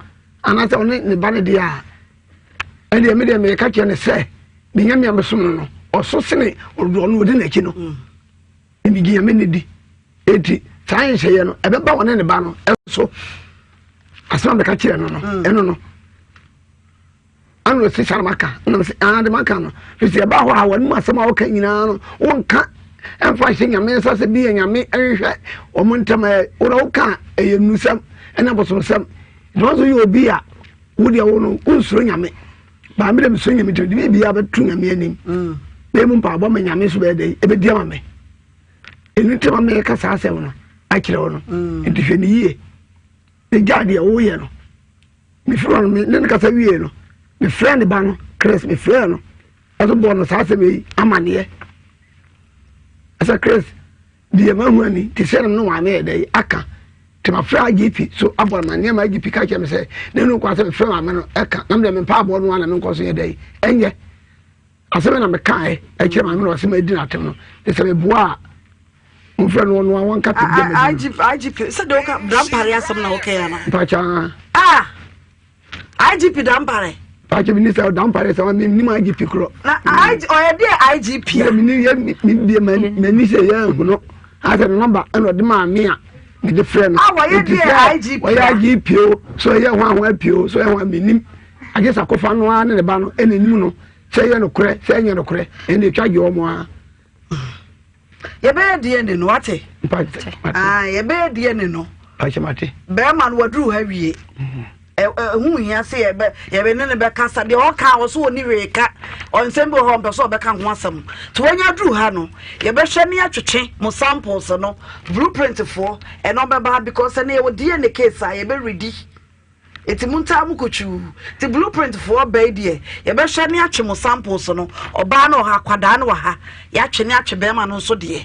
anaasɛ ɔne ne ba no deɛ a ɛndeɛ me deɛ meka kyerɛ no sɛ menya mea mesom no no ɔso sene ɔno ɔdi n'akyi no mm. Mede Nyame na di. Enti saa nhyehyɛeɛ no ɛbɛba ɔne ne ba no so. Asɛm a meka kyerɛ no no mm. ɛno no ana ɔsi saa na maka na mese aa de maka no firi sɛ ɛba hɔ a wɔn mu asɛm a wɔka nyinaa no wonka ɛmfa nhyɛ nyame nsa sɛ bi yɛ nyame nhwɛ wɔn ntam ɛ wona woka ɛyɛ nnusɛm ɛne abosomsɛm nti wɔn nso yɛ obi a wodeɛ wo no wonsuro nyame Baa me dɛ mesuro Nyame nti mede biribiara bɛto Nyame anim mm. na emu mpaabɔ ma Nyame nso bɛyɛ dɛ ɛbɛdi ama me ɛno nti ma meka saa asɛm no akyerɛ wo no mm. nti hwɛ ne yie ne gyaa deɛ woyɛ no mefiri hɔ no ne no kasa wie no mefrɛ ne ba no Chris mefrɛ no ɛso bɔɔ no saa asɛm yi amanneɛ ɛsɛ Chris Deɛ mahu ani te sɛ no maame yɛ dɛ aka nti mafrɛ IGP so abɔ no amanneɛ ma IGP ka kyerɛ me sɛ ne no nkwa sɛ mefrɛ maame no ɛka na mede me mpaabɔ no a na menkɔ so yɛ dɛ ɛnyɛ asɛm na mekaeɛ ɛkyerɛ maame no ɔsɛ madi n'atem no te sɛ meboa a mofrɛ no ɔno a wɔnka te deɛ
IGP IGP sɛ deɛ woka brampare asɛm na wokɛɛ ana
mpakyɛ
ah IGP Dampare.
Pàṣẹ mi ní sẹ Dampare sẹ mi ní ma IGP korɔ.
Na IG ɔyɛ deɛ IGP
a. Mi ní yɛ mi bie ma mi ní sɛ yɛ ehunu asɛ ne nɔmba ɛna ɔde maa mi a mi de frɛ no.
A wɔyɛ deɛ IGP
a. Wɔyɛ IGP o so ɛyɛ ho ahoa pii o so ɛyɛ ho mi nim agye sɛ akofa no ara ne ne ba no ɛna enim no sɛ ɛyɛ nokorɛ sɛ ɛnyɛ nokorɛ ɛna etwa gye wɔn ara.
Yɛbɛyɛ DNA no wate. Ah, yɛbɛyɛ DNA no. Bɛrima no waduru ha wie. Ɛho hia sɛ yɛbɛ yɛbɛ ne ne bɛkasa deɛ ɔka wɔ so ɔni hwee ka ɔnsɛm bi wɔ hɔ ɔmpɛ sɛ ɔbɛka ho asɛm nti wanya duru ha no yɛbɛhwɛ ne atwetwe mo samples no blueprint foɔ ɛna ɔbɛba because ɛne yɛwɔ DNA case a yɛbɛredi Eti mo ntaa mo kotwuu. Nti blueprint foɔ ba yi deɛ yɛbɛhwɛ ne atwe mo samples no, ɔbaa no wɔ ha, akwadaa no wɔ ha, yɛatwe ne atwe bɛrima no nso deɛ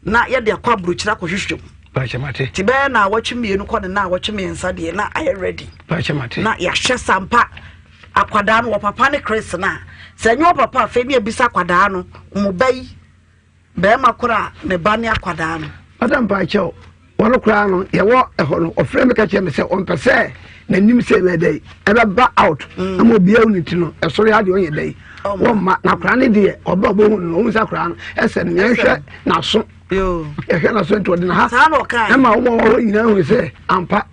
na yɛde akɔ aburokyire akɔhwehwɛ mu.
Pakyɛ mate.
Nti bɛyɛ naawɔtwe mmienu kɔ ne naawɔtwe mmiɛnsa deɛ na ayɛ ready.
Pakyɛ mate.
Na yɛahwɛ sampa akwadaa no wɔ papa ne Chris no a, sɛ ɛnyɛ wɔ papa afei ne yɛbisa akwadaa no mo ba yi. Barima koro a ne ba ne akwadaa no.
Madam mpakyɛw, wɔn koraa no yɛwɔ ɛhɔ no ɔfrɛ me ka kyerɛ me sɛ ɔmpɛ sɛ n'anim sɛ ɛbɛyɛ dɛ ɛbɛba out mm. ama obiara ne ti no ɛsoro yɛ adeɛ ɔnyɛ dɛ wɔmma na akwadaa no deɛ ɔba ɔbɛhu no ɔhu sɛ akwadaa no ɛsɛ no yɛnhwɛ n'aso yɛhwɛ n'aso nti ɔde na ha ɛma wɔn a wɔwɔ nyinaa hu sɛ ampa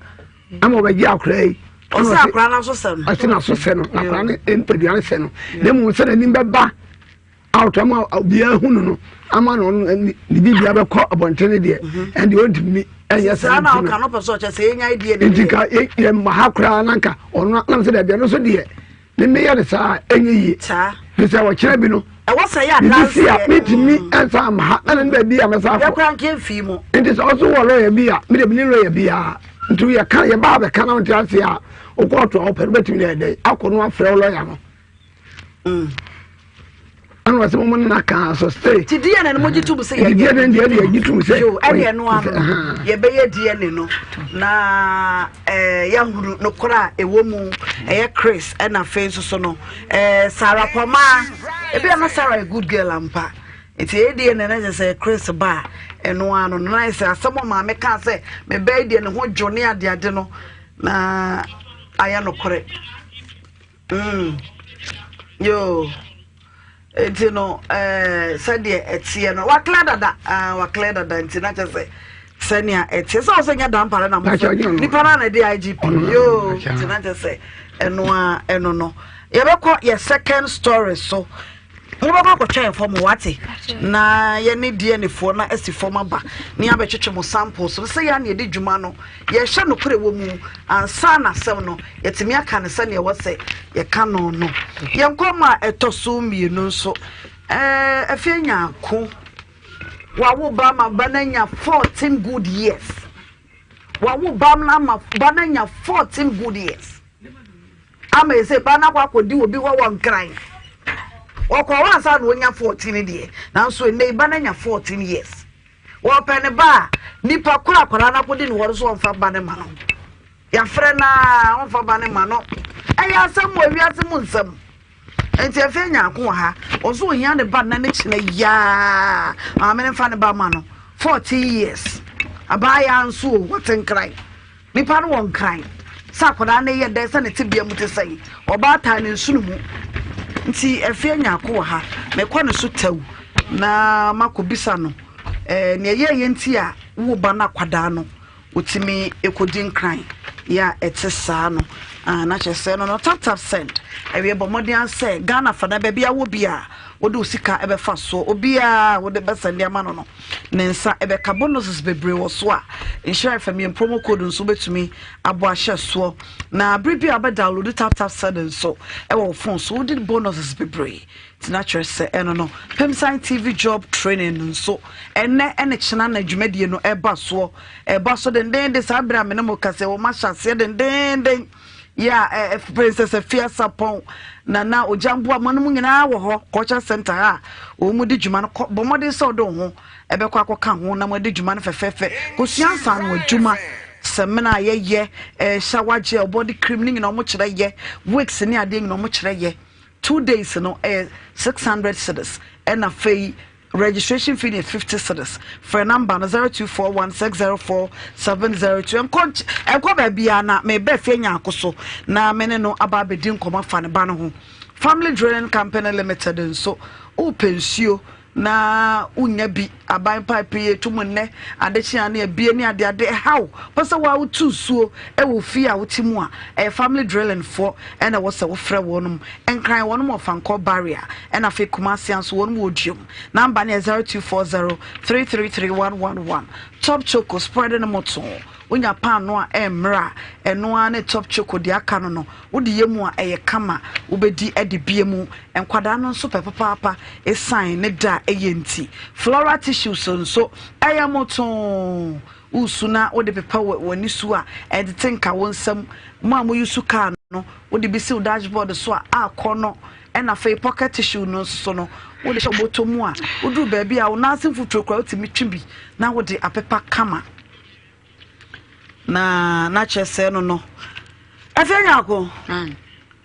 ɛma ɔbɛgye akwadaa yi
ɔsɛ akwadaa no aso sɛ no
ɔsɛ n'aso sɛ no na akwadaa no mpadua no sɛ no na mmom sɛ n'anim bɛba. Out ama obiara hu no no ama no ne biribiara bɛkɔ abɔntene deɛ mhm. ɛnde ɔntumi ɛnyɛ saa
na ɔka no pɛ sɛ ɔkyɛ sɛ yɛnya DNA
nti ka yɛmma ha koraa na nka ɔno nam sɛ daabi ɛno so deɛ ne meyɛ no saa ɛnyɛ yie fi sɛ ɔkyerɛ bi no
ɛwɔ sɛ yɛ adanseɛ
a metumi mm. ɛnsa ama ha ɛna ne baabi a mɛsa akɔ
yɛkora nka mfii mu
nti sɛ ɔso wɔ lɔya bi a mede mene lɔya bi a nti yɛka yɛbaa bɛka na wonte ase a wokɔɔto a wopɛ no bɛtumi ne ɛdɛn akɔ no afrɛ wo lɔya no ɛna wɔsɛ mo nana kan so se.
ti DNA no mo gye tum sɛ yɛ
yɛ DNA deɛ deɛ gye tum sɛ.
yo ɛna ɛno ano yɛbɛyɛ DNA no na ɛɛ yɛahuru nokora a ɛwɔ mu ɛyɛ Chris ɛna afei nso so no ɛɛ Sarah Pɔmaa ebi ama Sarah yɛ good girl ampa nti ɛyɛ DNA no kyerɛ sɛ Chris ba a ɛno ano no na yɛ sɛ asɛm a maame kaa sɛ mebɛyɛ deɛ ne ho dwo ne adeade no na ayɛ nokorɛ. Mm. Yoo. Nti no, eh, sɛdeɛ ɛteɛ no, wakla dada, ah, wakla dada nti na kyɛ sɛ sɛnea ɛteɛ sɛ ɔsɛ nyɛ dampare na mofɛ nipa no na ɛde IGP yoo nti na kyɛ sɛ ɛno a ɛno no yɛbɛkɔ yɛ second story so Mobɛkɔ akɔtwɛn fam hɔ, wate? Na yɛne DNA foɔ no asi fam aba na yɛabɛtwetwe mo samples no. Sɛ yɛa na yɛdi dwuma no, yɛhwɛ nokorɛ wɔ mu ansa na asɛm no yɛatumi aka no sɛdeɛ ɛwɔ sɛ yɛka no no. Yɛn nkɔmmɔ a ɛtɔ so mmienu nso, ɛɛ, Afie Nyarko, wawo ba ma ba no anya 14 good years. Wawo ba no ama ba no anya 14 good years. Ama ese ba no akɔ akɔdi obi hɔ wɔ Nkran. Ɔkɔ hɔ ansa na ɔnya 14 deɛ, nanso ɛnnɛ yi ba no anya 14 years. Wɔpɛ ne ba a, nipa koro akwadaa no akɔdi ne hɔ no so ɔmfa ba no ma no. Yɛafrɛ no a, ɔmfa ba no ma no. Ɛyɛ asɛm wɔ wiase mu nsɛm. Nti afei nya ako wɔ ha. Ɔso ohia ne ba nna ne kyena yaa. Maame no mfa ne ba ma no. 14 years. Abaayaa nso o, wɔte Nkran. Nipa no wɔ Nkran. Sɛ akwadaa no yɛ dɛn, sɛ ne tebea mu te sɛn. Ɔbaatan ne nsono mu. Nti afei anya ako wɔ ha. Mekɔ ne so tɛw na makɔbisa no eh, nea ɛyɛɛyɛ nti a wo ba no akwadaa no ɔtumi kɔdi Nkran yɛ a ɛte saa no. Ah, na kyerɛ sɛ no no tap tap send. Ɛwiɛ bɔ mmɔden ara sɛ Ghana fa na baabi a wɔ bi a wode wo sika ɛbɛfa soɔ. Obiara wode bɛsɛnde ama no no. Ne nsa ɛbɛka bonuses bebree wɔ so a Nhyira FM yɛn promo code nso wobɛtumi abɔ ahyɛ soɔ na bere bi a wobɛ download tap tap send nso ɛwɔ wo phone so wodi bonuses bebree nti na kyerɛ sɛ ɛno no Pemsan TV job training no nso ɛnɛ ɛne kyena na dwumadie no ɛba soɔ ɛba so dendenden saa bere a me ne mo kasa wɔn ahyɛ aseɛ dendenden yɛ a ɛ Princess Afia Sapɔn Nana Ogyamboa mo nom nyinaa wɔ hɔ culture center ha a wɔn di dwuma no kɔ bɔ mmɔden sɛ ɔde wo ho ɛbɛkɔ akɔka ho na mo adi dwuma no fɛfɛɛfɛ kosua nsa ano adwuma sɛmina a yɛyɛ ɛɛ shower gel body cream ne nyinaa wɔn kyerɛ yɛ wigs ne adeɛ nyinaa wɔn kyerɛ yɛ 2 days no ɛyɛ 600 cedis ɛna afei Registration fee no yɛ 50 cedis. Frɛ number no 0241604702. Ɛnkɔ ɛnkɔ baabiara na meba afie Nyarko so na me ne no aba abɛdi nkɔmmɔ afa ne ba no ho. Family Drilling Company Limited nso, wopɛ nsuo na wonya bi, aban pipe yi ɛtu mu nnɛ, adekye a ne abie ne adeade ɛhaw, pɛ sɛ woa wotu nsuo wɔ fie a wote mu a, ɛyɛ Family Drilling foɔ ɛna ɛwɔ sɛ wofrɛ wɔnom. Nkran wɔnom wɔ Fankɔ Barrier ɛna afei Kumasi nso wɔnom wɔ Duom. Number no yɛ 0240 333 111. Top Choco spread no mo too. Wonya paano a ɛmmrɛ a ɛno ara ne Top Choco deɛ aka no no wode yɛ mu a ɛyɛ kama wobɛdi de bie mu. Nkwadaa no nso pɛ papaapa ɛsiane ne da a ɛyɛ nti. Floral tissues nso ɛyɛ mo too. Woresu na wode pepa w'ani su a, ɛntete nka wo nsam. Mo a moyusu kaa no, wode bi si wo dashboard so a, akɔ no. Ɛna afei pocket tissue no nso so no, wode hyɛ wo bɔtɔ mu a, woduru baabi a wo nan ase mfuturo koraa wotumi twe bi na wode apepa kama. Na na kyerɛ sɛ no no. Afei Nyarko,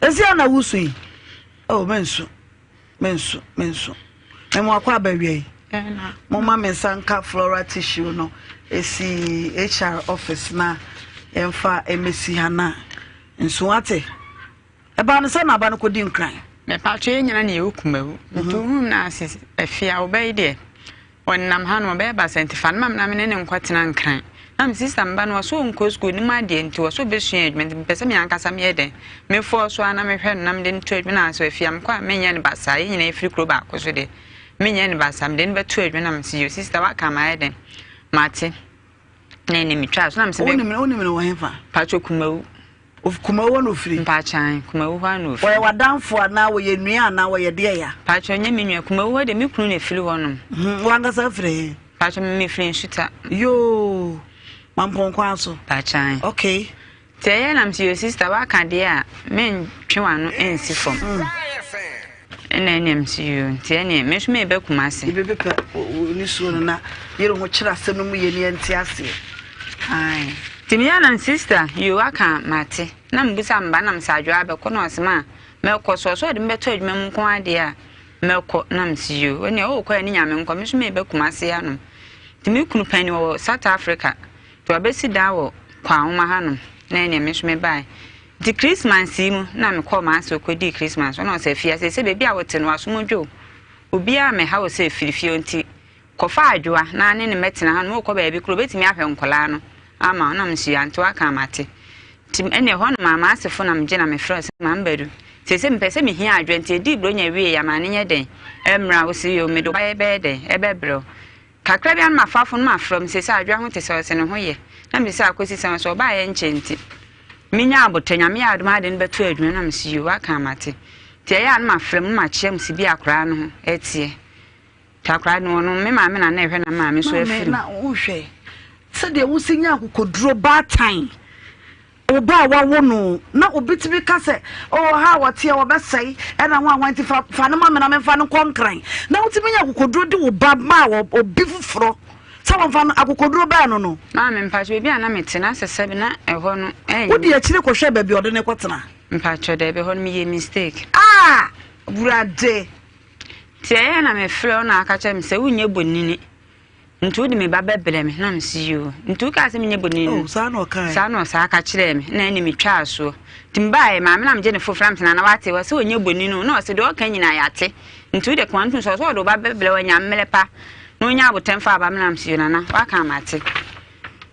esi a na wusu yi? Oh, mensu. Mensu, mensu. Me mo akɔ aba awia yi. Mo ma me nsa nka floral tissue no esi HR office na yɛmfa emesi ha na nsu ate. Ɛbaa no sɛ na aba no kɔdi nkran.
Mepatwo yɛ nyina ne yɛwɔ Kumawu. Nti ohun na ase afie a ɔbɛyi deɛ ɔnam ha no ɔbɛyɛ basa nti fa no ma me na me ne ne nkɔtena nkran. Na me sista me ba no ɔse ɔnkɔ sukuu ɔnim adeɛ nti ɔse ɔbɛsua adwuma nti mepɛ sɛ me ankasa meyɛ dɛn me fɔɔ so ara na mehwɛ no na mede no to adwuma na sɛ afie a mekɔ a menyɛ no basaa yɛn nyinaa yɛfiri kuro baako so deɛ menyɛ no basaa mede no bɛto adwuma na mese yo sista waka mayɛ dɛn mate na ɛne metwaa so na mese
wonim no wɔ hefa?
Patro Kumawu.
Kumawu hɔ na ofiri?
Mpakyan, Kumawu hɔ ara na ofiri.
Wɔyɛ w'adamfo anaa wɔyɛ nua anaa wɔyɛ deɛ ya?
Patro nyɛ me nua, Kumawu hɔ deɛ me kunu na efiri hɔ nom.
Hmm, w'ankasa firi he?
Patro me mefiri Nsuta.
Yoo, Mampɔn kwan so.
Pakyan.
Okay.
Nti ɛyɛ na mese yo sister waka deɛ a mentwe w'ano nsi fam. Ɛna ɛneɛ mese yo nti ɛneɛ me nso meba Kumasi.
Yɛbɛpepa wo nisuo no na yere ho kyerɛ asɛm no mu yie na yɛnte aseɛ. Ae.
Nti meyɛ na sister yo waka mate na mebusa me ba na mese Adwoa bɛkɔ na ɔse ma mɛkɔ so ɔse ɔde me bɛto adwuma mu nko ara deɛ a mɛkɔ na mese yo ɛneɛ wokɔ a ɛne Nyame nkɔ me nso meba Kumasi hanom. Nti me kunu panin wɔ South Africa Nti wabɛsi dan wɔ Kwaahoma hanom na ɛneɛ me nso mebaeɛ. Nti Christmas yi mu na mekɔɔ m'ase kɔdii Christmas. Ɔna ɔsɛ afie ase sɛ baabi a wote no w'asom dwo o. Obiara mmɛha wo sɛ firi fie nti kɔfa adwoa na ne ne mmɛtena hanom wokɔ baabi koraa obɛtumi ahwɛ nkwadaa no ama wo. Na mese ante waka a mate. Nti ɛneɛ hɔ no maa m'asefo na megye na mefrɛ sɛ Maame Badu seesei mepɛ sɛ mehia adwoa nti ɛdii Buronya wieeɛ a ma no nyɛ dɛn ɛmmra. Ɔse yoo mede wo ba bɛyɛ dɛn ɛbɛbrɛ wo. Kakra bi ara na m'afafo no mafrɛ me seesei adwoa ho te sɛ ɔse ne ho yɛ na mese akosi sɛn ɔse ɔbaeɛ nkyɛ nti menya abotrɛ Nyame yɛ adom ade no bɛto adwuma na mese yoo waka a mate nti ɛyɛ a na mafrɛ mu na makyea mu se bi akoraa no ho ɛteɛ nti akoraa no ɔno me maame na na ɛhwɛ na maame nso
Maame
afiri
na wohwɛ sɛdeɛ wosi nya akokoduro baatan Wo ba a woawo no na obi tumi ka sɛ, Oh, ha a wɔteɛ wɔbɛsɛe, ɛna ho ahoa nti fa, fa no ma me na memfa no nkɔ Nkran. Na wotumi nya akokoduro de wo ba ma obi foforɔ sɛ wɔmfa no, akokoduro bɛn no no?
Maame, mpakyɛ baabi a na mete no asɛ sɛbe na ɛhɔ no ɛnyɛ.
Wode akyire kɔhwɛɛ baabi a ɔde no kɔtena?
Mpakyɛ daabi, ɛhɔ no meyɛɛ mistake.
Ah! Awurade!
Nti ɛyɛɛ na mefrɛ wo na aka kyerɛ me sɛ wonyɛ bonini. Nti wode me ba bɛbrɛ me? Na mese yoo. Nti wokaa sɛ menyɛ bonini no?
Oh, saa na ɔkae.
Saa na ɔsaa ka kyerɛɛ me. Na ɛne metwaa soɔ. Nti mebaeɛ, maame na megye ne foforɔ na mese nana wate, ɔse ɔnyɛ bonini o. Na ɔse deɛ ɔka nyinaa yɛate. Nti wode koma no tom sɛ ɔse ɔde wo ba bɛbrɛ wo anya mmerɛ pa na ɔnya abotɛm fa aba me na mese yoo nana waka a mate.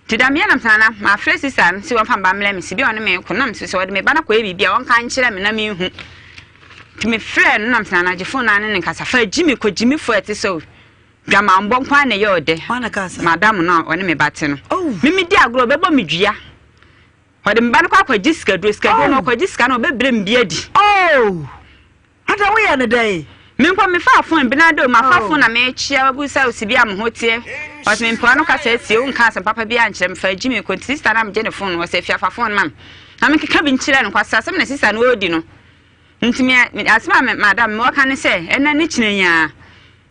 Nti da meyɛ na mese nana mafrɛ sista no sɛ ɔmfa me ba mmrɛ me sɛ bi a ɔne me reko na mese sɛ ɔde me ba no akɔyɛ biribi a ɔnka nkyerɛ me na menhu. Nti mefrɛɛ no na mese nana gye fon no ara ne no nkasa fa gyi me kɔ gyimifoɔ a ɛte sɛ wo. Dwamammɔ nko ara na ɛyɛ ɔdɛ. Madam no a ɔne me ba te no, me medi agorɔ ɔbɛbɔ me dua. Ɔde me ba no kɔ akɔgye sikaduro, sikaduro no ɔkɔgye sika no ɔbɛbrɛ me bi adi.
Oh! Ada woyɛ no dɛn?
Me mpo mefaa fon bi na de o mafa fon na mekyia wabusa osi bi a mo ho teɛ. Ɔsɛ me mpewa no kasa atie wo nka asɛm papa bi ankyerɛ me fa gyi me kɔ nti sista na megye ne fon no ɔsɛ afia fa fon ma me na mekeka bi nkyerɛ no kwasɛ asɛm na sista no ɔredi no nti me asɛm a me madam mewɔ ka ne sɛ ɛnɛ ne kyerɛ nyaa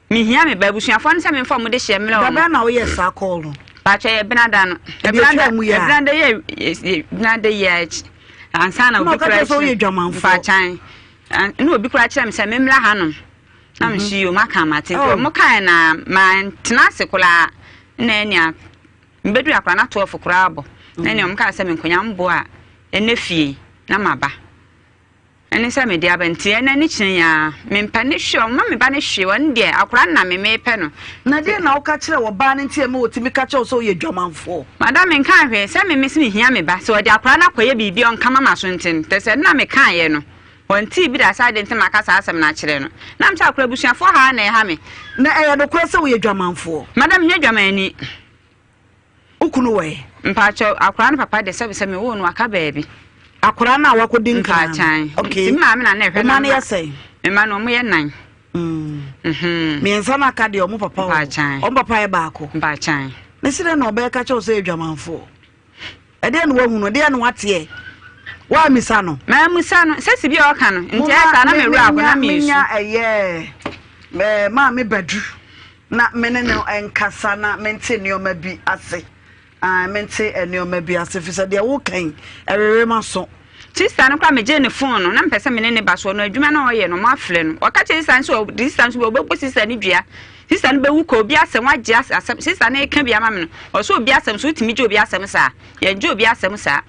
Mehia me ba abusuafoɔ no sɛ memfa wɔn dehyeɛ mmrɛ
Da
wɔn.
bɛn na woyɛɛ saa call no?
Paatwa yɛ benada no.
Ebi
Ɛbenada
atwa mu yɛ a.
ɛbenada yɛ benada yi a akyi. Ansa na
Na
obi
ɔka
kura
kyerɛ sɛ woyɛ
kyerɛ
dwamanfoɔ.
Mpaakyan. Na obi kura kyerɛ me sɛ memmra hanom. Na me so yio maka mate. Nti
Oh.
wɔn kae na mantena ase koraa na ɛnea mebɛduru akora na 12 koraa abɔ. Na ɛnea wɔn kaa sɛ menkonya mboa a ɛnɛ fie na maba. Ɛne sɛ mede aba nti ɛnɛ ne kyena yi ara mempɛ no hwee ɔmma me ba no hwee ɔno deɛ akwadaa no na me mepɛ no.
Na deɛn na woka kyerɛɛ ɔbaa no nti a ɛma ɔtumi ka kyerɛ wo sɛ woyɛ dwamanfoɔ?
Madam menkaa hwee sɛ me mese mehia me ba sɛ ɔde akwadaa no akɔyɛ biribi a ɔnka ma m'aso nte no tɛ sɛ ɛno na mekaeɛ no ɔntee bi da sɛ adeɛ nti na maka saa asɛm no akyerɛ no na mesɛ akwadaa abusuafoɔ ha ara na ɛha me.
Na ɛyɛ nokorɛ sɛ woyɛ dwamanfoɔ?
Madam menyɛ dwamanni.
Wo kunu wɔ he?
Mpakyɛw, akwadaa no papa deɛ sɛbi sɛ mewoo no waka baabi.
Akwadaa no a wakɔdi nkran no?
Mpakyɛw.
Okay.
Nti me maame na na ɛhwɛ
Wo mma no yɛ sɛn?
Me mma no wɔn yɛ nan.
Mm. Mmiɛnsa no aka deɛ wɔn papa wɔ.
Mpakyɛw.
Wɔn papa yɛ baako.
Mpakyɛw.
Ne si dɛn na ɔbɛka kyerɛ wo sɛ yɛ dwamanfoɔ? Ɛdeɛn na wahunu? Ɛdeɛn na wateɛ? Woammisa no?
Mammisa no. Sɛ si bi a ɔka no, nti ɛyɛ saa na me werɛ aho na mesu.
Menya ɛyɛ ɛɛ Maame Badu na me ne no nkasa na mente nneɛma bi ase. Ah, mente nneɛma bi ase fi sɛ deɛ woka yi ɛwewe m'aso.
Sista no koraa megyee ne fon no na mepɛ sɛ me ne ne ba so ɔno adwuma na ɔyɛ no ɔmo afrɛ no ɔka kyerɛ sista no sɛ ɔde sista no so ɔbɛbɔ sista no dua sista no bɛwu kɔ obi asɛm wagye asɛm sista no reka bi ama me no ɔsɛ obi asɛm so wotumi gye obi asɛm saa yɛngye obi asɛm saa.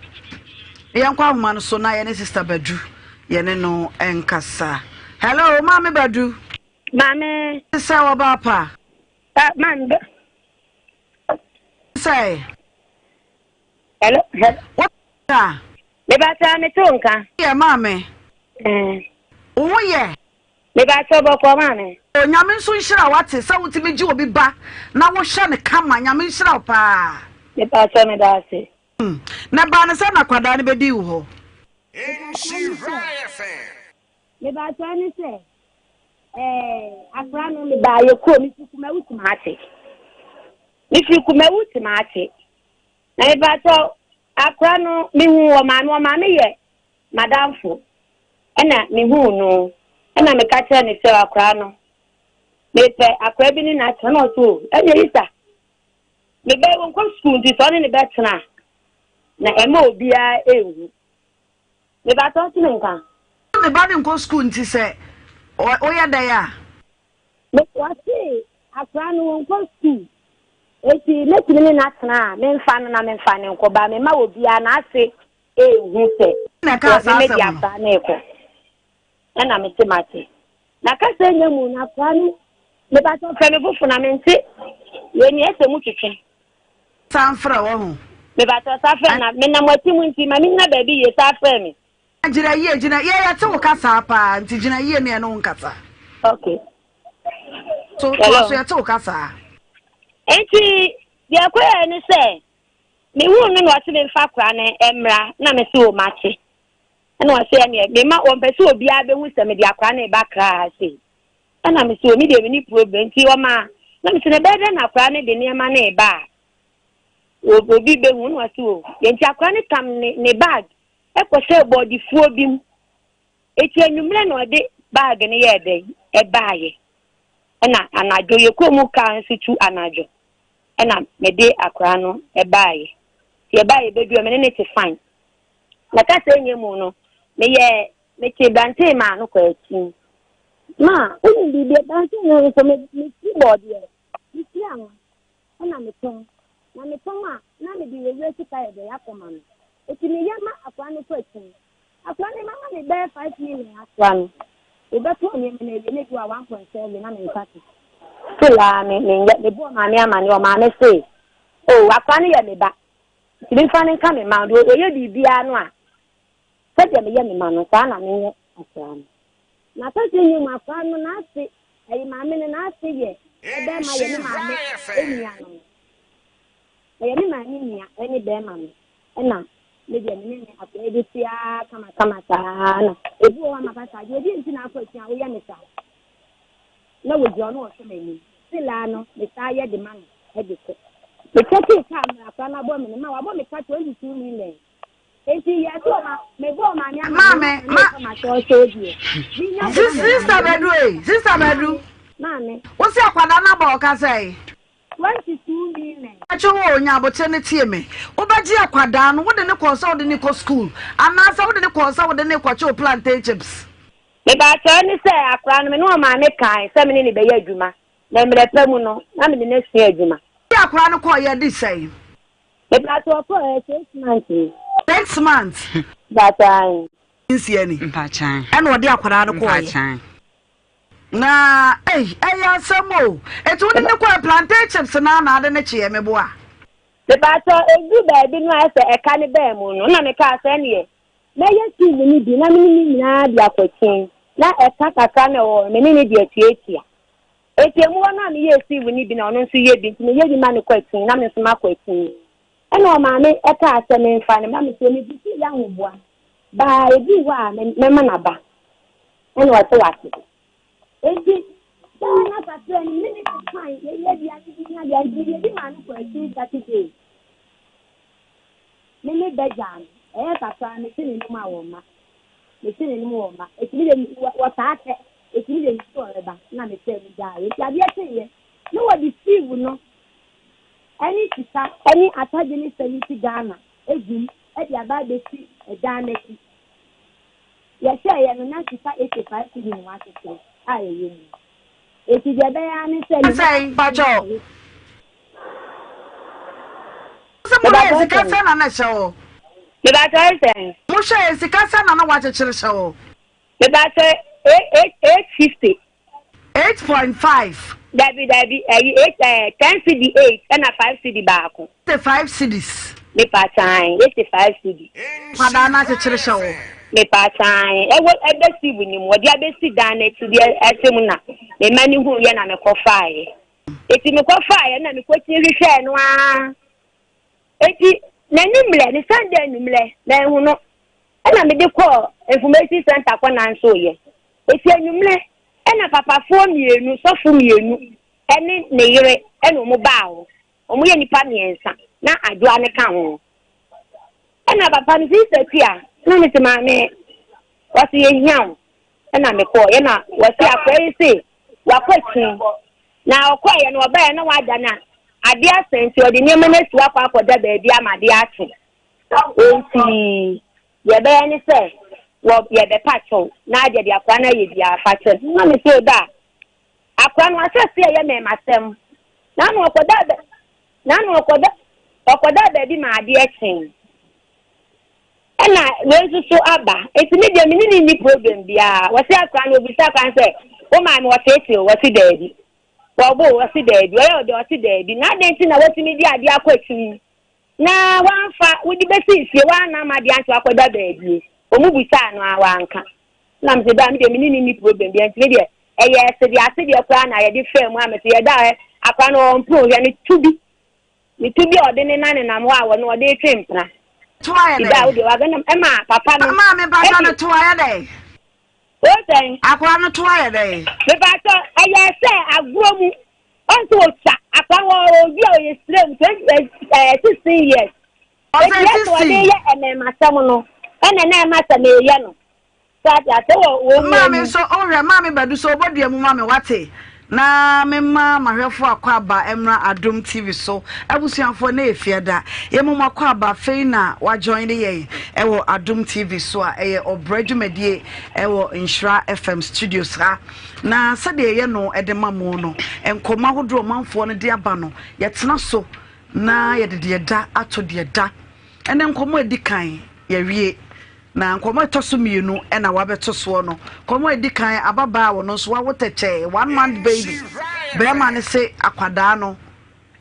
Yɛnkɔ ahoma no so na yɛne Sista Badu yɛne no nkasa. Hello, Maame Badu.
Maame.
Sɛ wɔba apa.
Maame.
Sɛ.
Hello, hello.
Wo a.
Mebakyɛ me to nka.
Yɛ maame.
Eh.
Wo ho yɛ.
Mebakyɛ bɔkɔ maame.
O Nyame nso nhyira wo ate sɛ wotumi gye obi ba na wohwɛ no kama Nyame nhyira wo paa.
Mebakyɛ meda ase.
Hmm. Na ɛbaa no sɛ na akwadaa no bɛdii wo hɔ.
Mebakyɛ ne sɛ eh, akora no mebaa yɛ kurom mefiri Kumawu Kumase. Mefiri Kumawu Kumase. Na mebakyɛ akora no mehu wɔ maame wɔ maame yɛ madamfo ɛna mehuu no ɛna meka kyerɛ ne sɛ akora no mepɛ akora bi ne n'atena na ɔso o ɛna Elisa mebɛ wɔnkɔ sukuu nti sɛ ɔne ne bɛtena na ɛma obiara ehu mebakyɛ ɔte me nka.
Ne ba no nkɔ sukuu nti sɛ ɔyɛ dɛn a.
Wɔse akora no wɔnkɔ sukuu eti mɛtumi ne no atena a memfa no na memfa no nkɔ ba mema obiara n'ase ehu sɛ
Na ɛkaa saa
mede
asɛm no.
akora no rekɔ ɛna mete mate na kasa nya mu na akora no mebakyɛ frɛ me fofo na mente wei ni ɛsɛ mu twetwe.
San frɛ wɔ ho.
Mebakyɛ sa frɛ na menam akyi mu nti ma menyina baabi yie sa frɛ me.
Gyina yie gyina yɛ yɛte wo kasaa paa nti gyina yie ne ɛne wo nkasa.
Okay.
So toa so yɛte wo kasaa.
Nti deɛ ɛkɔyɛ ne sɛ mehuu no na ɔse memfa akora no mmra na mese o mate ɛna ɔse ɛneɛ mema wɔmpɛ sɛ obiara bɛhu sɛ mede akora no reba kra ha sei ɛna mese o me deɛ menni problem nti ɔma na mese na ɛbɛyɛ dɛn na akora no de nneɛma no reba a obi bɛhu na ɔse o deɛ nti akora no tam ne ne bag ɛkɔhyɛɛ bɔɔdefuo bi mu. Eti anwummerɛ na ɔde bag no yɛɛ dɛn? Ɛbaeɛ. Ɛna anadwo, yɛ kurom kaa nso tu anadwo. Ɛna mede akwadaa no baeɛ. Nti ɛbaeɛ bɛduru me ne no te fine. Na kasa nyɛ mu no, meyɛ mete brantee maa no kɔ akyi. Ma, wonim biribi, brantee no nso me mefiri bɔɔdeɛ, mefiri anwa. Ɛna metɔn. Na metɔn a, na mede w'awura sika yɛ dɛn akɔma no. Enti meyɛ ma akoa no kɔ akyiri. Akoa no mama me bɛyɛ 5 million asoa no. Wobɛtɔn nneɛma no awie na ebi wɔ a 1.7 na me nsa ka. Still a me menyɛ mebɔɔ maame amanneɛ ɔmaame se oh akoa no yɛ me ba nti memfa no nka me mma ho. Deɛ ɔyɛ biribiara no a sɛdeɛ meyɛ me mma no saa na menyɛ akoa no. Na sɛdeɛ nyɛ mu akoa no n'ase ɛyɛ maame no n'ase yɛ bɛrima yɛ ne maame nua no no. Ɛyɛ me maame nua ne bɛrima no ɛna me deɛ me ne ne akoa bi te ara kamakama saa na ebi wɔ hɔ a maka saa deɛ ebi nti na akɔ akyi a woyɛ me saa na wɔgyina hɔ na wɔhwɛ m'anim still no me saa yɛ de ma no de kɔ mekyɛkee kaa mmerɛ akoa no abɔ me no ma wabɔ me ka 22 million enti yɛ sɛ ɔma mebɔɔ maame ama
Maame, ma.
Sister
Sister Badu ei, Sister Badu.
Maame.
Wo se akwadaa no abɔ ɔka sɛn?
22 million.
Kyɛ wo nya abokyɛ no tie me. Wobɛgye akwadaa no, wode no kɔɔ sɛ wode no kɔ school anaasɛ wode no kɔɔ sɛ wode no rekɔkye wo plantain chips?
Mebakyɛw ne sɛ akwadaa no me ne ɔmaame kae sɛ me ne no bɛyɛ adwuma na mmerɛ pa mu no na me ne no asua adwuma.
Wode akwadaa no kɔɔ yɛ de sɛn?
Mebakyɛw ɔkɔɔ yɛ 6 months ni.
6 months?
Mebakyɛw ae.
Nsia ni.
Mpakyan.
Ɛna ɔde akwadaa no kɔɔ yɛ.
Mpakyan.
Na ei ɛyɛ asɛm o. Eti wode ne kɔɛ plantain chips naa na ade ne kyeɛ meboa?
Mepakyɛw eduru baabi no a ɛsɛ ɛka ne baa mu no na mekaa sɛ ɛneɛ mɛyɛ team no bi na me ne ne nyinaa de akɔ akyin na ɛka kakra na ɛwɔ hɔ no me ne no de atuatua. Eti emu hɔ no a meyɛɛ team no bi na ɔno nso yɛ bi nti meyɛ bi ma no kɔ akyin na me nso makɔ akyin. Ɛna ɔmaame ɛkaa sɛ memfa no ma me so megu so yɛ ahoboa baa eduru hɔ a mɛma no aba. Ɛna ɔte wase. Enti saa na kakra no me ne ne kwan yɛyɛ aduane bi ne aduane nti mede bi maa no kɔ akyiri Saturday. Me ne bɛgyaa no. Ɛyɛ kakra mete n'anim a wɔmma. Mete n'anim wɔmma. Eti me de wɔtaa kyɛ. Eti me de me si ɔreba na mekyɛ mu gyaa. Eti adeɛ kyeeɛ na wɔde sieve no ɛne sika ɛne atade ne 70 Ghana egum ɛde aba abɛsi ɛdan n'akyi. Yɛhwɛeɛ no, na sika 85 cedi na wɔakyekyere a ɛwɔ mu. Enti deɛ ɛbɛyɛ ara ne sɛ ne
Sɛn, mpakyɛw? Sɛ mohwɛɛ sika sɛn na na ɛhyɛ hɔ?
Mebakyɛ sɛn?
Mohwɛɛ sika sɛn na na wɔakyekyere hyɛ hɔ?
Mebakyɛ 850.
8.5.
Dabi dabi, ɛyi 8 ɛɛ 10 cedi 8 ɛna 5 cedi baako.
5 cedis.
Mepakyɛ ae, 85 cedi.
Kwadaa no akyekyere hyɛ wo.
Mepakyɛ ae, ɛwɔ ɛda sieve no mu, wɔde abɛsi dan no akyi deɛ ɛhyɛ mu na me mma no huiɛ na mekɔfaeɛ. Enti mekɔfaeɛ na mekɔkyini hwehwɛɛ no ara. Enti n'anwummerɛ, ne Sunday anwummerɛ, manhu no. Ɛna mede kɔɔ information center kɔ nansoeɛ. Enti anwummerɛ, ɛna papafoɔ mmienu, sɔfo mmienu ɛne ne yere ɛna wɔn baa hɔ. Wɔyɛ nnipa mmiɛnsa na Adwoa no ka ho. Ɛna papa no sista Kua na me se maame wɔse yɛhia wo ɛna mekɔɔ yɛ na wɔse akɔa yi se wakɔ akyi na ɔkɔɔyɛ no ɔbaeɛ na wada na adeɛ asa nti ɔde nneɛma no asi wakɔ akɔda baabi ama adeɛ akye nti deɛ ɛbɛyɛ ne sɛ wɔ yɛbɛpa kyɛw na adeɛ de akɔa no ayɛ biara fa kyɛ no na me se ɔda Akora no ahyɛ aseɛ yɛ mmɛɛmasɛm. N'ano ɔkɔdaa bɛ n'ano ɔkɔda ɔkɔdaa baabi ma adeɛ kyee. Ɛna wei nso so aba. Nti me deɛ me ne no nni problem biara. Wɔse akora no obisa akora no sɛ wo maame ɔteetee wo? Ɔse daabi. Wɔbo wo? Ɔse daabi. Ɔyɛ wo dɛn? Ɔse daabi. Na adɛn nti na watumi de adeɛ akɔ akyiri na wamfa wode bɛsi fie woanna ama adeɛ ankye wakɔda baabi? Wɔn bisaa no a wanka. Na mese daa me deɛ me ne no nni problem biara nti me deɛ ɛyɛ sedeɛ asedeɛ koraa na yɛde faa mu a mese yɛda hɔ akora no ɔmpene hwɛ ne to bi ne to bi a ɔde ne nan nenam hɔ a wɔno ɔde retwe mpena
To ayɛ
ti da
dɛn?
wo deɛ waga nam ɛma papa no
Maame mpakyɛ
ɛde
no to ayɛ dɛn?
o sɛn
Akora no to ayɛ dɛn?
mepakyɛ ɛyɛ sɛ agorɔ mu ɔnso ɔtwa akora no ɔbi a ɔyɛ srem 20 16 years
Ɔsɛ
eti ɛsɛ ɔde
16.
yɛ ɛmɛmasɛm no ɛna na ɛma sɛ meyɛ no So ate ase wɔ wɔn mu
Maame
anim.
nso wohwɛ maame Badu so ɔbɔ dua mu ma me wate na mema mahwɛfo akwaaba mmra Adom TV so abusuafoɔ na yɛ fiada yɛma mo akwaaba afei na wa join ne yɛn ɛwɔ Adom TV so a ɛyɛ ɔbrɛ dwumadie ɛwɔ Nhyira FM studios ha na sɛdeɛ yɛyɛ no ɛde ma mo no nkɔmmɔ ahodoɔ ɔmanfoɔ no de aba no yɛtena so na yɛde deɛ da ato deɛ da ɛnɛ nkɔmmɔ edi kan yɛwie Na nkɔmmɔ a ɛtɔ so mmienu na wabɛto soɔ no. Nkɔmmɔ a ɛdi kan, ababaa a ɔno nso wawo tɛkyɛɛ, one month baby. Barima no se akwadaa no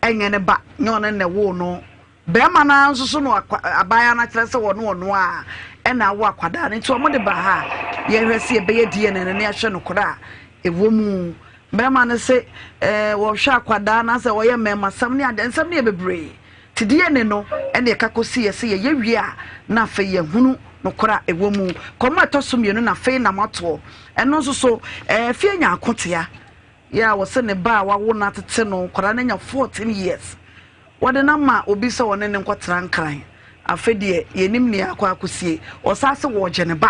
nyɛ ne ba, nyɛ ɔno na ɛwoo no. Barima no ara nso so na abaayewa no akyerɛ sɛ ɔno ɔno a ɛna awo akwadaa no. Nti wɔn de ba ha a, yɛhwɛ sɛ yɛbɛyɛ DNA no na yɛahwɛ nokorɛ a ɛwɔ mu. Barima no se ɛɛ wɔhwɛ akwadaa no asɛ ɔyɛ mmarimasɛm ne adeɛ, nsɛm no yɛ bebree. Nti DNA no na yɛka kɔsiiɛ sɛ yɛyɛ wie a na afei yɛahunu nokorɛ a ɛwɔ mu. Kɔm a ɛtɔ so mmienu na afei na moatoɔ. Ɛno nso so, ɛɛ Afie anya akotea yɛ a wɔsɛ ne ba a wawo no atete no, nkwadaa no anya 14 years. Wɔde no ama obi sɛ ɔne no nkɔtena Nkran. Afei deɛ yɛnim nea akɔ akɔsie. Ɔsan se wɔregye ne ba.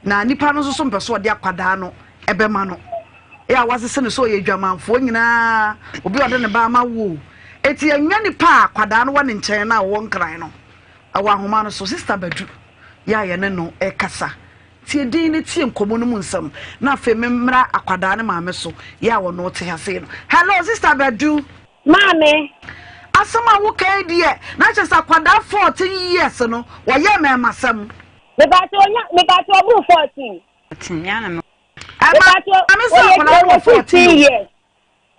Na nipa no nso so mpɛ sɛ ɔde akwadaa no bɛma no. Yɛ a wasese no sɛ ɔyɛ adwamanfoɔ nyinaa, obi a ɔde ne ba ama wo o. Eti ɛnyɛ nipa a akwadaa no wɔ ne nkyɛn no a ɔwɔ Nkran no. Ɛwɔ ahoma no so, Sista Badu yɛ a yɛne no rekasa. Tie din no, tie nkɔmmɔ no mu nsɛm, na afei memmra akwadaa no maame so yɛ a ɔno te ha sei no. Hello, Sista Badu.
Maame.
Asɛm a woka yi deɛ, na kyerɛ sɛ akwadaa 14 years no, wɔyɛ mmarimasɛm.
Mepatwa onya mepatwa ɔboro 14.
Mepatwa
ɔyɛ ɔwɔ 16 years.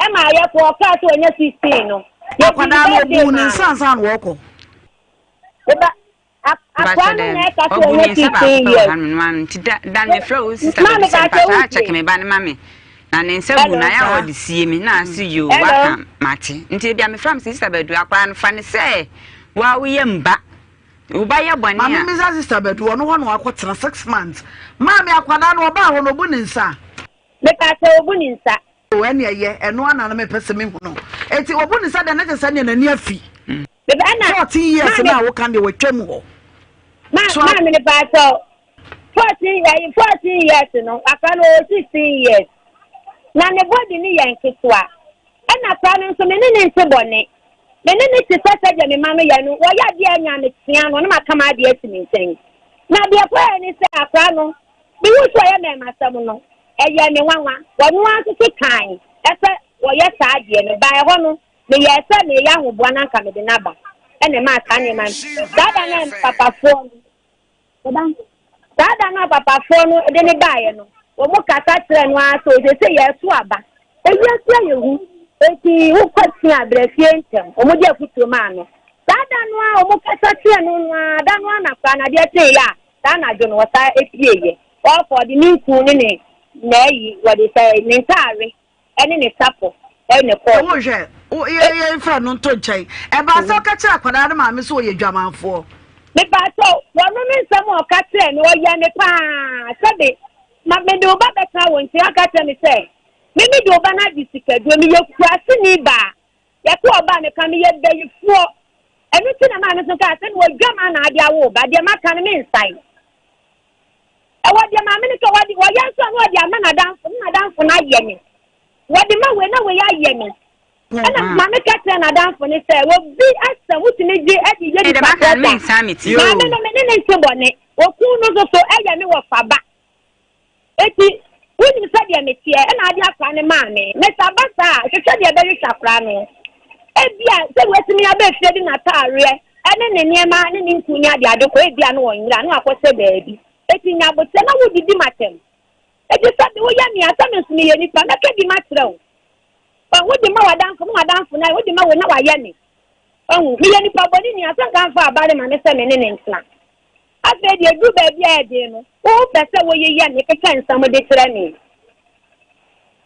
Ɛma ayɛ kɔ ɔkaa sɛ ɔnya 16 no.
Akwadaa no ɔbu ne nsa ansa na ɔkɔ.
Eba akwadaa no na ɛka sɛ ɔnya 16 years.
Nti da da ne frɛ wo sista bɛ sɛ mpatwa akyɛke me ba no ma me. Na ne nsa gu na yɛ ɔde sie me na ase yoo waka mate. Nti ebia me frɛ me sista bɛdu akwadaa no fa ne sɛ wa woyɛ mba. Wo ba yɛ bɔne a.
Maame mmisa sister Badu ɔno hɔ na wakɔ tena 6 months maame akwadaa no ɔbaa hɔ no obu ne nsa.
Mepa kyɛw obu ne nsa.
Oh ɛne ɛyɛ ɛno ana na mepɛ sɛ mehu no eti obu ne nsa deɛ na kyerɛ sɛ ɛneɛ n'ani afi.
Meba ɛna.
14 years na awoka deɛ watwa mu hɔ.
Ma maame mepa kyɛw 14 ɛyi 14 years no akwadaa no ɔwɔ 16 years na ne body ne yɛ nketewa ɛna akwadaa no nso me ne ne nte bɔne. Me ne no te sɛ sɛdeɛ me mma no yɛ no, wɔyɛ adeɛ a ɛnyɛ a, metea no na maka m'adeɛ asi ne nkyɛn. Na deɛ ɛkɔeɛ ne sɛ, akwadaa no, mehuu sɛ ɔyɛ mmarimasɛm no, ɛyɛɛ me nwanwa. Ɔno ara nso so kae sɛ wɔyɛ saa adeɛ no. Baa ɛhɔ no, meyɛɛ sɛ mereyɛ ahoboa na anka mede no aba. Ɛna ɛmaa saa nneɛma no. Saa da no a papafoɔ no, saa da no a papafoɔ no de no baeɛ no, wɔkasa kyerɛɛ no ara sɛ, seesei yɛreto aba. Ewiase ayɛ hu, enti wokɔ tea a, bra fie ntɛm. Wɔde afotuo maa no. Saa da no ara a wɔkasa kyerɛɛ no no ara, da no ara na koraa no adeɛ kyeeɛ a, saa anadwo no ɔsan pieeɛ. Ɔrekɔ, ɔde ne nku ne ne n'ayi, wɔde sɛ ne ntaare ne ne sapɔ na ɛkɔeɛ.
Wo hwɛ, wo yɛ yɛ nfa no nto nkyɛn. Ɛbaa sɛ ɔka kyerɛ akwadaa no maame sɛ ɔyɛ dwamanfoɔ.
Mepakyɛw, wɔno ne nsɛm a ɔka kyerɛɛ me, ɔyɛ me paa. Sɛbe, ma mede wo ba bɛtena wo nkyɛn, aka kyerɛ me sɛ, me mede wo ba no agye sikaduro, meyɛ kuraseni baa. Yɛto ɔba a, meka meyɛ bayifoɔ. Ɛno nti na maame nso kaa sɛ, na w'adwaman na ade awo wo ba, deɛ maka no mensae. Ɛwɔ deɛ maame no ka, wɔde wɔyɛ nso a na wɔde ama n'adamfo, na n'adamfo no ayɛ me. Wɔde ma wei na wei ayɛ me. Ɛna maame ka kyerɛ n'adamfo no sɛ, obi asɛm wotumi gye de yɛ nipa korɔ da. Maame no me ne ne nte bɔne, okun no nso so ɛyɛ me wɔfa ba. Enti, wonim sɛdeɛ meteɛ, ɛna ade akora no maa me. Na sɛ aba saa a, hwehwɛ deɛ ɛbɛhwehwɛ akora no. Ebia sɛ watumi aba efie de n'ataareɛ ne ne nneɛma ne ne nku ne adeade kɔ, ebia na ɔnyera na wakɔhyɛ baabi. Enti nya aboterɛ na wodidi m'atɛm. Enti sɛ de woyɛ me a, sɛ me nso meyɛ nipa, mɛka bi makyerɛ wo. Wahu, wode ma w'adamfo na w'adamfo no ayɛ, wode ma wei na wayɛ me. Wahu, meyɛ nipa bɔne ni a, sɛ nka mfa aba no ma me sɛ me ne no ntena. Afei deɛ ɛduru baabi a ɛyɛ den no, wopɛ sɛ woyeyɛ me keka nsɛm de kyerɛ me.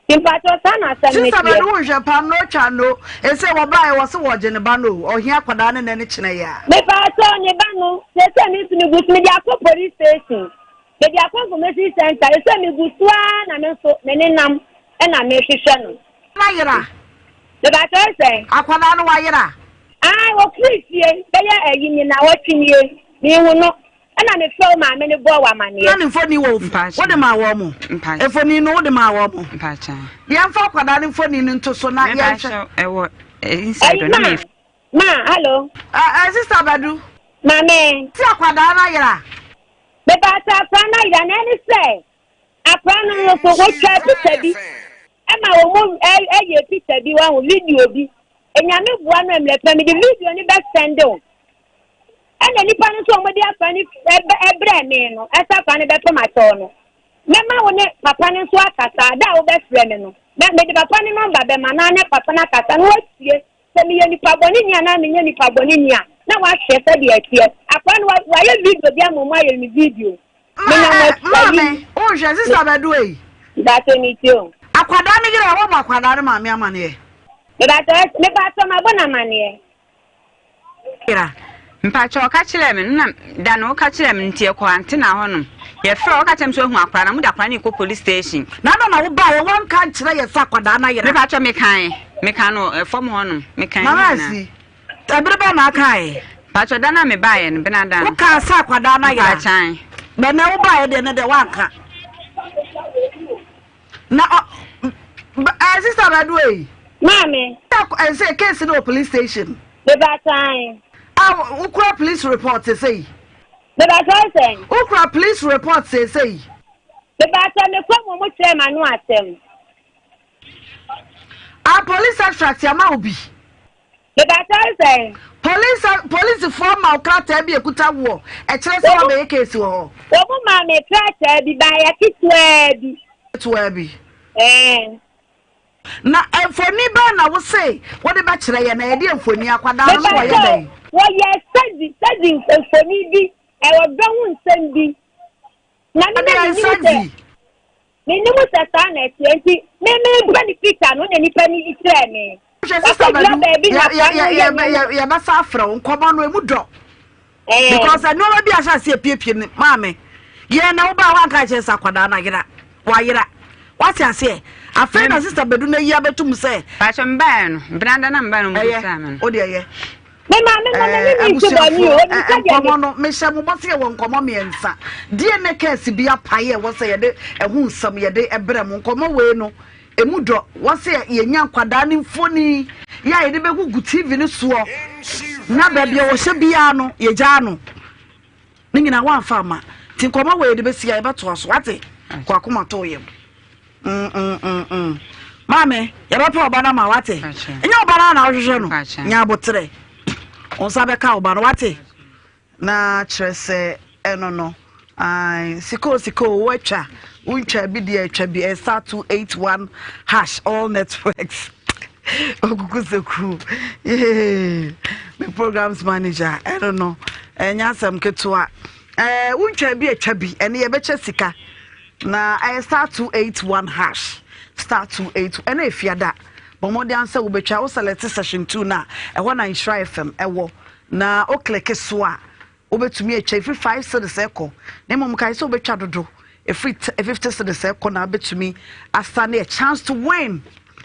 Nti mpakyɛw saa na asɛm no
Sister
teɛ.
bɛde wo nhwɛ paa no twa no ese wɔbaeɛ wɔse wɔgye ne ba no o ɔhia akwadaa ne nɛ ne kyena yi a.
Mepakyɛw ne ba no seesei me nso megu so mede akɔ police station mede akɔ information center seesei megu so ara na me nso me nenam na mehwehwɛ no.
Wayera.
Mepakyɛw sɛn?
Akwadaa no wayera.
Aane, wɔfirii fie bɛyɛ ayi ne nnawɔtwe nie, menhu no, ɛna mefrɛɛ wo maame no bɔɔ wo amaneɛ.
Na ne mfoni wɔ wo fon, wode maa wɔn mo? Mfoni no wode maa wɔn mo? Yɛmfa akwadaa no mfoni no nto so na yɛnhwɛ.
Ɛyi, ma, ma, hallo.
Ɛ, Sister Badu.
Maame.
Ti akwadaa no ayera.
Mepakyɛ akwadaa no ayera, na ɛne sɛ, akwadaa no nso, wɔtwaa picture bi. Ɛma wɔn ɛyɛ picture bi wahu video bi. Enyame boa no mmerɛ pɛ mede video no bɛ send wo. Ɛna nipa no nso wɔn de afa no ɛbrɛ me no ɛsɛ afa no bɛpem akyɛw no. Mɛma wo ne papa no nso akasa da a wobɛfrɛ me no. Mɛ mede papa no nɔmba bɛma na ne papa no akasa na watie sɛ meyɛ nipa bɔne ni anaa menyɛ nipa bɔne ni a na wahwɛ sɛdeɛ ɛteɛ. Akora no wayɛ video bi ama wɔn ayɛ no video.
Maame, wohwɛ sista bɛdo ei.
Mebakyɛ me tie o.
Akwadaa no yere a wɔbɔ akwadaa no maame amaneɛ.
Mebakyɛ mebakyɛ mabɔ no amaneɛ.
Yera. Mpakyɛ ɔka kyerɛɛ me no na da no woka kyerɛɛ me no nti yɛkɔɔ antena hɔ nom yɛfrɛ ɔka kyerɛ me sɛ wahu akwadaa no mode akwadaa no rekɔ police station.
Na adɛn na wobaeɛ woanka ankyerɛ yɛ sɛ akwadaa no ayera.
Mepakyɛ mekae meka no fam hɔ nom mekae ne
Mama
nyinaa.
Asi, Ɛbere bɛn na akaeɛ?
Mpakyɛ da no a mebaeɛ no benada no.
Wokaa sɛ akwadaa no ayera?
Mpakyɛ.
Bɛnɛ wobaeɛ deɛ ne deɛ woanka. Na ɔ ɛ sista Badu ei.
Maame.
Ɛsɛ case no wɔ police station.
Mebakyɛ.
A wokura police report sesei.
Mebakyɛ sɛn?
Wokura police report sesei.
Mebakyɛ mekɔ mu ɔmo kyerɛ m'ano asɛm.
A police extract ama wo bi.
Mepakyɛw sɛn?
Police polisifoɔ ma wo krataa bi ekuta woɔ ɛkyerɛ sɛ wabɛyɛ case wɔ hɔ.
Wɔn maa me krataa bi baayɛ ketewaa bi.
Ketewaa bi.
Ɛɛ.
Na mfoni bɛn na wose wode bɛkyerɛ yɛn na yɛde mfoni akwadaa no so wɔyɛ dɛn?
Wɔyɛ sɛdi sɛdi mfoni bi ɛwɔ dɔ ho nsɛm bi. Na me na menim sɛ menim sɛ saa na ɛteɛ nti me me bɔ ne picture no na nipa no yi kyerɛɛ me.
Hwɛ sista Badu yɛbɛsa afrɛ wo nkɔmmɔ no emu dɔ because nneɛma bi ahyɛ ase apiepie no maame yɛn na wobaa wanka kyerɛ sɛ akwadaa no ayera wayera wate aseɛ afei na sista Badu no ayi abɛtum sɛ.
Pakyɛ mbaeɛ no benada na mbaeɛ no mo bisa me no.
Ɛyɛ o deɛ ɛyɛ.
Me maame no me ne ne nti bɔne o, onim sɛdeɛ me.
Nkɔmmɔ no, mehyɛ mo bɔ sɛ yɛwɔ nkɔmmɔ mmiɛnsa. DNA case bi apae a ɛwɔ sɛ yɛde ɛho nsɛm yɛde brɛ mo. Nkɔmmɔ wei no, emu dɔ. Wɔ sɛ yɛnya nkwadaa no mfoni yɛ a yɛde bɛgugu TV no soɔ na baabi a wɔhyɛ biara no, yɛgyaa no. Ne nyinaa woamfa amma. Nti nkɔmmɔ wei yɛde bɛsi a yɛbɛtoa so. Wate? Kɔ akoma to yam. Mm, mm, mm, mm. Maame, yɛbɛpɛ ɔba no ama wate. Ɛnyɛ ɔba no na wohwehwɛ no. Nya aboterɛ. Wo nsa bɛka ɔba no wate. Na kyerɛ sɛ ɛno no. Ae, sika o sika o, woatwa. Wontwa bi deɛ atwa bi. Ɛyɛ star 281 hash all networks. Okuku seku. Yee. programs manager ɛno no ɛnyɛ asɛm ketewa. Ɛɛ wontwa bi atwa bi ɛne yɛbɛkyɛ sika na ɛyɛ star 281 hash star 28 ɛna efiada bɔ mmɔden ansɛ wobɛtwa wo select session 2 na ɛhɔ na Nhyira FM ɛwɔ na wo click so a Wobɛtumi atwa ɛfiri 5 cedis ɛkɔ, na mmom kae sɛ wobɛtwa dodo, ɛfiri 50 cedis ɛkɔ na wobɛtumi asane a chance to win.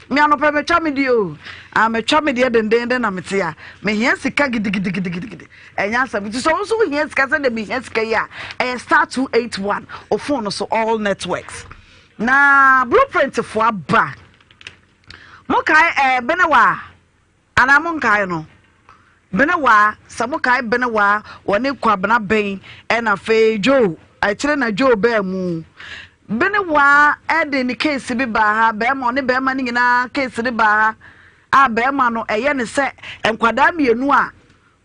Me anɔpɛ metwa me deɛ o, ah, metwa me deɛ dendenden na mete a, mehia sika gidigidigidigidi, ɛnyɛ asɛm. Nti sɛ wo nso wohia sika sɛdeɛ mehia sika yi a, ɛyɛ star 281 o phone no so all networks. Na blueprint fo aba. Mokae ɛɛ eh, Benewa Anaa monkae no? Benewaa, sɛ mokae Benewaa, wɔne Kwabena Ben, ɛna afei Joe, akyire na Joe baa mu. Benewaa de ne case bi baa ha, bɛrima, ɔne bɛrima no nyinaa case no baa ha, a bɛrima no ɛyɛ ne sɛ nkwadaa mmienu a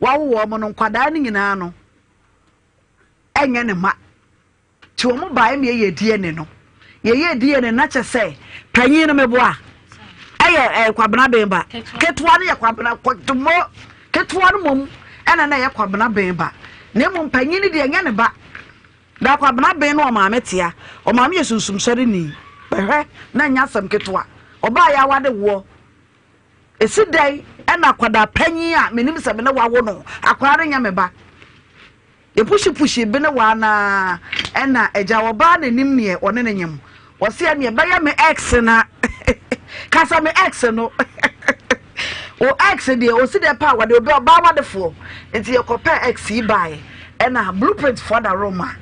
wawo wɔn no, nkwadaa no nyinaa no ɛnyɛ ne mma. Nti wɔn baeɛ na yɛyɛ DNA no. Yɛyɛ DNA na kyɛ sɛ panyin no meboa ɛyɛ ɛyɛ Kwabena Ben ba. Ketewa no yɛ Kwabena Kɔtɔmɔ ketewa no mmom ɛna na ɛyɛ Kwabena Ben ba. Na mmom panyin no deɛ ɛnyɛ ne ba. Na Kwabena Ben no ɔmaame tea. Ɔmaame yɛ sunsumsɔre ni. Bɛhwɛ na ɛnyɛ asɛm ketewa. Ɔbaa yɛ awade woɔ. Esi dɛn ɛna akwadaa panyin a menim sɛ me ne wawo no akwadaa no nyɛ me ba. Yɛpuhyipuhyi bene waa no ara ɛna agya ɔbaa na nim neɛ ɔne no nyem. Ɔse ɛneɛ bɛyɛ me ex na kasa me ex no wo ex deɛ ɔsi deɛ pɛ a wɔde obi ɔbaa wadefoɔ nti yɛkɔpɛ ex yi baeɛ ɛna blueprint foɔ da Roma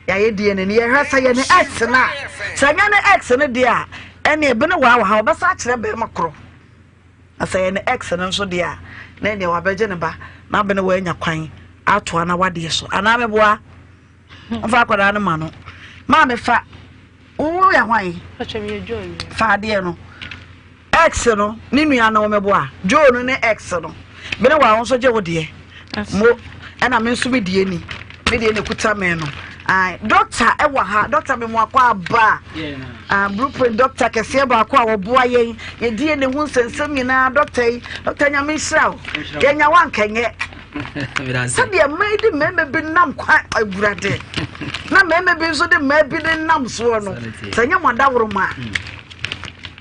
yɛayɛ DNA no yɛhwɛ sɛ yɛ ne ex no a sɛ nyɛ ne ex no deɛ a ɛneɛ bene waa wɔ ha ɔbɛsa akyerɛ bɛrima korɔ. Na sɛ ɛyɛ ne ex no nso deɛ a, na ɛneɛ wabɛgye ne ba na abene wanya kwan atoa n'awadeɛ so. Anaa meboa? Mfa akwadaa no ma no. Maame fa, wo yɛ hwan? Fa adeɛ no. Ex no, ne nua no meboa. Joe no ne ex no. Bene wa wo nso gye wo deɛ. Mo, ɛna me nso me deɛ ni. Me deɛ na ekuta me no. Ae, doctor ɛwɔ ha. Doctor me mo akɔ aba. Ah, blueprint doctor kɛseɛ baako a wɔboa yɛn. Yɛdi yɛn ho nsɛnsɛm nyinaa. Doctor yi, doctor nyame nhyira wo. Yɛnya wo ankɛnyɛ. Sɛdeɛ mmaa yi de mmarima bi nam kwan awurade. Na mmarima bi nso de mmaa bi ne nam soɔ no. Sɛ nyɛ mo adaworo ma.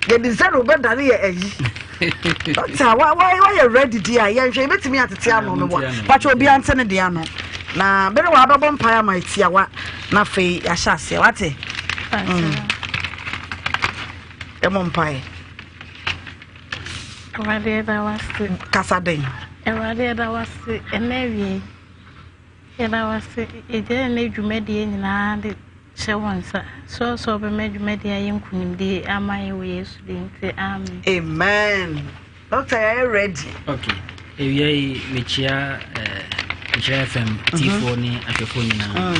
Yɛde zero bɛdane yɛ ayi. Doctor, wa wa wayɛ ready di a yɛnhwɛ yɛbɛtumi atete ano no wa. Pakyɛ obiara nte ne deɛ ano. Na bere wa abɛbɔ mpae ama atiawa na afei yɛahyɛ aseɛ wate. Ɛmɔ mpae.
Awurade yɛda wo ase.
Kasa den.
Awurade yɛda wo ase ɛnɛ awie. Yɛda wo ase yɛgya yɛn dwumadie nyinaa de hyɛ wo nsa. Sɛ sɛ ɔbɛma dwumadie ayɛ nkunimdie ama yɛ wɔ Yesu din nti amen.
Amen. Doctor yɛayɛ ready.
Okay. Ewia yi mekyia eh, Nhyira FM tifoɔ ne ahwɛfoɔ nyinaa.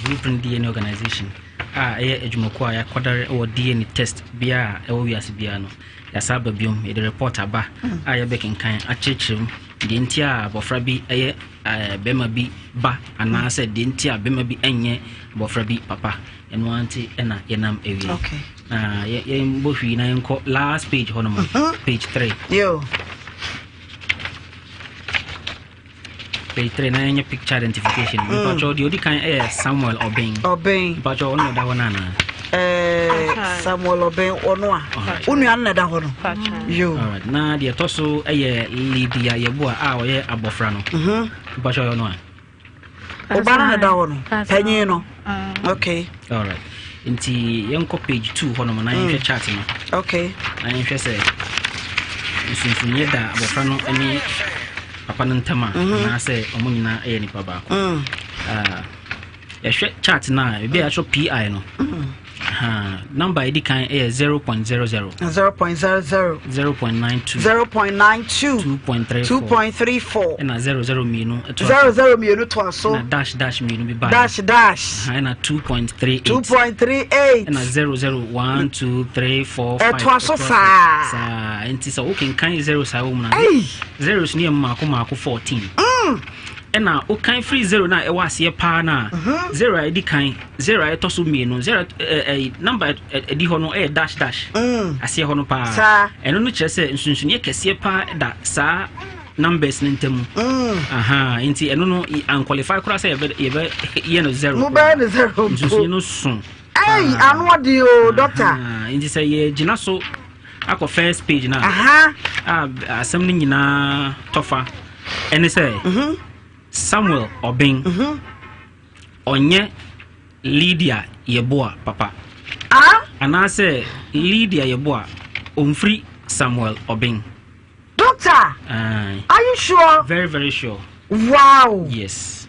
Blueprint DNA Organization a ɛyɛ adwumakuo a yɛakɔdare wɔ DNA test biara a ɛwɔ wiase biara no. Yɛasa aba biom, yɛde report aba a yɛbɛkenkan akyerɛkyerɛ mu deɛ nti a abɔfra bi yɛ eh, bɛrima bi ba anaasɛ deɛ nti a bɛrima bi nyɛ abɔfra bi papa. Ɛno ara nti ɛna yɛnam awie.
Okay.
Na yɛmbɔ hwii na yɛnkɔ last page hɔ nom, page 3.
Yo.
Page 3 na yɛnyɛ picture identification. Mpakyɛw deɛ odi kan yɛ Samuel Obeng.
Obeng.
Mpakyɛw ɔno na ɛda hɔ no anaa?
Samuel Obeng ɔno a. Wo nua no na ɛda hɔ no. Yo.
Alright. Na deɛ ɛtɔ so yɛ Lydia Yeboah a ɔyɛ abɔfra no. Mpakyɛw ɔyɛ ɔno a.
Ɔba no na ɛda hɔ no. Panyin no. Okay.
Alright. Nti yɛnkɔ page 2 hɔ nom na yɛnhwɛ chart no.
Okay.
Na yɛnhwɛ sɛ nsonsonoeɛ da abɔfra no ne papa no ntam a anaasɛ ɔmo nyinaa yɛ nipa baako. Ah, yɛhwɛ chart no a ebi a yɛatwerɛ PI no. Aha, number a ɛdi kan yɛ 0.00.
0.00.
0.92.
0.92.
2.34.
2.34.
Ɛna 00 mmienu toa so.
00 mmienu toa so.
Ɛna dash dash mmienu bi baeɛ.
Dash dash.
Aha, ɛna 2.38.
2.38.
Ɛna 00 1 2 3 4 5.
Ɛtoa so saa.
Saa. Nti sɛ wokenkan zero saa wɔ mu no a, zeros no yɛ mmaako mmaako 14. Ɛna wokan firi zero no a ɛwɔ aseɛ paa no a, zero a ɛdi kan, zero a ɛtɔ so mmienu, zero number ɛdi hɔ no ɛyɛ dash dash. Aseɛ hɔ no paa.
Saa.
Ɛno no kyerɛ sɛ nsonsonoeɛ kɛseɛ paa da saa. numbers no ntam. Aha, nti ɛno no anqualify koraa sɛ yɛbɛ yɛbɛ yɛ no zero.
Mobɛyɛ no zero mpo.
Nsusuiɛ no so.
Ei, ano ɔden o, doctor.
Nti sɛ yɛgyina so akɔ first page no a, a asɛm no nyinaa tɔfa ɛne sɛ mhm. Samuel Ɔben mhm. ɔnyɛ Lydia Yeboah papa.
Ah?
Anaasɛ Lydia Yeboah ɔmfiri Samuel Ɔben.
Doctor, are you sure?
Very, very sure.
Wow.
Yes.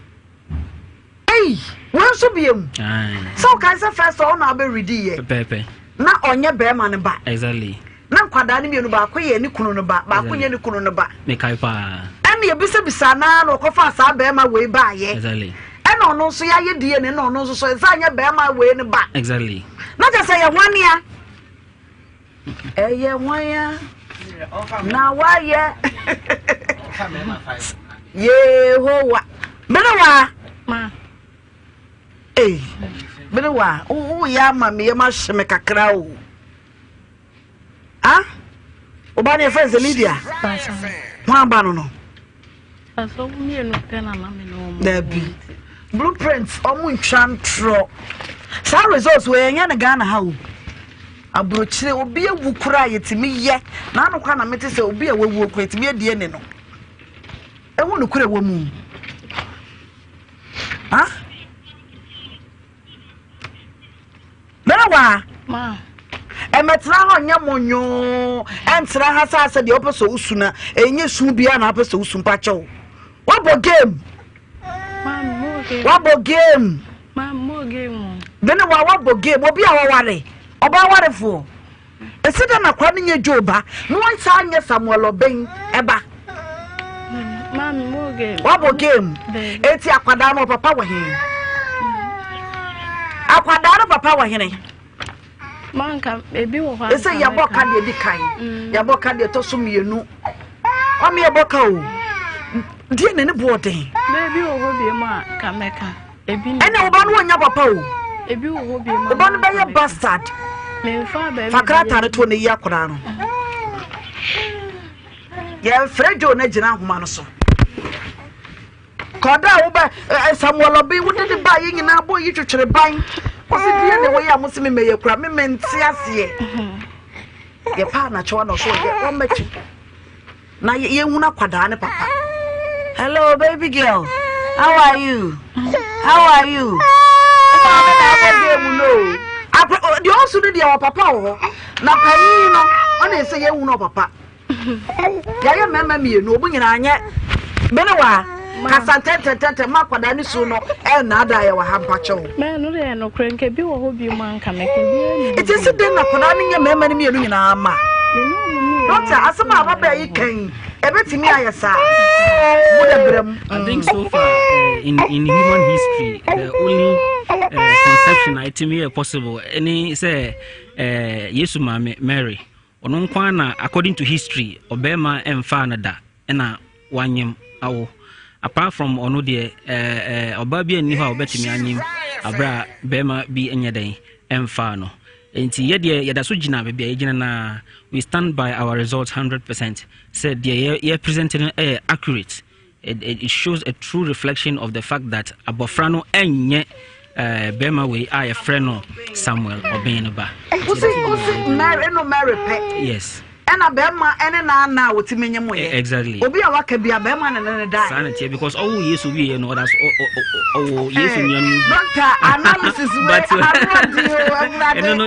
Ei, wei nso biem. Sɛ wokae sɛ first ɔwo na wobɛredi yɛ.
Pɛpɛɛpɛ.
Na ɔnyɛ bɛrima no ba.
Exactly.
Na nkwadaa no mmienu baako yɛ ne kunu no ba, baako nyɛ ne kunu no ba.
Mekae paa.
Ɛna ebisabisa naa na ɔkɔfaa saa bɛrima wei baayɛ.
Exactly.
Ɛna ɔno nso yɛayɛ DNA na ɔno nso so ɛsɛ anyɛ bɛrima wei no ba.
Exactly.
Na kyɛ sɛ yɛ hwanea. Ɛyɛ hwan a na wayɛ Yehowa. Mene wa. Ei, mene wa. Woyɛ ama me yam ahye me kakra o. Ah? Woba ne yɛfrɛ sɛ Lydia. Ho aba no no. Dabi. Blueprint ɔmo ntwa ntorɔ. Saa results wɔ yɛnyɛ no Ghana ha o. Aburokyire obi awu koraa yɛtumi yɛ. N'ano koraa na mete sɛ obi a wawuo koraa yɛtumi yɛ DNA no. Ehu no kora wɔ mu. Ha? Mɛrɛwa. Ɛmɛtena hɔ nyɛ monyoo ɛntena ha saa sɛ deɛ wopɛ sɛ wosu na ɛnyɛ su biara na wopɛ sɛ wosu mpakyɛw wabɔ game wabɔ game mene wa wabɔ game obi a wɔware ɔbaa warefoɔ Ese dɛn na akwadaa no nyɛ Joe ba na wɔnsan nyɛ Samuel Obeng ɛba? Wabɔ game. Eti akwadaa no ɔpapa wɔ he? Akwadaa no papa wɔ hene? Ese yɛbɔ ka deɛ di kan, mm. yɛbɔ ka deɛ ɛtɔ so mmienu. Ɔmo yɛbɔ ka o. Deɛ na ne boɔ den.
Baabi wɔ hɔ bi mu a ka mɛka.
Ɛna wo ba no wɔnya papa o. Wo ba no bɛyɛ bastard. Fa krataa no to ne yi akwadaa no. Yɛmfrɛ Joe no agyina ahoma no so. Kɔda a wobɛ Samuel Obi wode ne ba yɛ nyinaa bɔ yi twetwere ban. Wɔsi deɛ na wɔyɛ a mo si me mɛyɛ kura me mente aseɛ. Yɛ paa na kyɛw na ɔso yɛ wɔmmɛtwe. Na yɛhunu akwadaa ne papa. Hello baby girl, how are you? How are you? Maame na abɔ game no. Akwa deɛ ɔnso no deɛ wɔ papa wɔ hɔ. Na panyin no ɔna ɛsɛ yɛhunu ɔpapa. Yɛayɛ mmarima mmienu, wɔn nyinaa nyɛ bene wa kasa ntɛntɛntɛntɛn ma akwadaa ne su no ɛnnaadaa yɛ wɔ ha mpakyɛw.
Mɛ no deɛ nokorɛ nka bi wɔ hɔ bi mu anka mɛka bi ɛni.
Eti si den na akwadaa no nyɛ mmarima no mmienu nyinaa ma. Dɔkta asɛm a ababaa yi kan ɛbɛtumi ayɛ saa. Mo dɛ brɛ mu.
I think so far uh, in in human history the only uh, conception a ɛtumi yɛ possible ɛne sɛ uh, Yesu maame Mary ɔno nko ara na according to history ɔbarima ɛmfaa no da ɛna wanyem awo apart from ɔno deɛ ɛɛ ɔbaa bi nni hɔ a ɔbɛtumi anyem abere a bɛrima bi nyɛ dɛn ɛmfaa no nti yɛ deɛ yɛda so gyina baabi a yɛgyina na we stand by our results 100% sɛ deɛ yɛ yɛ present no ɛyɛ accurate it, it shows a true reflection of the fact that abɔfra no ɛnyɛ eh, bɛrima wei a yɛfrɛ no Samuel ɔbɛn no ba.
Wosi wosi Mary no Mary pɛ.
Yes.
Ɛna bɛrima ɛne n'ana a wɔtumi nye mo yɛ.
Exactly.
Obi a waka bi a bɛrima ne ne da.
Saa na teɛ because ɔwɔ Yesu wie no ɔda so ɔwɔ Yesu nua no.
Doctor analysis wei ano di o awurade.
Ɛno no.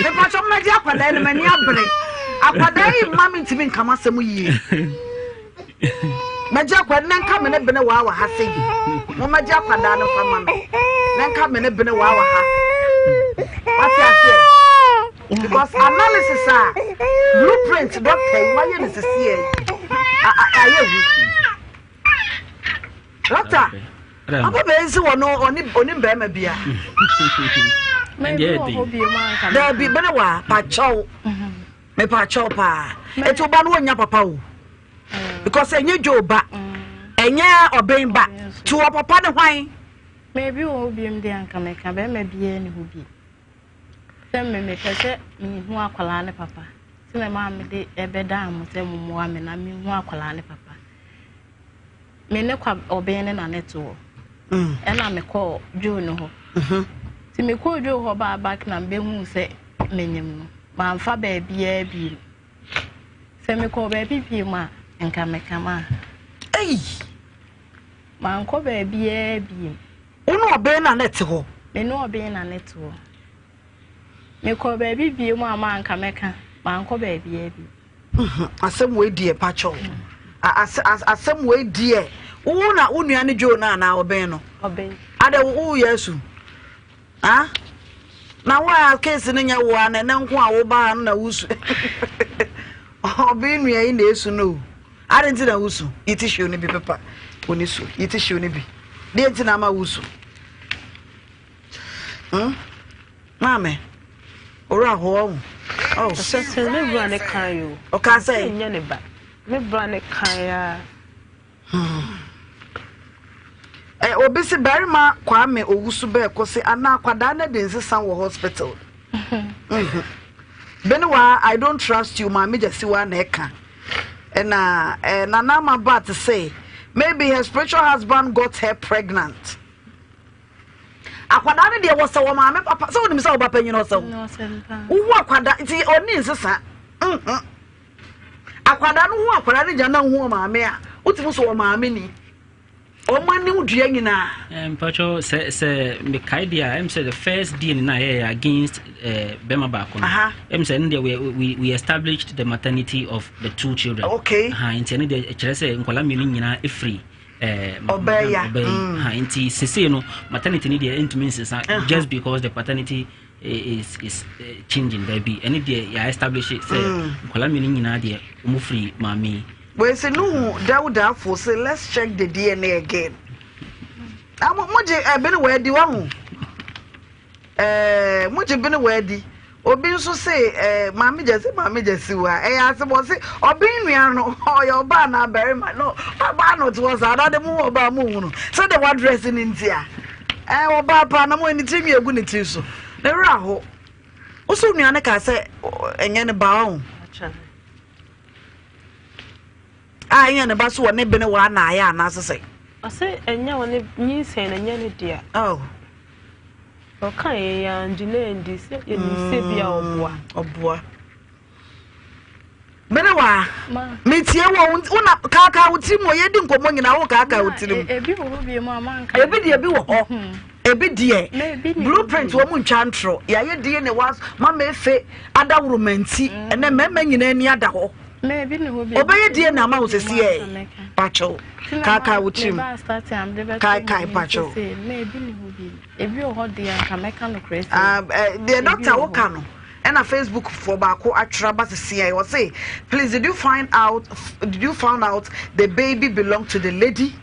Mepatwa mmɛgye akwadaa no m'ani abere. Akwadaa yi mma mi ntumi nka m'asɛm yie. Mɛgye akwadaa na nka me ne bene waa wɔ ha sɛ yi. Mo mɛgye akwadaa no fa ma me. Na nka me ne bene waa wɔ ha. Wate aseɛ? Because analysis a blueprint doctor yi wayɛ no sisi yɛ ayɛ hu. Doctor, aba bɛyɛ sɛ wɔn ɔne ɔne bɛrima bia. Daabi bene wa pakyɛw. Mepaakyɛw paa. Eti wo ba no wonnya papa o. Because ɛnyɛ Joe ba. Ɛnyɛ ɔben ba. Ti wɔ papa ne hwan?
Maybe wɔ hɔ biom deɛ anka mɛka bɛrima biara ni hɔ bi. Sɛ me mepɛ sɛ mehu akwadaa ne papa. Nti na ɛmaa mede ɛbɛdaa mo sɛ mommoa me na menhu akwadaa ne papa. Me ne kwa ɔbɛn ne na ne te hɔ. Ɛna mekɔɔ Joe no hɔ. Nti mekɔɔ Joe hɔ baa back na mebɛhuu sɛ menyim no. Mamfa baabiara bio. Sɛ mekɔɔ baabi bio a, nka meka ma.
Ei!
Mankɔ baabiara bio.
Wo ne ɔbɛn na ne te hɔ?
Me ne ɔbɛn na ne te hɔ. Mekɔɔ baabi bio a ma anka mɛka. Mankɔ baabiara bio.
Mhm, asɛm wei deɛ pakyɛw. Asɛm wei deɛ wo na wo nua ne Joe no anaa ɔbɛn no?
Ɔbɛn.
Adɛ wo yɛ asu? Ah? Na wo a case no nyɛ wo a na ɛnɛ nko a wo ba ha no na wusu. Ɔbɛn nua yi na esu no o. Adɛn nti na wusu? Yi tissue no bi pepa wo ni so. Yi tissue no bi. Deɛ nti na ama wusu? Hmm? Maame, owura ho ɔho.
Oh. Sɛ sɛ ne bra ne kan yo.
Ɔka sɛ.
Nyɛ ne ba. Ne bra ne kan ya.
Hmm. Eh, obi se barima Kwame Owusu bɛɛko se anaa akwadaa no de nsesa wɔ hospital. Mhm. Benewa, I don't trust you, maame Gyasiwa na ɛka. Ɛna eh, Nana Ama Bat say maybe her spiritual husband got her pregnant. Akwadaa no deɛ wɔsɛ wɔ maame papa sɛ wonim sɛ ɔba panyin ɔsɛ wo. Wohu akwadaa nti ɔni nsesa. Mhm. Akwadaa no hu akwadaa no gya na hu ɔmaame a wotumi so ɔmaame ni. Wɔn anim dua nyinaa.
Eh, mpacho sɛ sɛ mekae deɛ a ɛm sɛ the first DNA na yɛyɛ against eh, bɛma baako no ɛm sɛ ɛno deɛ we, we, we established the maternity of the two children.
Okay.
Ha nti ɛno deɛ ɛkyerɛ sɛ nkwadaa mmienu nyinaa ɛfiri eh,
ɔbaa ya
ɔbaa yi. Ha nti sesei no maternity no deɛ ɛntumi nsesa just because the paternity is is eh, changing baabi ɛne deɛ yɛ establish sɛ mm. nkwadaa mmienu nyinaa deɛ wɔn firi maame yi.
Wei sɛ Nuhu Dawuda afo sɛ let's check the DNA again. Ah, mo mo gye ɛbi ne wɔadi wahu. Ɛɛ mo gye bi ne wɔadi. Obi nso se ɛɛ maame gya se maame gya si wa ɛyɛ ase bɔ se ɔbɛn nua no ɔyɛ ɔbaa na abɛrima no ɔbaa no te hɔ saa na de mo ɔbaa mo hunu sɛ de wadrɛse ne nti a ɛɛ ɔbaa paa na mo ani tiri mi egu ne tiri so ne werɛ aho. Woso nua no kaa sɛ ɛnyɛ ne ba ɔho. A ɛnyɛ ne ba so wɔ ne bene wɔ ana ayɛ anaasɛ sɛ.
Ɔse ɛnyɛ ɔne nyinsɛn no ɛnyɛ ne dea.
Oh.
Ɔka yɛ yɛ angye na ɛndi sɛ yɛnim sɛ bi a ɔboa.
Ɔboa. Bene wa metie wɔ wo na kaakaa wo tirim wɔ yɛdi nkɔmmɔ nyinaa wo kaakaa wo tirim.
Ebi wɔ hɔ bi mu a manka.
Ebi deɛ ebi wɔ hɔ. Hmm. Ebi deɛ blueprint wɔ mu ntwa ntorɔ yɛayɛ DNA wa mama efe adaworomanti hmm. ɛnɛ mmarima nyinaa ani ada hɔ. Ɔbɛyɛ DNA ama wo sɛsi ɛ pakyɛw kaakaa wo tirim kaekae pakyɛw. Ah, eh, deɛ dɔkta woka no ɛna Facebook foɔ baako atwerɛ aba sisi ɛ ɔse please did you find out did you found out the baby belong to the lady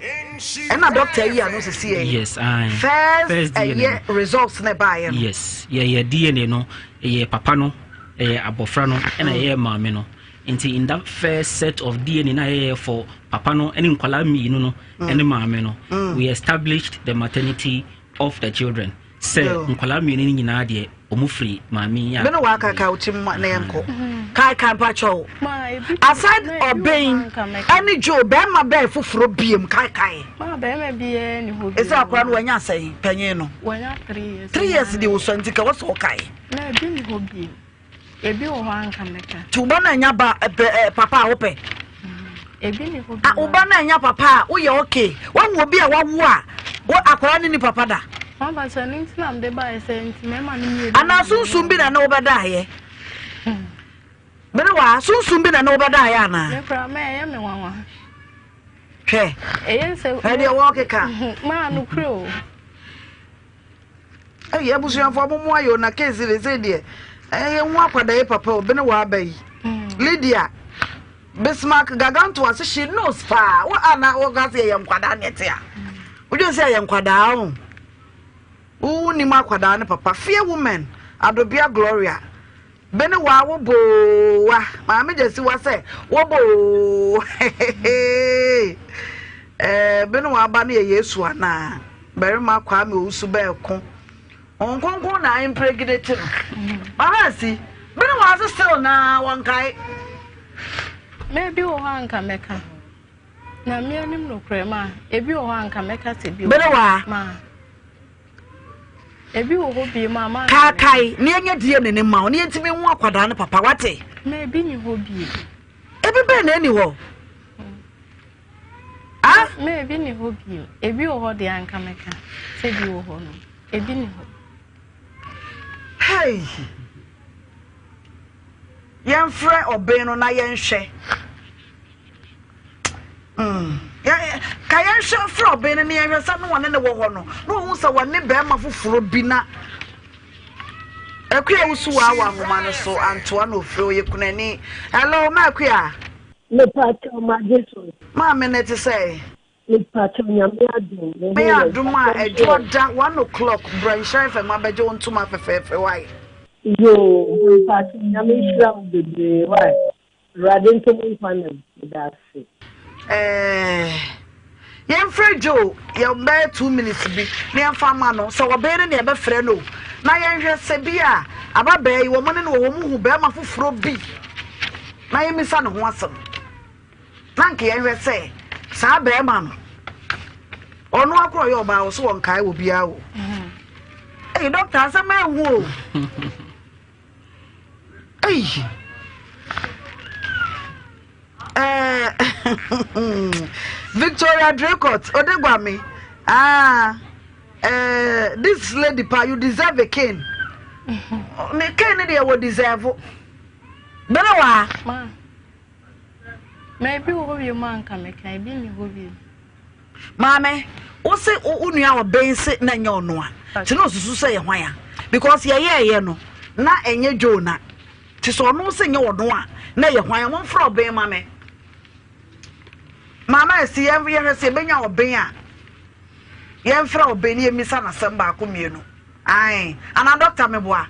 ɛna dɔkta yi ano sisi ɛ
yes I
first ɛyɛ results na ɛbaayɛ no
yes yɛyɛ DNA no ɛyɛ papa no ɛyɛ abɔfra no ɛna mm. ɛyɛ maame no nti in that first set of DNA na yɛyɛ for papa no ɛne nkwadaa mmienu no mm. ɛne maame no mm. we established the maternity of the children sɛ nkwadaa mmienu no nyinaa deɛ wɔn firi maame yi a.
Bene wa kaka o ti mu na yɛn kɔ kai kai mpakyɛw aside ɔbɛn ɛne joe bɛrima bɛɛ foforɔ biem kai kai.
Maa bɛrima biara ni hɔ bi.
Esi akora no wanya asɛn panyin no.
Wanya three years.
Three years deɛ osua nti ka wɔsɔ ɔkae.
Na ebi ni hɔ biem. Ebi wɔ hɔ anka mɛka.
Ti wo ba no anya ba pɛ ɛ papa a wopɛ.
Ebi ni hɔ
bi. Wo ba no anya papa a woyɛ okay. Wahu obi a wawo a wo akwadaa no ni papa da.
Mama sɛ ne nti na mede baeɛ sɛ nti mɛma no mmienu.
Anaa sunsum bi na ne wobɛda ayɛ. Mene wa sunsum bi na ne wobɛda ayɛ anaa.
Me koraa mɛ ɛyɛ me nwanwa.
Hwɛ.
Ɛyɛ nsɛ.
Hwɛ deɛ wɔkeka.
Maa no kure o.
Ei abusuafoɔ mo moa yɛ o na case de sei deɛ ɛyɛ ho akwadaa yi papa o bene waba yi mm. Lydia Bismarck Gaganto ase she knows paa wo ana wo ka sɛ yɛyɛ nkwadaa ne ɛte a wodwen sɛ yɛyɛ nkwadaa o wo nim akwadaa ne papa fear women Adobea Gloria Bene wa wo boo wa maame gyasi wa sɛ wo boo hehehe eh, bene wa ba no yɛ Yesu anaa barima Kwame Owusu bɛɛko Honhom Kronkron na impregnate no maame asi. Bene wɔ ase still na wɔnkae.
Ma ebi wɔ hɔ a nka mɛka. Na mmea nim nokorɛ ma ebi wɔ hɔ a nka mɛka sɛ bi wɔ
Bene wɔ a.
Ma ebi wɔ hɔ bi ma ma.
Kaakae ne ɛnyɛ DNA ne ma wo ne yɛntumi nhu akwadaa no papa wate.
Ma ebi ni hɔ bie.
Ebi bɛn na ɛni hɔ. Ah?
Ma ebi ni hɔ bio. Ebi wɔ hɔ deɛ anka mɛka sɛ ebi wɔ hɔ no. Ebi ni hɔ.
Hey! Yɛmfrɛ ɔben no na yɛnhwɛ. Mm. Ka yɛnhwɛ frɛ ɔben no na yɛnhwɛ sɛ no wɔne ne wɔ hɔ no na wɔhu sɛ wɔne bɛrima foforɔ bi na Akua wusu wɔ awa nwoma no so antoa na ofiri ɔyɛ kunani. Hello, ma Akua.
Mepakyɛw magye so.
Maame no te sɛ.
Mepakyɛw Nyame adom me ho
Nyame
yɛ
adom a ɛdwoɔ da 1:00 bra Nhyira FM abɛgye wo ntoma fɛfɛɛfɛ wai.
Yoo mepakyɛw Nyame nhyira wo bebree wai Awurade nto mo nkwa nam meda ase.
Ɛɛɛ yɛmfrɛ Joe yɛ bɛyɛ 2 minutes bi na yɛmfa ma no sɛ ɔbɛn no na yɛbɛfrɛ no na yɛnhwɛ sɛ bi a ababaa yi wɔn ne no wɔ wɔn hu bɛrima foforɔ bi na yɛmmisa ne ho asɛm na nka yɛnhwɛ sɛ saa bɛrima no ɔno akora ɔyɛ ɔbaa wɔ so wɔn nkae wɔ biara o ɛyi dɔkta asɛm ehu o ɛyi ɛɛ Victoria Draycott Odeguami ah this lady pa, you deserve a cane. Ne cane ne deɛ wɔ deserve bɛrɛ wa.
Ma ma ebi wɔ hɔ wiem a nka mɛka ebi nni hɔ wiem.
Maame, wo se wo nua ɔbɛn se na ɛnyɛ ɔno a, nti na osusu sɛ yɛ hwan a? Because yɛyɛɛyɛ no na ɛnyɛ Joe na te sɛ ɔno se nyɛ ɔno a na ɛyɛ hwan a? Momfrɛ ɔbɛn ma me. Maame asi yɛn yɛhwɛ sɛ yɛbɛnya ɔbɛn a, yɛmfrɛ ɔbɛn ne yɛmmisa n'asɛm baako mmienu. Ae, anaa dɔkta meboa?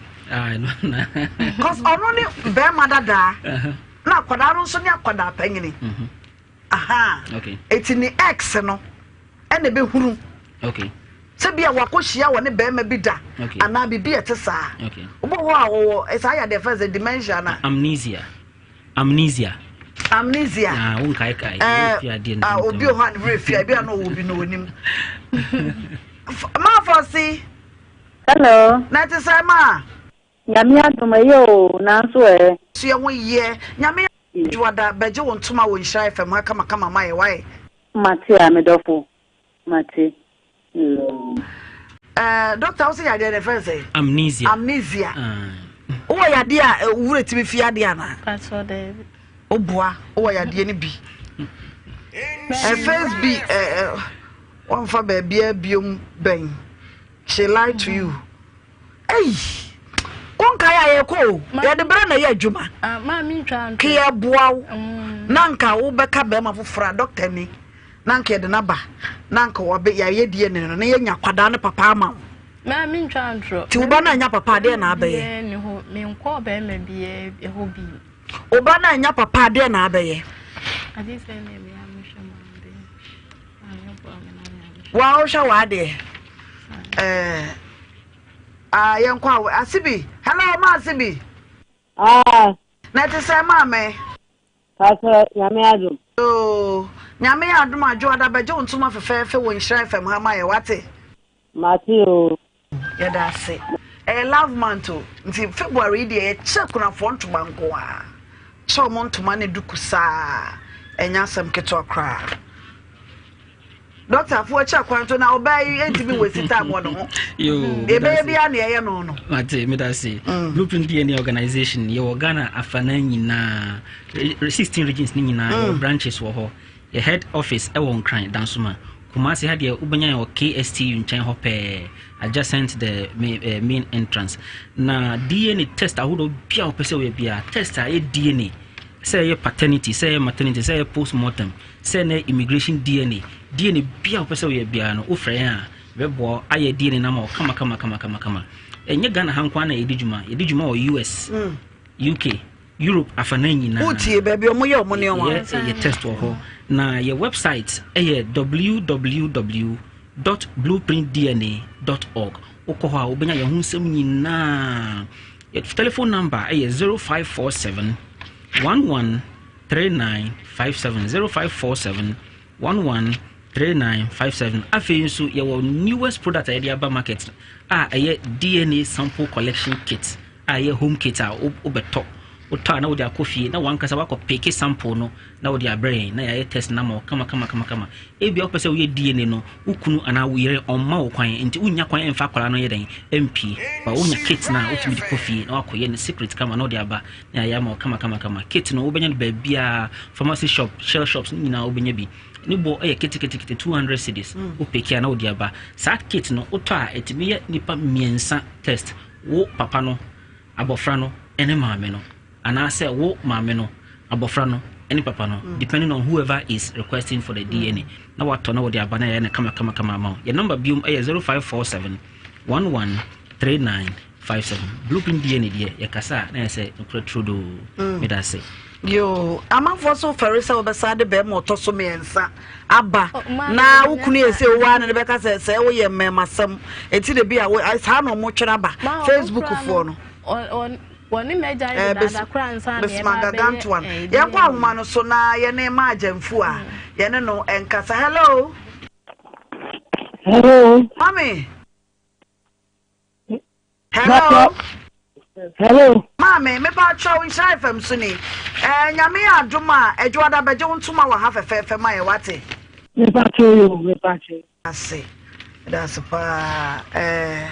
Cause ɔno ne bɛrima dadaa na akwadaa no nso ne akwadaa panyini. Aha. Eti ne ex no ɛna ɛbɛhunu. Sɛ bi a wakɔhyia wɔ ne bɛrima bi da anaa biribi a ɛte saa. Wobɔ hɔ a wɔwɔ saa yadeɛ fɛ sɛ dementia na.
Amnesia. Amnesia.
Amnesia.
Ah, wonkaekae.
Eh, ah, obi wɔ hɔ a ne werɛ fi a ebi a na ɔwɔ bi na ɔnim. Maa Fɔsi.
Hello.
Na ɛte sɛ maa.
Nyame adom ɛyɛ o nanso ɛ.
So yɛ ho yɛ. Nyame adwoada bɛgye wo ntoma wɔ Nhyira FM ha kamakama ma yɛ wae.
Mate a me dɔfo mate yoo.
Eh, doctor wo se yadeɛ no yɛfrɛ no sɛn?
Amnesia.
Amnesia. Wowɔ yadeɛ a wo werɛ tumi fi adeɛ anaa?
Patrɔ daabi.
Woboa wowɔ yadeɛ no bi. Eh, face bi eh, eh, wɔmfa baabiara biom bɛn. She lied to you. Ei! Wonkae a yɛkɔ o. Yɛde berɛ na ɛyɛ adwuma.
Ah,
Ke yɛboa wo. Na nka wobɛka bɛrima foforɔ a dɔkta ni. Na nka yɛde no aba. Na nka wɔbɛ yɛayɛ DNA no na yɛanya akwadaa no papa ama wo. Nti wo ba no anya papa adeɛ na abɛyɛ. Wo ba no anya papa adeɛ na abɛyɛ. Wa wohwɛ w'adeɛ. Ɛɛ ah yɛnkɔ awo Asibi. Hello ma Asibi.
Ah.
Na ɛte sɛ maame.
Pastor Nyame adom.
Oo Nyame yɛ adom adwo ada bɛgye wo ntoma fɛfɛɛfɛ wɔ Nhyira FM ha ma yɛ wate.
Mate oo.
Yɛda ase. Ɛyɛ love month o. Nti February yi deɛ yɛkyɛ akunafoɔ ntoma nko ara. Kyɛ wɔn ntoma ne duku saa. Ɛnyɛ asɛm ketewa koraa. Doctor fo akyi akwan to na ɔbaa yi ntumi waste time wɔ ne ho.
Yo,
Deɛ ɛbɛyɛ biara na ɛyɛ no no.
Mate, meda se. Blueprint DNA organization yɛwɔ Ghana afanan nyinaa, 16 regions ne nyinaa yɛwɔ branches wɔ hɔ. Yɛ head office ɛwɔ Nkran, Dansoma. Kumasi ha deɛ wobɛnya yɛn wɔ KSTU nkyɛn hɔ pɛɛ, adjacent the main entrance. Na DNA test ahodoɔ bi a wopɛ sɛ woyɛ biara, test a ɛyɛ DNA, sɛ ɛyɛ paternity, sɛ ɛyɛ maternity, sɛ ɛyɛ postmortem, sɛ ɛnɛ immigration DNA, DNA bi a wopɛ sɛ woyɛ biara no, wofrɛ yɛn a, yɛbɛboa wo ayɛ DNA no ama wo kama kama kama kama kama. Ɛnyɛ Ghana ha nko ara na yɛdi dwuma, yɛdi dwuma wɔ US, UK, Europe afanan nyinaa.
Wotie baabi ɔmo yɛ ɔmo nneɛma.
Yɛ test wɔ hɔ. Na yɛ website ɛyɛ www dot blueprintdna dot org. Wokɔ hɔ a wobɛnya yɛn ho nsɛm nyinaa. Yɛ telephone number ɛyɛ 0547 11 3957 0547 11 3957. Afei nso yɛwɔ newest product a yɛde aba market a ɛyɛ DNA sample collection kit a ɛyɛ home kit a wobɛtɔ wotɔ a na wode akɔ fie na wankasa wakɔ peke sample no na wode abrɛ yɛn na yɛayɛ test no ama wo kama kama kama kama. Ebia wopɛ sɛ woyɛ DNA no, wo kunu anaa wo yere ɔmma wo kwan nti wonnya kwan mfa akwadaa no yɛ dɛn mpie. Ba wonya kit no a wotumi de kɔ fie na wakɔyɛ no secret kama na wode aba na yɛayɛ ama wo kama kama kama. Kit no wobɛnya no baabiara, pharmacy shop, shell shops ne nyinaa wobɛnya bi. Ne boɔ yɛ ketekete 200 cedis. Wo peke a na wode aba. Saa kit no wotɔ a ɛtumi yɛ nnipa mmiɛnsa test, wo papa no, abɔfra no ne maame no. Anaasɛ wo maame no, abɔfra no ne papa no, depending on whoever is requesting for the DNA, na watɔ na wɔde aba na yɛayɛ no kama kama kama ama wo. Yɛn number biom yɛ 0547 11 3957. Blueprint DNA deɛ yɛkasa a na yɛ sɛ nokorɛ turodoo. Meda ase.
Yoo, amanfoɔ so fɛre sɛ wobɛsan de bɛrima ɔtɔ so mmiɛnsa aba na wo kunu yɛ sɛ wowɔ a na ne bɛka sɛ sɛ woyɛ mmɛɛmasɛm eti de bi a saa na ɔmo twere aba Facebook foɔ no.
Wɔne m'agya yɛ dada koraa ansa na yɛba abɛyɛ
Gargantuan. Yɛnkɔ ahoma no so na yɛne Ma Agyamfu a yɛne no nkasa. Hello.
Hello.
Mami. Hello.
Hello.
Maame, mepa kyɛw Nhyira FM so ni. Eh, Nyame yɛ adom a, Adwoada bɛgye wo ntoma wɔ ha fɛfɛɛfɛ ma yɛ wate.
Mepa kyɛw yo, mepa kyɛw.
Ase, meda ase paa. Eh,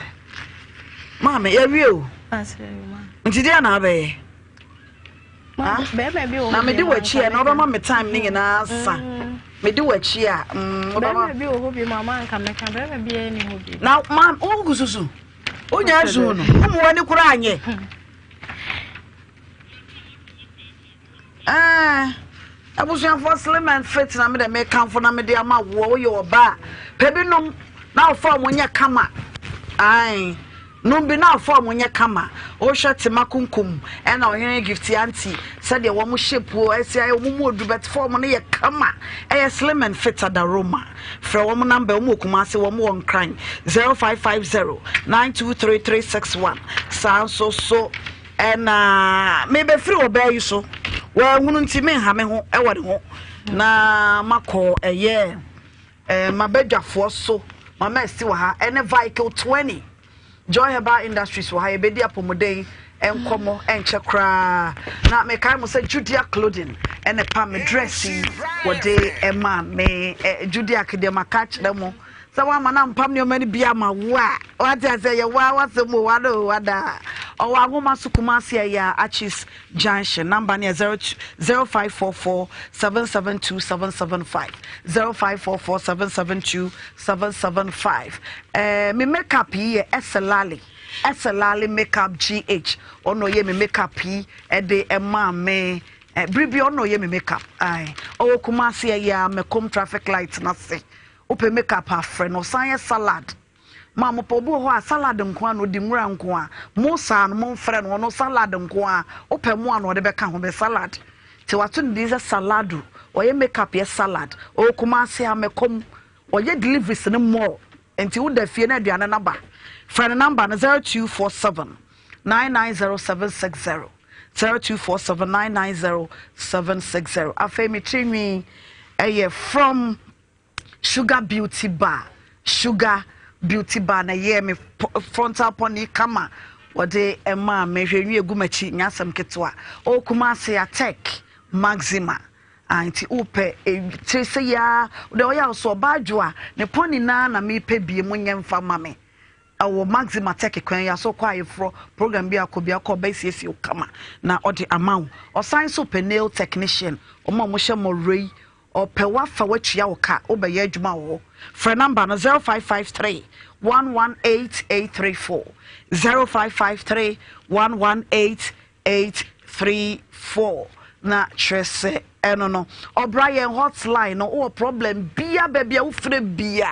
maame, yɛwie o. Nti deɛ na abɛyɛ? Na mede w'akyi a na wobɛma me time ne nyinaa sa. Mm. Mede w'akyi a mm,
wobɛma. Bɛrima bi wɔ hɔ bi ma ma nka mɛka bɛrima bi ani hɔ bi.
Na ma wogu susu. Wonya azu no. Womu w'ani koraa anyɛ. Ɛɛ abusuafoɔ slim and fit na me dɛ mekamfo na mede ama woɔ woyɛ ɔbaa pɛ bi nom na wo fɔm nyɛ kama ae nom bi na wo fɔm nyɛ kama wohwɛ tema kunkum ɛna ɔhene gift anti sɛdeɛ wɔn shape wɔ ɛsi ayɛ wɔn mu odu but fɔm no yɛ kama ɛyɛ slim and fit adaroma frɛ wɔn namba wɔn wɔ Kumasi wɔn wɔ Nkran 0550 923361 saa nso so Ɛna mebɛfiri ɔbaa yi so, wanhunu nti menha me ho wɔ ne ho, na makɔ ɛyɛ eh, mabadwafoɔ so, mama asi wɔ ha, ɛne Vicle 20, Joy Herbal Industries wɔ ha, yɛbɛdi apɔmuden nkɔmmɔ ɛnkyɛ koraa. Na mekae mo sɛ Judea Clothing ɛna ɛpam me dress yi wɔde ɛma me, eh, Judea deɛ maka akyerɛ mo Sɛ woamma no ampam nneɛma no bi ama wo a, wate aseɛ, yɛ woa w'asɛm o, wada o, wada. Ɔwɔ Ahoma so Kumasi ɛyɛ Achis Junction. Number no yɛ 0544 772 775. 0544 772 775. Eh, me makeup yi yɛ Eselali. Eselali Makeup GH. Ɔno ɔyɛ me makeup yi ɛde ɛmaa me. Eh, biribi ɔno ɔyɛ me makeup. Aye. Ɔwɔ Kumasi ɛyɛ Mekom traffic light n'ase. Wopɛ make up a frɛ no ɔsan yɛ salad ma mo pɛ obi wɔ hɔ a salad nko a na odi nwura nko a mo saa no mo mfrɛ no ɔno salad nko a wopɛ mo a na ɔde bɛka ho bɛ salad te wato ne din sɛ salado ɔyɛ make up yɛ salad ɔwɔ Kumasi amɛkɔm ɔyɛ deliveries no more nti woda fie na aduane no aba frɛ no number no 0247 990760 0247 990760 afei me tiri nwi ɛyɛ from Sugar Beauty Bar, Sugar Beauty Bar na ɛyɛɛ me frontal pony kama wɔde maa me. Hwɛ nwi egu m'akyi, nyɛ asɛm ketewa. O Kumasi Atek Maxima. Ah, nti wopɛ tiri sɛ yaa, deɛ ɔyɛ a ɔso ɔbaa adwo a, ne pony naa na mepɛ bie mo nyɛ mfa ma me. Ɛwɔ Maxima Tech kwan yi aso kɔ ayeforɔ program bi akɔ bi akɔ ɔbɛsiesie wo kama na ɔde ama wo. Ɔsan nso pɛ nail technician, wɔn a wɔhyɛ mmɔwerɛ yi Ɔpɛ wo afa wo atua wo ka wo bɛyɛ adwuma wɔ hɔ. Frɛ number no 0553 118 834 0553 118 834 na kyerɛ sɛ ɛno no ɔbra yɛn hotline no wowɔ problem bia baabi a wofrɛ bia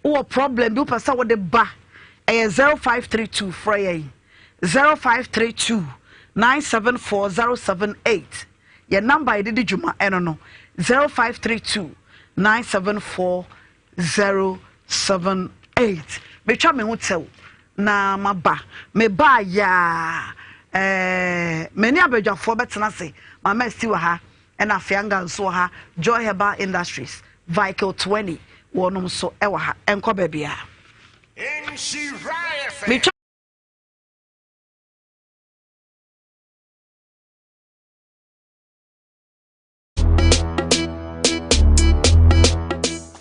wowɔ problem bi wopɛ sɛ wode ba ɛyɛ 0532 frɛ yɛn 0532 974 078 Yɛn number a yɛde di dwuma ɛno no, 0532 974 078. Metwa me ho tɛw. Na maba. Mebaa yaa. Ɛɛ, me ne abadwafoɔ bɛtena ase. Mama Asti wɔ ha, ɛna Fianga nso wɔ ha, Joy Herbal Industries, Vicle 20, wɔnom nso wɔ ha. Ɛnkɔ baabiara. Metwa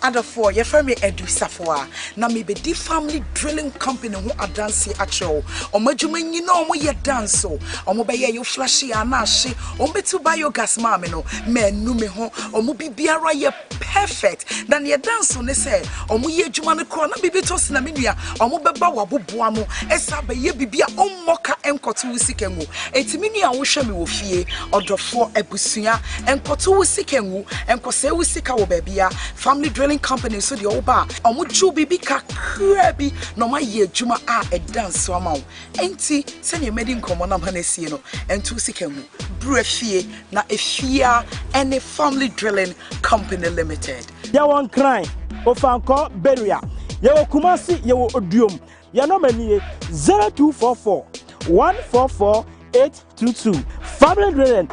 Adɔfoɔ, yɛfrɛ me Adu Safoa, na mebɛdi Family Drilling Company ho adanseɛ akyerɛ wo. Wɔn adwuma nyina wɔn yɛ danso. Wɔn bɛyɛ yo flashe a na ahye. Wɔn bɛtu biogas maa me no, manu me ho. Wɔn biribiara yɛ perfect. Na neɛ ɛda nso ne sɛ, wɔn yɛ adwuma no korɔ na biribi tɔ sena me nua, wɔn bɛba w'aboboa ano ɛsa abɛyɛ biribi a ɔmmɔ ka nkɔto wo sika ngu. Enti me nua a wohwɛ me wɔ fie, ɔdɔfoɔ, abusua, nkɔto wo sika ngu, nkɔsɛe wo sika wɔ baabia. Family Drilling Company nso deɛ woba a, wɔn gye wo biribi kakraa bi na wɔn ayɛ adwuma a ɛda nso ama wo. Enti sɛdeɛ madi nkɔmmɔ no ama no asie no, nto wo sika ngu. Bra fie na efie ara ne Family Drilling Company Limited.
Yɛwɔ Nkran, Ofankor, Beria. Yɛwɔ Kumasi, yɛwɔ Oduom. Yɛn nɔma nie, 0244 144 822. Family Drilling.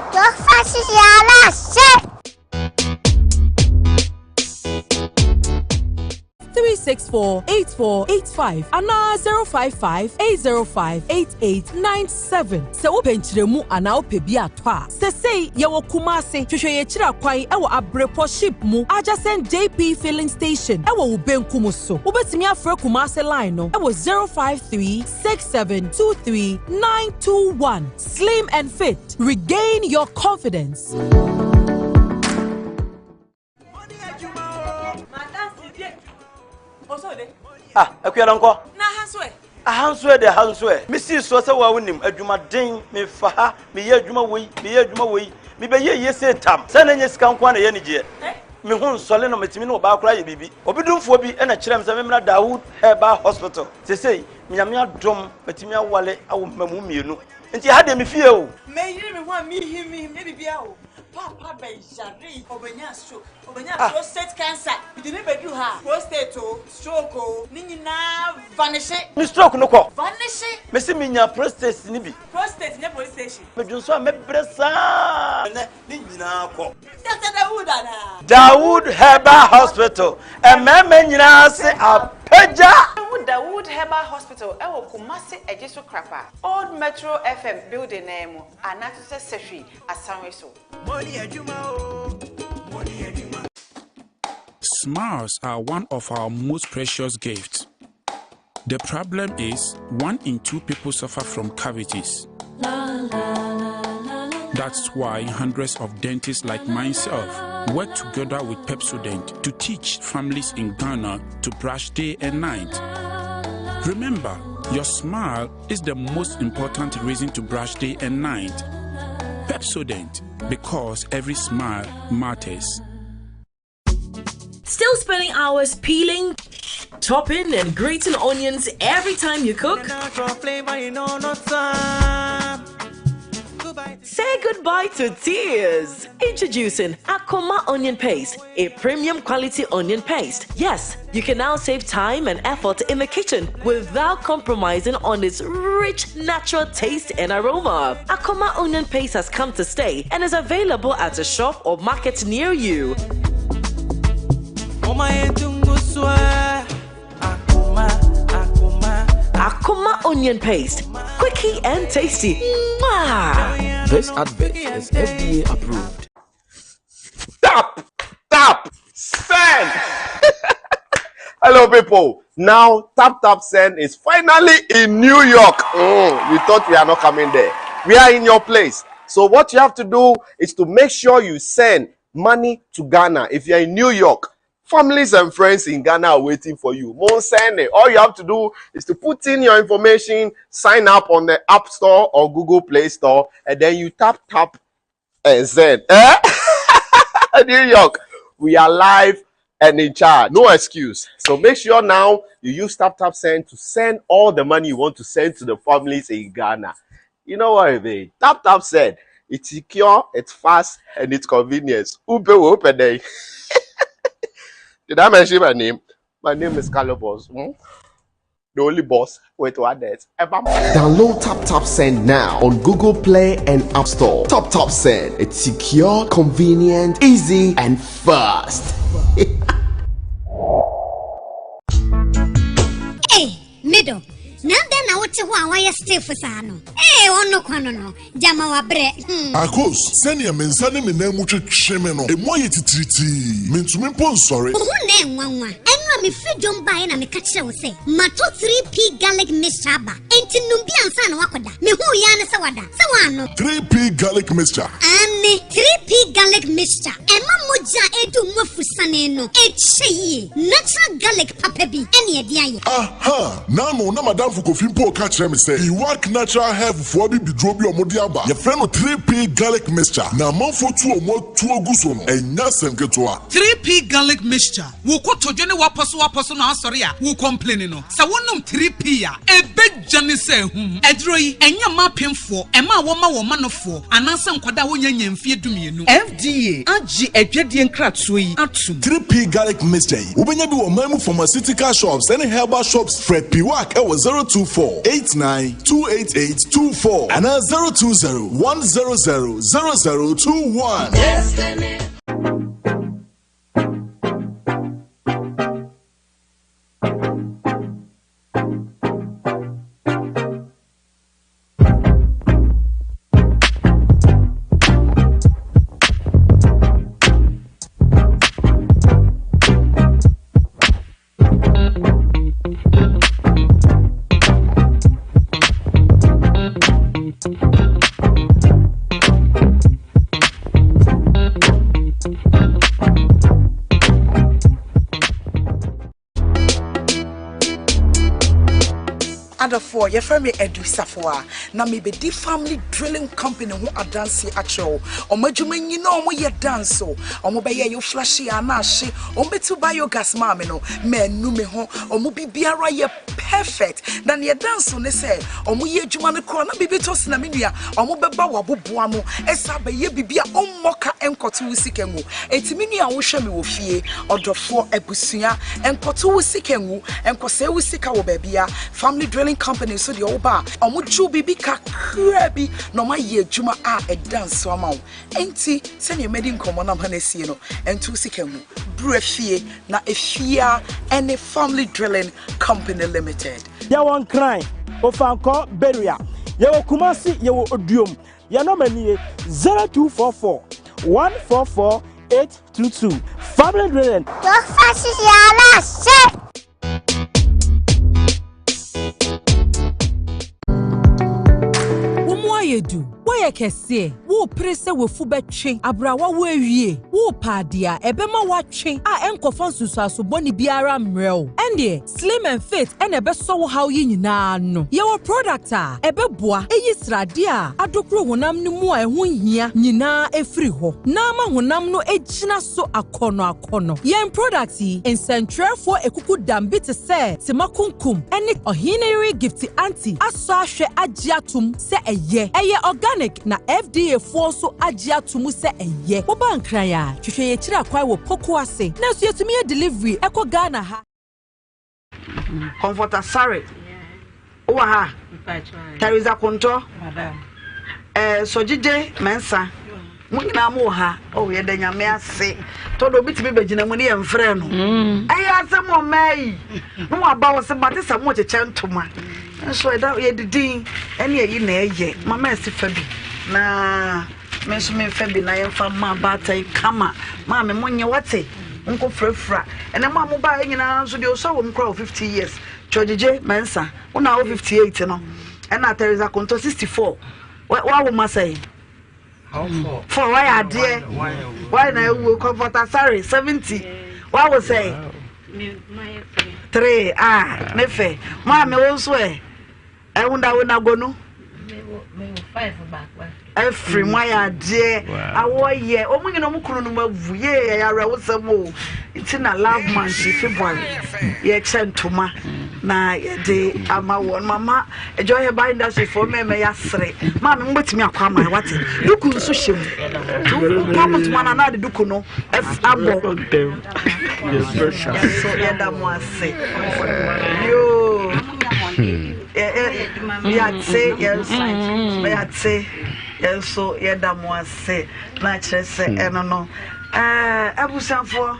364 8485 anaa 055 805 8897. Sɛ wopɛ nkyerɛmu anaa wopɛ bi atɔ a, sesei yɛwɔ Kumase. Hwehwɛ yɛn akyiri akwan wɔ Abrepɔ Ship mu adjacent JP Filling Station wɔ wo benkum so. Wobɛtumi afrɛ Kumase line no wɔ 053 6723 921. Slim and fit, regain your confidence.
Ah, akua no nkɔ.
Na aha nso ɛ?
Aha nso ɛ de aha nso ɛ. Mesii soɔ sɛ wo a wonim adwumaden, mefa ha, meyɛ adwuma wei, meyɛ adwuma wei, mebɛyɛ yie sei tam. Sɛ na ɛnyɛ sika nko ara na ɛyɛ anigyeɛ. Me ho nsɔle no, metumi ne ɔbaa koraa yɛ biribi. Obi domfoɔ bi na kyerɛɛ me sɛ memmra Dawood Herbal Hospital. Seesei, Nyame adom, matumi awale awo mmamu mmienu. Nti ɛha deɛ me fie o.
Meyere me ho a mehim mehim nyɛ biribiara o. Paapa bɛyaree, ɔbɛnyaa stroke, ɔbɛnyaa ah. prostate cancer. Mede ne bɛduru ha a, prostate o, stroke o, ne nyinaa vanishe.
Me stroke no kɔ.
Vanishe.
Mese menya prostate no bi.
Prostate nyɛ police station.
Medwonsɔ a mɛbrɛ saa. Ɛnɛ ne nyinaa kɔ.
Dr. Dawood anaa?
Dawood Herbal Hospital, mmarima nyinaa se apagya.
Wohu Dawood Herbal Hospital wɔ Kumasi Ejisu Krapa, Old Metro FM building no ara mu anaa to sɛ Sehwi Asanwe so.
Smiles are one of our most precious gifts. The problem is, one in two people suffer from cavities. That's why hundreds of dentists like myself work together with Pepsodent to teach families in Ghana to brush day and night. Remember, your smile is the most important reason to brush day and night. Pepsodent, because every smile matters.
Still spending hours peeling, chopping, and grating onions every time you cook? Say goodbye to tears. Introducing Akoma Onion Paste, a premium quality onion paste. Yes, you can now save time and effort in the kitchen without compromising on its rich natural taste and aroma. Akoma Onion Paste has come to stay and is available at a shop or market near you. Akoma Onion Paste. Quickie and tasty. Mwah!
This advert is FDA approved.
Tap, tap, send. Hello, people. Now, Tap Tap Send is finally in New York. Mm, you thought we are not coming there. We are in your place. So, what you have to do is to make sure you send money to Ghana. If you're in New York, families and friends in Ghana are waiting for you. Mon send it. All you have to do is to put in your information, sign up on the App Store or Google Play Store, and then you tap, tap, and send. Eh? New York, we are live and in charge. No excuse. So make sure now you use Tap Tap Send to send all the money you want to send to the families in Ghana. You know what I mean? Tap Tap Send. It's secure, it's fast, and it's convenient. Ube open day. Did I mention my name? My name is Calibos. Hmm? the only boss with others.
Download TapTap Send now on Google Play and App Store. TapTap Send. It's secure, convenient, easy, and fast.
Hey, middle. Na dɛn na wote hɔ a woayɛ stiff saa no? Ee, ɔno kwa no no, gyama wabrɛ. Hmm.
Akos, sɛnea me nsa ne me nan mu twetwe me no, emu ayɛ titiritii. Mintumi mpo nsɔre.
Wo ho na ɛnwanwa. Ɛno a mefiri dwom baeɛ na meka kyerɛ wo sɛ, matɔ 3P garlic mixture aba. Enti nom bi ansa na woakɔda. Mehuu yi ara ne sɛ wada. Sɛ woannom.
3P garlic mixture.
Aane, 3P garlic mixture. Ɛma mogya a ɛdu mu afusane no kyɛ yie. Natural garlic papa bi ɛne ɛde ayɛ.
Aha! N'ano na m'adamfo Kofi mpo reka kyerɛ me sɛ Iwak Natural Health foɔ abibiduro bi a wɔde aba, yɛfrɛ no 3P Garlic Mixture, na amanfoɔ tu wɔn atuo gu so no, ɛnyɛ asɛm ketewa.
3P Garlic Mixture, Wo kotodwe ne w'apɔsowapɔso no asɔre a wo kɔmpleni no, sɛ wonom 3P a, ɛbɛdwane sɛ ahum. Aduro yi, ɛnyɛ mma apemfoɔ, mmaa a wɔma wɔn manofoɔ, anaasɛ nkwadaa a wɔnnya nnya mfeɛ dumienu.
FDA agye adwadie nkratoɔ yi atom.
3P Garlic Mixture yi, wobɛnya bi wɔ ɔman mu pharmaceutical shops ne herbal shops. Frɛ Piwak wɔ 024 89 288 24 anaa 020 100 0021.
Adɔfoɔ, yɛfrɛ me Adu Safoa na mebɛdi Family Drilling Company ho adanseɛ akyerɛ wo. Wɔn adwuma nyina wɔn yɛ danso. Wɔn bɛyɛ yo flashe a na ahye. Wɔn bɛtu biogas maa me no, manu me ho. Wɔn biribiara yɛ perfect. Na neɛ ɛda nso ne sɛ, wɔn yɛ adwuma no koraa na biribi tɔ sena me nua, wɔn bɛba w'aboboa ano ɛsa abɛyɛ biribi a ɔmmɔ ka nkɔto wo sika ngu. Enti me nua a wohwɛ me wɔ fie, ɔdɔfoɔ, abusua, nkɔto wo sika ngu, nkɔsɛe wo sika wɔ baabia. Family Drilling Company nso deɛ woba a, wɔn gye wo biribi kakraa bi na wɔn ayɛ adwuma a ɛda nso ama wo. Enti sɛdeɛ madi nkɔmmɔ no ama no asie no, nto wo sika ngu. Bra fie na efie ara ne Family Drilling Company Limited.
Yɛwɔ Nkran, Ofankor, Beria. Yɛwɔ Kumasi, yɛwɔ Oduom. Yɛn nɔma nie, 0244 144 822. Family Drilling.
Wɔfa sisi ara sɛ.
Wo mu ayɛ du, woayɛ kɛseɛ, worepere sɛ w'afu bɛtwe aberɛ a woawo awie, worepɛ adeɛ a ɛbɛma woatwe a ɛnkɔfa nsunsuanso bɔne biara mmrɛ wo, ɛndeɛ Slim and Fit na ɛbɛsɔ wo haw yi nyinaa ano. Yɛwɔ product a ɛbɛboa ayi sradeɛ a adokoro honam no mu a ɛho nhia nyinaa afiri hɔ na ama honam no agyina so akɔnnɔ akɔnnɔ. Yɛn product yi, nsɛntwerɛfoɔ akuku dam bi te sɛ Tema Kunkum ne Ɔheneyere Gifty Anti asɔ ahwɛ agye atom sɛ ɛyɛ. Ɛyɛ organic na FDA foɔ nso agye ato mu sɛ ɛyɛ. Woba Nkran a, hwehwɛ yɛn akyiri akwan wɔ Poku ase. Nanso yɛtumi yɛ delivery ɛkɔ Ghana ha.
Comfort Asare wowɔ ha? Teresa Kontɔ, eh, Sɔgyegye Mɛnsa, mo nyinaa mo wɔ ha. Oh, yɛda Nyame ase. Tɔ da obi tumi bɛgyina mu ne yɛn mfrɛ no. Mm. Ɛyɛ asɛm ɔmaa yi. Na waba wɔ sɛ mate sɛ mo kyekyɛ ntoma. Nso ɛda yɛde din ɛne ɛyi na ɛyɛ. Mama ɛsi fa bi. Na Me nso memfa bi na yɛmfa mma abaatan yi kama. Maame mo nyɛ wate monkɔ furafura. Ɛnɛ mo a mo baeɛ nyinaa nso deɛ ɔsua wɔ mu koraa wɔ 50 years. Twɛgyegye Mensah wo na wɔ 58 no. Ɛna Teresa Konto 64. Wawo ma sɛn? Four wayɛ adeɛ. Wayɛ na awuo. Comfort Asare 70. Wawo sɛn? Three. Ah, ne fɛ. Maame wo nso ɛ? Ɛwonawona gonu. Ɛfiri mu ayɛ adeɛ awɔ yɛ wɔn nyina wɔn kunu no mu awu yee ɛyɛ awerɛhosɛm o nti na love month February yɛkyɛ ntoma na yɛde ama wɔn mama Joy Herbal Industry foɔ mɛmɛ yɛasere maame mo bɛtumi akɔ ama wate duku nso hyɛ mu wopam ntoma no anaa de duku no abɔ so yɛda mo ase yoo. Yɛate yɛn nso yɛate yɛn nso yɛda mo ase na kyerɛ sɛ ɛno no abusuafoɔ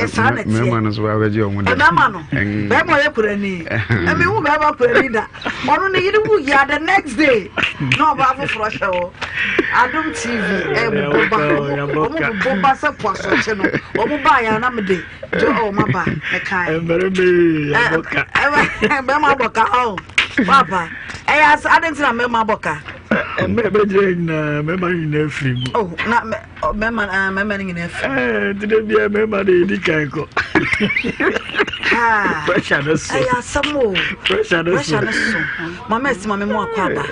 saa na teɛ
mmarima no so abɛgye wɔn dɛ
mmarima no bɛrima ɔyɛ kurani ɛmi hu bɛrima kurani da ɔno ne yere wu yia the next day na ɔbaa foforɔ hyɛ hɔ Adom TV ɛbobɔ ba wɔn bobɔ ba sɛ po asɔkye no wɔn ba yɛn anam de gye wɔn aba ɛkan mmarima abɔ ka ɔ papa ɛyɛ ase adi nti na mmarima abɔ ka.
Mmerɛ bɛgyina nyinaa mmarima nyinaa firi mu.
Oh, na mmarima ah, mmarima no nyinaa firi mu.
Ɛɛ nti de bia mmarima de edi kan kɔ. Pressure no so.
Ɛyɛ asɛm o.
Pressure no so.
Pressure no so. Mama esi mame mu akɔ aba.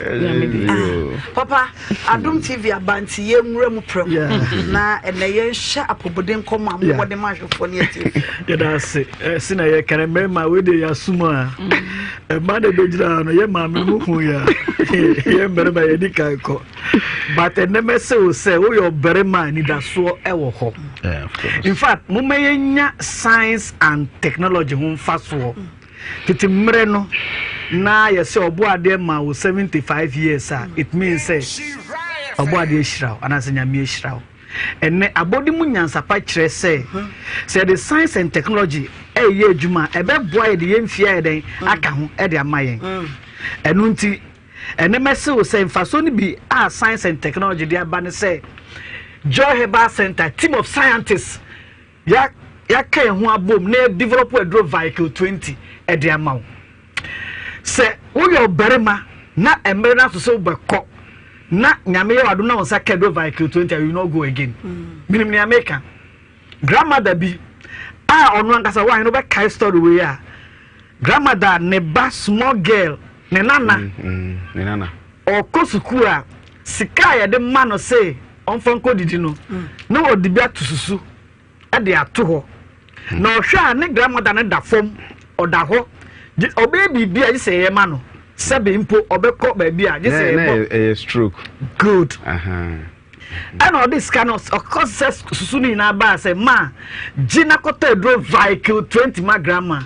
Ah, papa Adum TV aba nti yɛn nwura mu prɛko na ɛnɛ yɛn hyɛ apɔmuden nkɔmɔ a mo bɔ de ma ahwɛfoɔ ne ɛti.
Yɛda ase ɛsi na yɛ kɛrɛ mmarima wei de yɛ asum a. Mmaa na ɛbɛgyina ha no yɛ maame mu hu yɛ a yɛ mmarima yɛdi kan kɔ but ɛnɛ mɛsɛ wo sɛ woyɛ ɔbarima a anidasoɔ ɛwɔ hɔ. In fact momma yɛnya science and technology ho mfasoɔ. Tete mmerɛ no na yɛsɛ ɔbɔ adeɛ ma wo 75 years a it means sɛ ɔbɔ adeɛ ahyira wo anaasɛ nyame ahyira wo. Ɛnnɛ, abɔde mu nyansapa kyerɛ sɛ, sɛ yɛde science and technology reyɛ adwuma a, ɛbɛboa yɛde yɛn mfie ayɛ dɛn aka ho de ama yɛn. Ɛno nti, ɛnnɛ mɛse wo sɛ mfasoɔ no bi a science and technology de aba ne sɛ, Joy Herbal Center, team of scientists, yɛaka yɛn ho abom na yɛdevelop aduro Vicle 20 de ama wo. Sɛ woyɛ ɔbarima na mmerɛ no aso sɛ wobɛkɔ na nyame yɛ w'adom na wo nsa ka aduro Vicle 20 you will not go again. Menim nea meka. Grandmother bi a ɔno ankasa wɔ ahene wobɛkae story wei a grandmother ne ba small girl ne nana
ne nana
ɔkɔ sukuu a sika a yɛde ma no se ɔmfa nkɔdidi no na ɔde bi ato susu de ato hɔ na ɔhwɛ a ne grandmother no da fam ɔda hɔ ɔbɛyɛ biribi a gye sɛ yɛyɛ ma no sɛbe mpo ɔbɛkɔ baabi a gye sɛ yɛbɔ
ɛyɛ stroke
good ɛna ɔde sika no ɔkɔ sɛ susu no nyinaa baa sɛ ma gye na kɔtɔ aduro vehicle 20 ma grandma.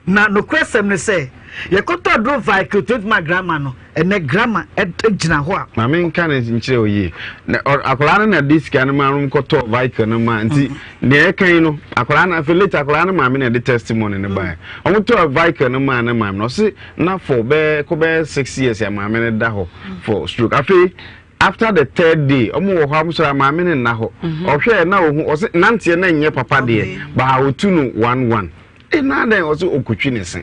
Na nokorɛsɛm ne sɛ, yɛkɔtɔ aduro Vicryl 20 ma grandma no, ɛnnɛ grandma gyina hɔ a.
Ma menka no nkyerɛ wo yie. Na akwadaa no na de sika no maa no kɔtɔɔ Vicryl no maa nti mm. nea ɛka yi no akwadaa no afei later akwadaa no maame na ɛde testimony no baeɛ. Mm. Wɔn tɔɔ Vicryl no maa ne maame no ɔse na for bɛɛ kɔ bɛyɛ 6 years a maame no da hɔ for stroke. Afei after the third day ɔmo wɔ hɔ a ɔmo sɔrɔ a maame no nna hɔ. Ɔhwɛɛ na ohu ɔse nanteɛ na nyɛ papa deɛ baa otu no 1-1. E na adɛn ɔsɛ ɔkɔtwi ne se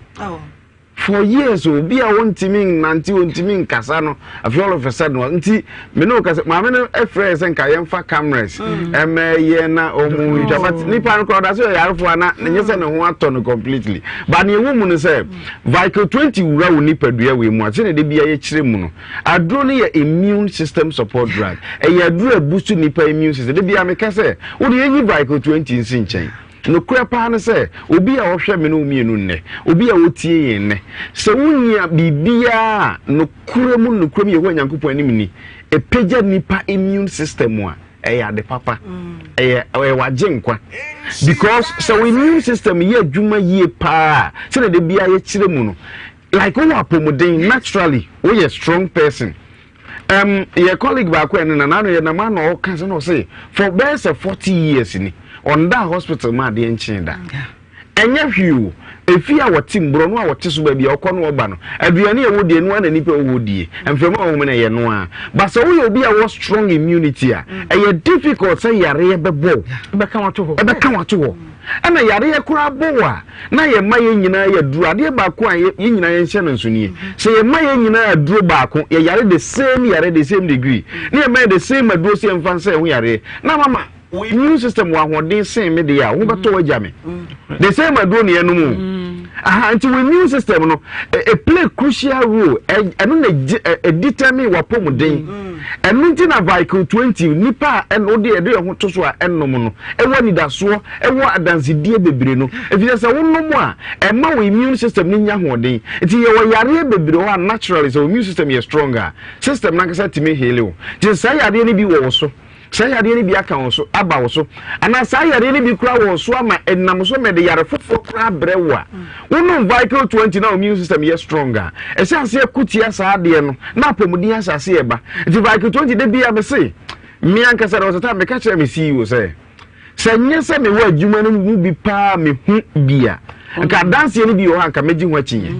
for years obi a ɔntumi nnante ɔntumi nkasa no afei all of a sudden nti me ne ɔkasa maame no frɛ sɛ nka yɛmfa cameras ɛmɛ yɛ na ɔmo ntwa but nipa no koraa ɔda so yɛ yarefoɔ ana nyɛ sɛ ne ho atɔ no completely but nea ɛwɔ mu no sɛ Vicle 20 wura wo nipadua wei mu a sɛnea de bia yɛkyerɛ mu no aduro no yɛ immune system support drug ɛyɛ aduro a ɛbusu nipa immune system de bia meka sɛ wode yɛyi Vicle 20 nsi nkyɛn Nokorɛ paa ne sɛ, obi a ɔhwɛ me ne wo mmienu nnɛ, obi a ɔtie yɛn nnɛ, sɛ wonya biribiara a nokorɛ mu nokorɛ mu Yehowa Nyankopɔn anim ni, ɛpagya nnipa immune system a, ɛyɛ ade papa. Ɛyɛ ɛyɛ wagye nkwa. Because sɛ wo immune system yɛ adwuma yie paa a, sɛdeɛ da biara yɛkyerɛ mu no, like wowɔ apɔmuden naturally, woyɛ strong person. Um, yɛ colleague baako ɛne na n'ano yɛ nam ano ɔka sɛ na ɔse for bɛyɛ sɛ 40 years ni ɔnda hospital ma adeɛ nkyee da ɛnyɛ hwee o efi a wɔte mu borɔno a wɔte so baabi a ɔkɔ no ɔba no aduane a ɛwɔ die no a na nipa ɛwɔ hɔ die mframa a wɔn no ɛyɛ no a ba sɛ woyɛ obi a wɔ strong immunity a ɛyɛ difficult sɛ yareɛ bɛbɔ
ɛbɛka wato hɔ
ɛbɛka wato hɔ ɛna yareɛ koraa bɔ wɔ a na yɛma yɛn nyinaa yɛ aduro. Adeɛ baako a yɛn nyinaa yɛnhyɛ no nso nie. Sɛ yɛma yɛn nyinaa aduro baako, yɛyare the same yare, the same degree, na yɛma yɛ the same aduro sɛ yɛmfa nsa yɛn ho yareɛ, na mama wo immune system wɔ ahoɔden sen me deɛ a, wo ho bɛtɔ w'agya me. The same aduro na yɛnom o. Aha, nti wo immune system no, e play crucial role. Ɛno na ɛdetermine w'apɔmuden. Ɛno nti na Vicle 20, nipa a ɛno de ɛde ɛho to so a ɛnom no, ɛwɔ anidasoɔ Ɛwɔ adansedie bebree no, efisɛ sɛ wonom a, ɛma wo immune system no nya ahoɔden. Nti yɛwɔ yareɛ bebree wɔ hɔ a naturally sɛ wo immune system yɛ strong a, system no ankasa tumi heale wo. Nti sɛ saa yareɛ no bi wɔ wo so, Saa yareɛ no bi aka wo so, aba wo so, anaa saa yareɛ no bi koraa wɔ wo so ama ɛnam so ma ɛde yare foforɔ koraa brɛ wo a, wonom Vicle 20 na wo immune system yɛ strong a, ɛhyɛ aseɛ ko tia saa adeɛ no na apɔmuden ahyɛ aseɛ ba. Nti Vicle 20 da biara mese, me ankasa there was a time meka kyerɛɛ me CEO sɛ, sɛ nyɛ sɛ mewɔ adwuma no mu bi paa mehu bi a, nka adanseɛ no bi wɔ hɔ a nka mɛgye ho akyinnye.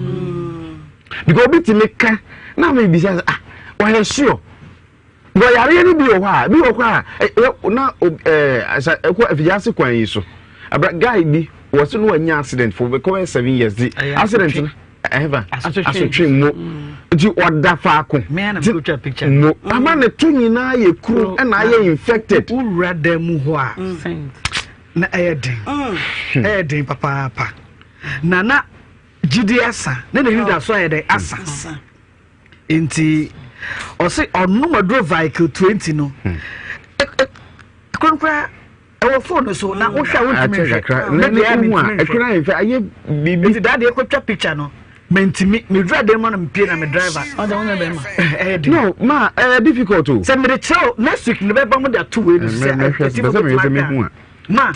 Because obi tumi ka na mebisa sɛ, ah, ɔyɛ sure? Wɔ yareɛ no bi wɔ hɔ a, bi wɔ hɔ a, na ɛɛ ɛkɔ afigyase kwan yi so. Abra guy bi wɔ so no wanya accident for bɛkɔ 7 years di accident no ɛhɛfa asotwe mu nti ɔda faako mo ama ne to nyinaa yɛ kuru ɛna ayɛ infected.
Wowura dan mu hɔ a na ɛyɛ den, ɛyɛ den papaapa, na na gyidi asa na n'anidaso ayɛ dɛn asa. Nti ɔse ɔnom aduro Vicryl 20 no konkora ɛwɔ phone so na wohwɛ a wontumi nhwɛ
ne deɛ mentumi nhwɛ ayɛ biribi
nti daa deɛ kɔtwa picture no mentumi medura dan mu na mepie na me driver
ɔde wo na bɛma
ɛyɛ den
no ma ɛyɛ difficult o
sɛ mede kyerɛw next week ne bɛba mo de ato wei no sɛ
ɛti mo bɛtumi aka
ma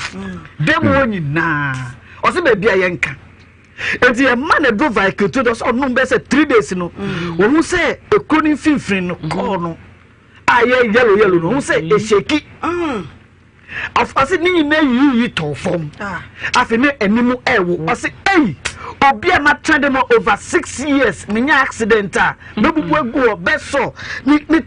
dan mu hɔ nyinaa ɔse baabi a yɛnka Enti yɛma no aduro Vicryl sɛ ɔnom bɛyɛ sɛ 3 days no, wɔhu sɛ ekuro no mfimfini no kɔɔ no a ɛyɛ yellow yellow no, wɔhu sɛ ehyeki. Ɔse ne nyinaa yiyi tɔɔ fam. Afei ne anim ɛwo. Ɔse ei, obi a matena de ma over 6 years menya accident a mɛbubu agu hɔ bɛsɔ ne ne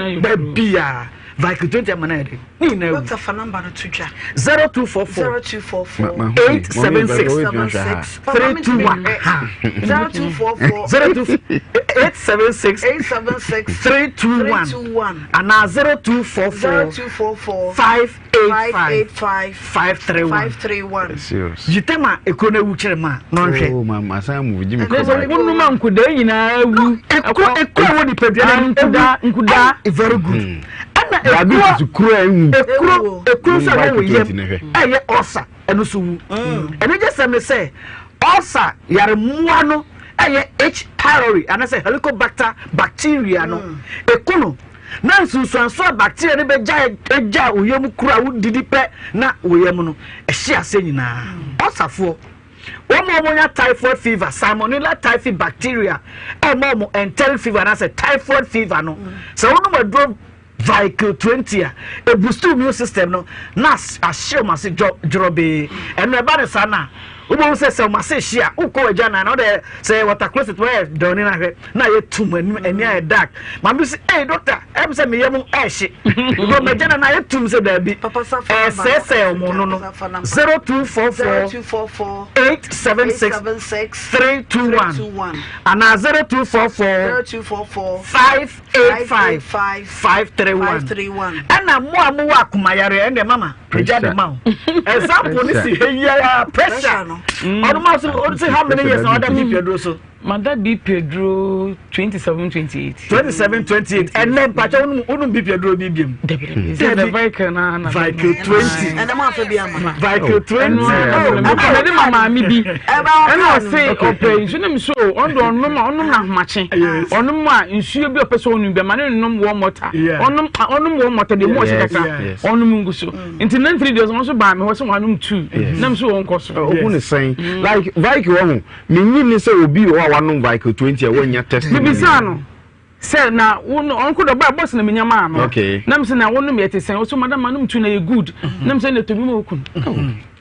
ne baabi a Vicryl 20 ama no ayɛ den. Ne nyinaa wu.
Doctor fa number no to dwa.
0244
0244
876 321.
0244
02 876
876
321
321
anaa 0244
0244
585
585
531.
531.
Serious.
Yitama ekuro no ewu kyerɛ ma na ɔnhwɛ.
Oh, ma ma san mu gyi mi
Ne sɛ wonum a nkudaa nyinaa wu.
Ekuro ekuro wɔ nipadua no mu
Nkudaa nkudaa.
Very good. Ɛna
Diabetes kuro a ewu.
Ekuro ekuro nso a ɛwɔ wɔ yam
Twenty na hwɛ.
ɛyɛ ulcer ɛno nso wu. Ɛno gye sɛ me sɛ ulcer yare mmoa no ɛyɛ H pylori anaasɛ Helicobacter bacteria no eko no na nsunsuanso a bacteria no bɛgya agya wo yam kuro a wodidi pɛ na wo yam no ɛhye ase nyinaa. Ulcerfoɔ wɔn a wɔnya typhoid fever, Salmonella typhi bacteria ɛma wɔn enteric fever anaasɛ typhoid fever no, sɛ wɔnom aduro Vicryl 20 a, eboost immune system no na ahye wɔn ase dworɔbee. Ɛno ɛba ne saa na wobɛhu sɛ sɛ wɔn ase hye a wokɔ wagya nan na wode sɛ water closet wɔyɛ dɔɔni no ahwɛ na ayɛ tum anim ani ayɛ dark. Maame bi sɛ, "Ee doctor, ɛm sɛ meyɛ mu ɛhye because magya nan ayɛ tum." Sɛ daabi, ɛsɛɛsɛɛ wɔn no 0244
0244
876
876
321
321
anaa 0244
0244
585 531.
531.
Ɛna mo a mowɔ akomayare ɛnna mama megya de ma wo example ne si ha yi ara pressure ɔno ma so ɔno sɛ how many years na ɔda BP aduro so?
Mada BP aduro 27 28.
27 28. Ɛnɛ mpakyɛ wonum BP aduro bi biam?
Dabi. Sɛ Vicryl na na.
Vicryl 20.
Ɛnɛ mo afɛ bi ama.
Vicryl 20.
Mede ma maame bi ɛna ɔse ɔpɛ nsuo nam so ɔno de ɔnom a ɔnom na ahomakye ɔnom a nsuo bi a ɔpɛ sɛ ɔnom bi ama ne nom warm water, ɔnom ɔnom warm water de mu ɔhyɛ kakra ɔnom ngu so. Nti nan 3 days ɔno nso baa me hɔ sɛ wanom two nam so wɔnkɔ so.
Ɔhu ne sɛn like Vicryl wɔ ho menyi ne sɛ obi wɔ hɔ a wanom Vicryl 20 a wanya testimony.
Mebisa no sɛ na wo no ɔnko dɔ ba bɔs na menya maa no na mesɛ na wo nom yɛ te sɛn? Ɔso madam manom two na yɛ good na mesɛ na ɛtɔ bi ma okun.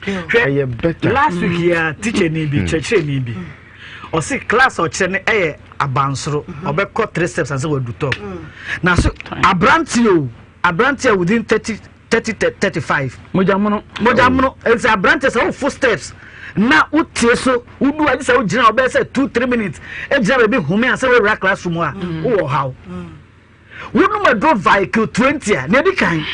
Ɛyɛ better.
Last week yɛ teacher ni bi, kyerɛkyerɛ ni bi, ɔsi class a ɔkyerɛ no ɛyɛ abansoro, ɔbɛkɔ three steps ansa wadu top na so aberante o, aberante a within 30 30 35.
Mogya mono.
Mogya mono. Nti aberante sɛ wofo steps na wotie so wodu agye sɛ wogyina ɔbɛyɛ sɛ 2 3 minutes egyina baabi home ansa wowura classroom a wowɔ haw. Wonom aduro Vicryl 20 a, na edi kan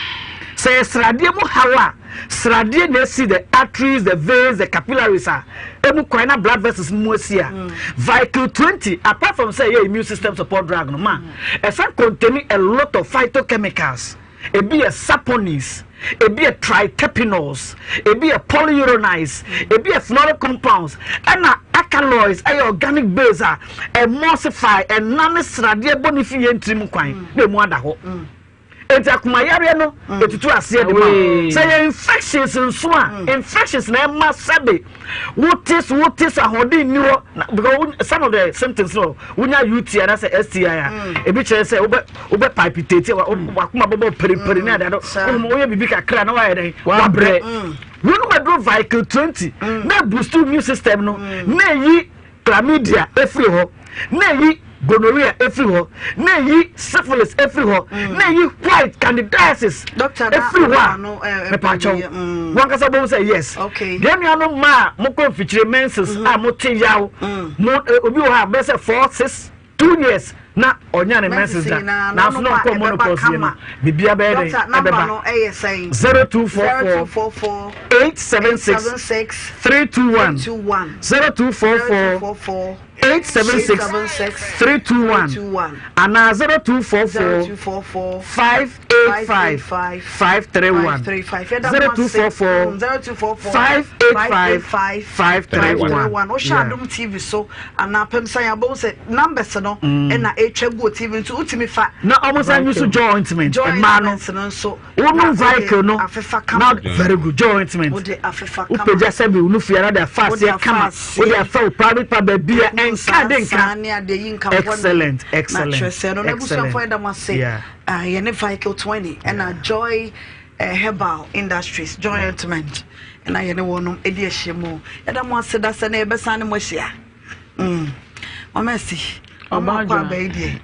sɛ yɛ sradeɛ mu haw a, sradeɛ na esi the arteries, the veins, the capillaries a emu kwan na blood vessels mu asi a, Vicryl 20, apart from sɛ ɛyɛ immune system support drug no, ma ɛsan contain a lot of phytochemicals. Ebi yɛ saponins, ebi yɛ triterpenols, ebi yɛ polyuronides, ebi yɛ phenolic compounds, ɛna alkaloids ɛyɛ organic base a emulsify ɛnam ne sradeɛ bɔ ne fi yɛn tirim kwan na emu ada hɔ. Enti akomayareɛ no ɛtutu aseɛ de ma wo. Sɛ yɛ infections nso a, infections na ɛma sɛbe wote so wote so ahoɔden nni hɔ na because some of the symptoms no wonya UTI anaasɛ STI a ebi kyerɛ sɛ wobɛ wobɛ palpitate wakoma bɛbɔ periperi ne adeade woyɛ biribi kakra na wayɛ dɛn wabrɛ. Wonom aduro Vicle 20 na boost immune system no na ɛyi chlamydia efiri hɔ, na eyi gonorrhea efiri hɔ, na eyi syphilis efiri hɔ, na eyi white candidiasis efiri hɔ a, mepaakyɛw, wankasa bɔn sɛ yes. Deɛ nuanom mmaa a mokɔ mfikyire menses a mote yaw, mo obi wɔ hɔ a bɛyɛ sɛ 4, 6, 2 years na ɔnya ne menses da, nanso na ɔkɔ menopause yɛ no, biribiara bɛyɛ dɛn ɛbɛba. 0244 876 321 0244 876 321 anaa 0244 585 531 0244 585 531.
Wohwɛ Adom TV so anaa pɛmsan abom sɛ numbers no ɛna ɛtwa gu TV nso wotumi fa.
Na ɔmo san use joy ointment mmaa no
nso.
Wonu vehicle no na very good joy ointment. Wopagya sɛbi wo nufu ara de afa aseɛ kama wode afa wo private part baabi a ɛnka de nka. Excellent excellent
excellent.
Yeah.
Yɛne vehicle 20 ɛna Joy Herbal Industries Joy Ointment ɛna yɛne wɔnom ɛdi ahyia mu. Yɛda mo ase da sɛ na yɛbɛsan ne mo ahyia. Mama asi. Ɔma akɔ aba yi deɛ.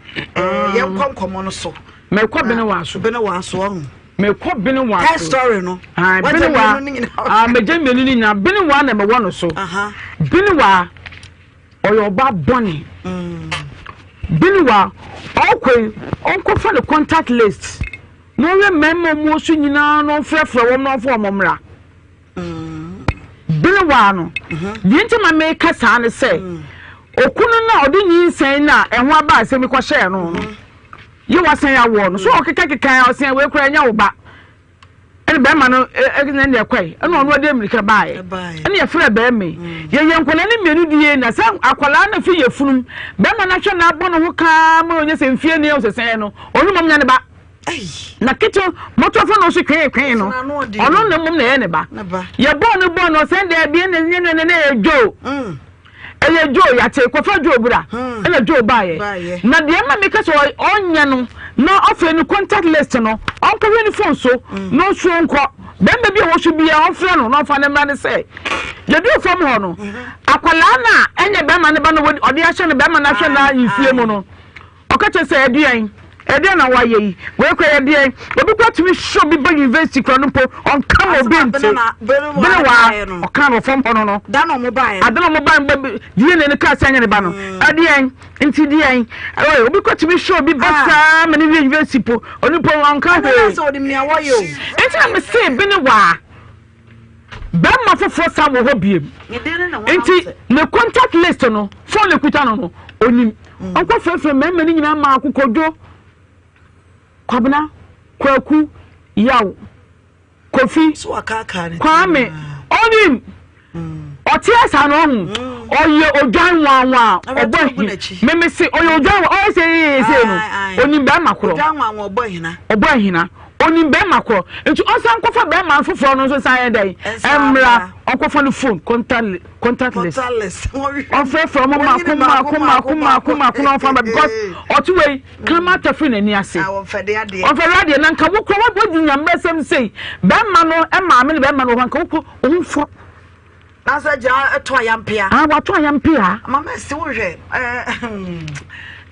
Yɛnkɔ nkɔmmɔ no so.
Mekɔ bene wa so.
Bene wa so ɔho.
Mekɔ bene wa so.
Tell story no.
Ah, bene wa. Ah, megye mmienu ni nyinaa. Bene wa na mewɔ no so. Bene wa ɔyɛ ɔba bɔne. Bene wa ɔkɔ yi ɔnkɔfa ne contact list na ɔyɛ mmarima mu so nyinaa na ɔmfrɛfrɛ wɔn na ɔmfa wɔn mmra. Bere waa no, deɛ nti ma meka saa ne sɛ, okunu no a ɔde nyinsɛn no a ɛho aba asɛm yi kɔhyɛɛ no no, yɛ wasan awoɔ no, so ɔkeka keka a ɔsɛn wei koraa ɛnyɛ wo ba. Ɛne bɛrima no ɛne ne ɛkɔe, ɛna ɔno ɔde mmirika baeɛ, ɛne yɛfrɛ bɛrima yi. Yɛyɛ nkwadaa no mmienu die na sɛ akwadaa no fi yɛ funum, bɛrima no ahwɛ no abɔ ne ho kaa ma ɔnyɛ sɛ mfie ne ɔsɛsɛn no, ɔno mmom nya ne ba. Na ketewa mɔtɔfo no nso twee twee no, ɔno na mmom na ɛyɛ ne ba. Yɛbɔɔ no bɔɔ no ɔsɛn daabi ɛna ɛnyɛ no ɛna ɛyɛ Joe. Ɛyɛ Joe yate kɔfa Joe bra ɛna Joe baayɛ. Na deɛ ɛma meka sɛ ɔnyɛ no na ɔfɛ no contact list no ɔnkɔhwɛ ne phone so na ɔnsuo nkɔ bɛrima bi a wɔso biara ɔmfrɛ no na ɔmfa ne mmra ne sɛ yɛduru fam hɔ no akwadaa no a ɛnyɛ bɛrima no ba no ɔde ahyɛ no bɛrima no ahwɛ no mfie mu no. Ɔka kyerɛ sɛ, Ɛdeɛn? Ɛdeɛn na woayɛ yi? Wei koraa yɛ deɛn? Obi koraa tumi hwɛ obi ba university koraa no mpo, ɔnka ma obi nte. Bere waa, ɔka no fam hɔ no no.
Da na ɔmo baeɛ
no. Ada na ɔmo baeɛ no, DNA no kaa sɛ ɛnyɛ ne ba no. Ɛdeɛn? Nti deɛn? Ɛwɔ, obi koraa tumi hwɛ obi ba saa ma ne wie university po, ɔno mpo ɔnka hwee.
Ɛna sɛ ɔnim nea wɔyɛ o.
Nti na mese bene waa. Bɛrima foforɔ san wɔ hɔ biem. Nti ne contact list no, phone ekuta no no, onim. Ɔnkɔ frɛfrɛ mmarima no nyinaa maako Kojo, Kwabena, Kwaku, Yaw, Kofi, Kwame. Onim. Ɔte asa no ɔho. Ɔyɛ odwan nwanwa ɔbɔ ahi. Meme se ɔyɛ odwan ɔyɛ sɛ yeye sɛ no. Onim bɛrima korɔ.
Odwan nwanwa ɔbɔ ahina.
Ɔbɔ ahina. Onim bɛrima korɔ. Nti ɔnsan nkɔfa bɛrima foforɔ no nso san yɛ dɛn? Ɛmmra. Ɔnkɔfa no phone contact contact list. Ɔmfrɛfrɛ ɔmo mako mako mako mako mako na ɔmfa mma because ɔte wei kraman atafiri n'ani ase.
Ɔmfɛre adeɛ.
Ɔmfɛre adeɛ na nka wo korɔ wadi nyammerɛsɛm sei. Bɛrima no maame ne bɛrima no wɔ hɔ nka wo korɔ wo ho fɔ.
Na sɛ gya ɛtɔ ayampea.
Ah watɔ ayampea.
Mama esi wo hwɛ ɛɛ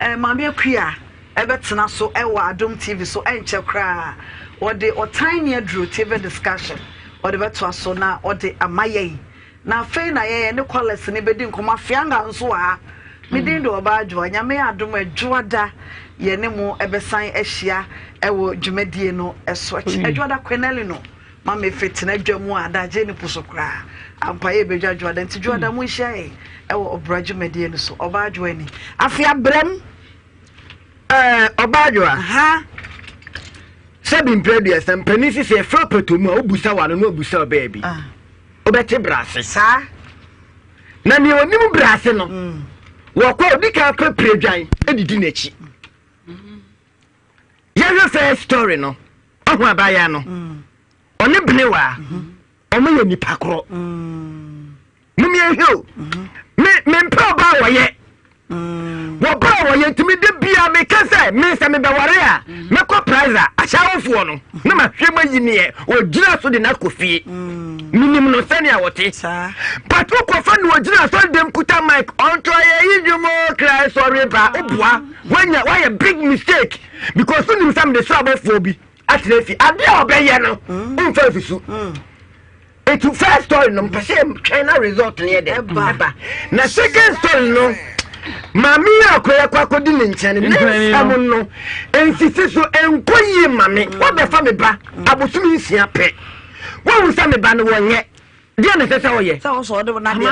ɛɛ maame akua ɛbɛtena so ɛwɔ Adom TV so ɛnkyɛ koraa wɔde ɔtan ne aduro TV discussion wɔde bɛtoa so na ɔde ama yɛn na afei na yɛn ne callers ne bɛdi nkɔmɔ afianga nso wɔ ha me din de ɔbaa adwoa nyame adom adwoada yɛne mo ɛbɛsan ahyia ɛwɔ dwumadie no ɛso akyi adwoada kwenɛli no Ma me fe tena dwa mu a adagye ne po so koraa. Ampa yɛ bɛdwa dwoada nti dwoada mo nhyia yɛn ɛwɔ ɔbra dwumadie no so. Ɔbaa dwoa ni. Afe abrɛm.
Ɛɛ ɔbaa dwoa.
Ha.
Sɛbi mpɛ aduasa mpanin sisi ɛfrɛ pɛtɔ mu a wobusa wano na obusa ɔbaa bi.
Ah.
Wobɛte brase.
Saa.
Na nea onim brase no mm. wɔkɔ odi kan pɛ pire dwan edidi n'akyi. Yɛhwɛ first story no. Wahu abaayaa no. Ɔne Benewa, ɔmo yɛ nipa korɔ. Mom yɛnhwɛ o. Me mempɛ ɔbaa wɔyɛ. Wɔbaa wɔyɛ nti me de bia meka sɛ me sɛ mebɛware a mɛkɔ Praza ahyɛwofoɔ no na mahwɛ ma yi neɛ ɔgyina so de no akɔ fie. Menim no sɛnea wɔte. But wokɔfa no ɔgyina asɔre dɛm kuta mic ɔnto ayɛ yi dwom o Christ sɔre ba woboa woanya woayɛ big mistake because wonim sɛ mede soro abɔfoɔ bi atena fie adeɛ a ɔbɛyɛ no womfa mfisu. Nti first story no mpɛ sɛ twɛn na result no yɛ dɛ ɛba na second story no maame yi akɔyɛ kɔ akɔdi ne nkyɛn no ne nsɛm no nsisi so nkɔ yie ma me wabɛfa me ba abosom nsia pɛ wohu sɛ me ba no wɔnyɛ deɛ na ɛsɛ sɛ ɔyɛ fama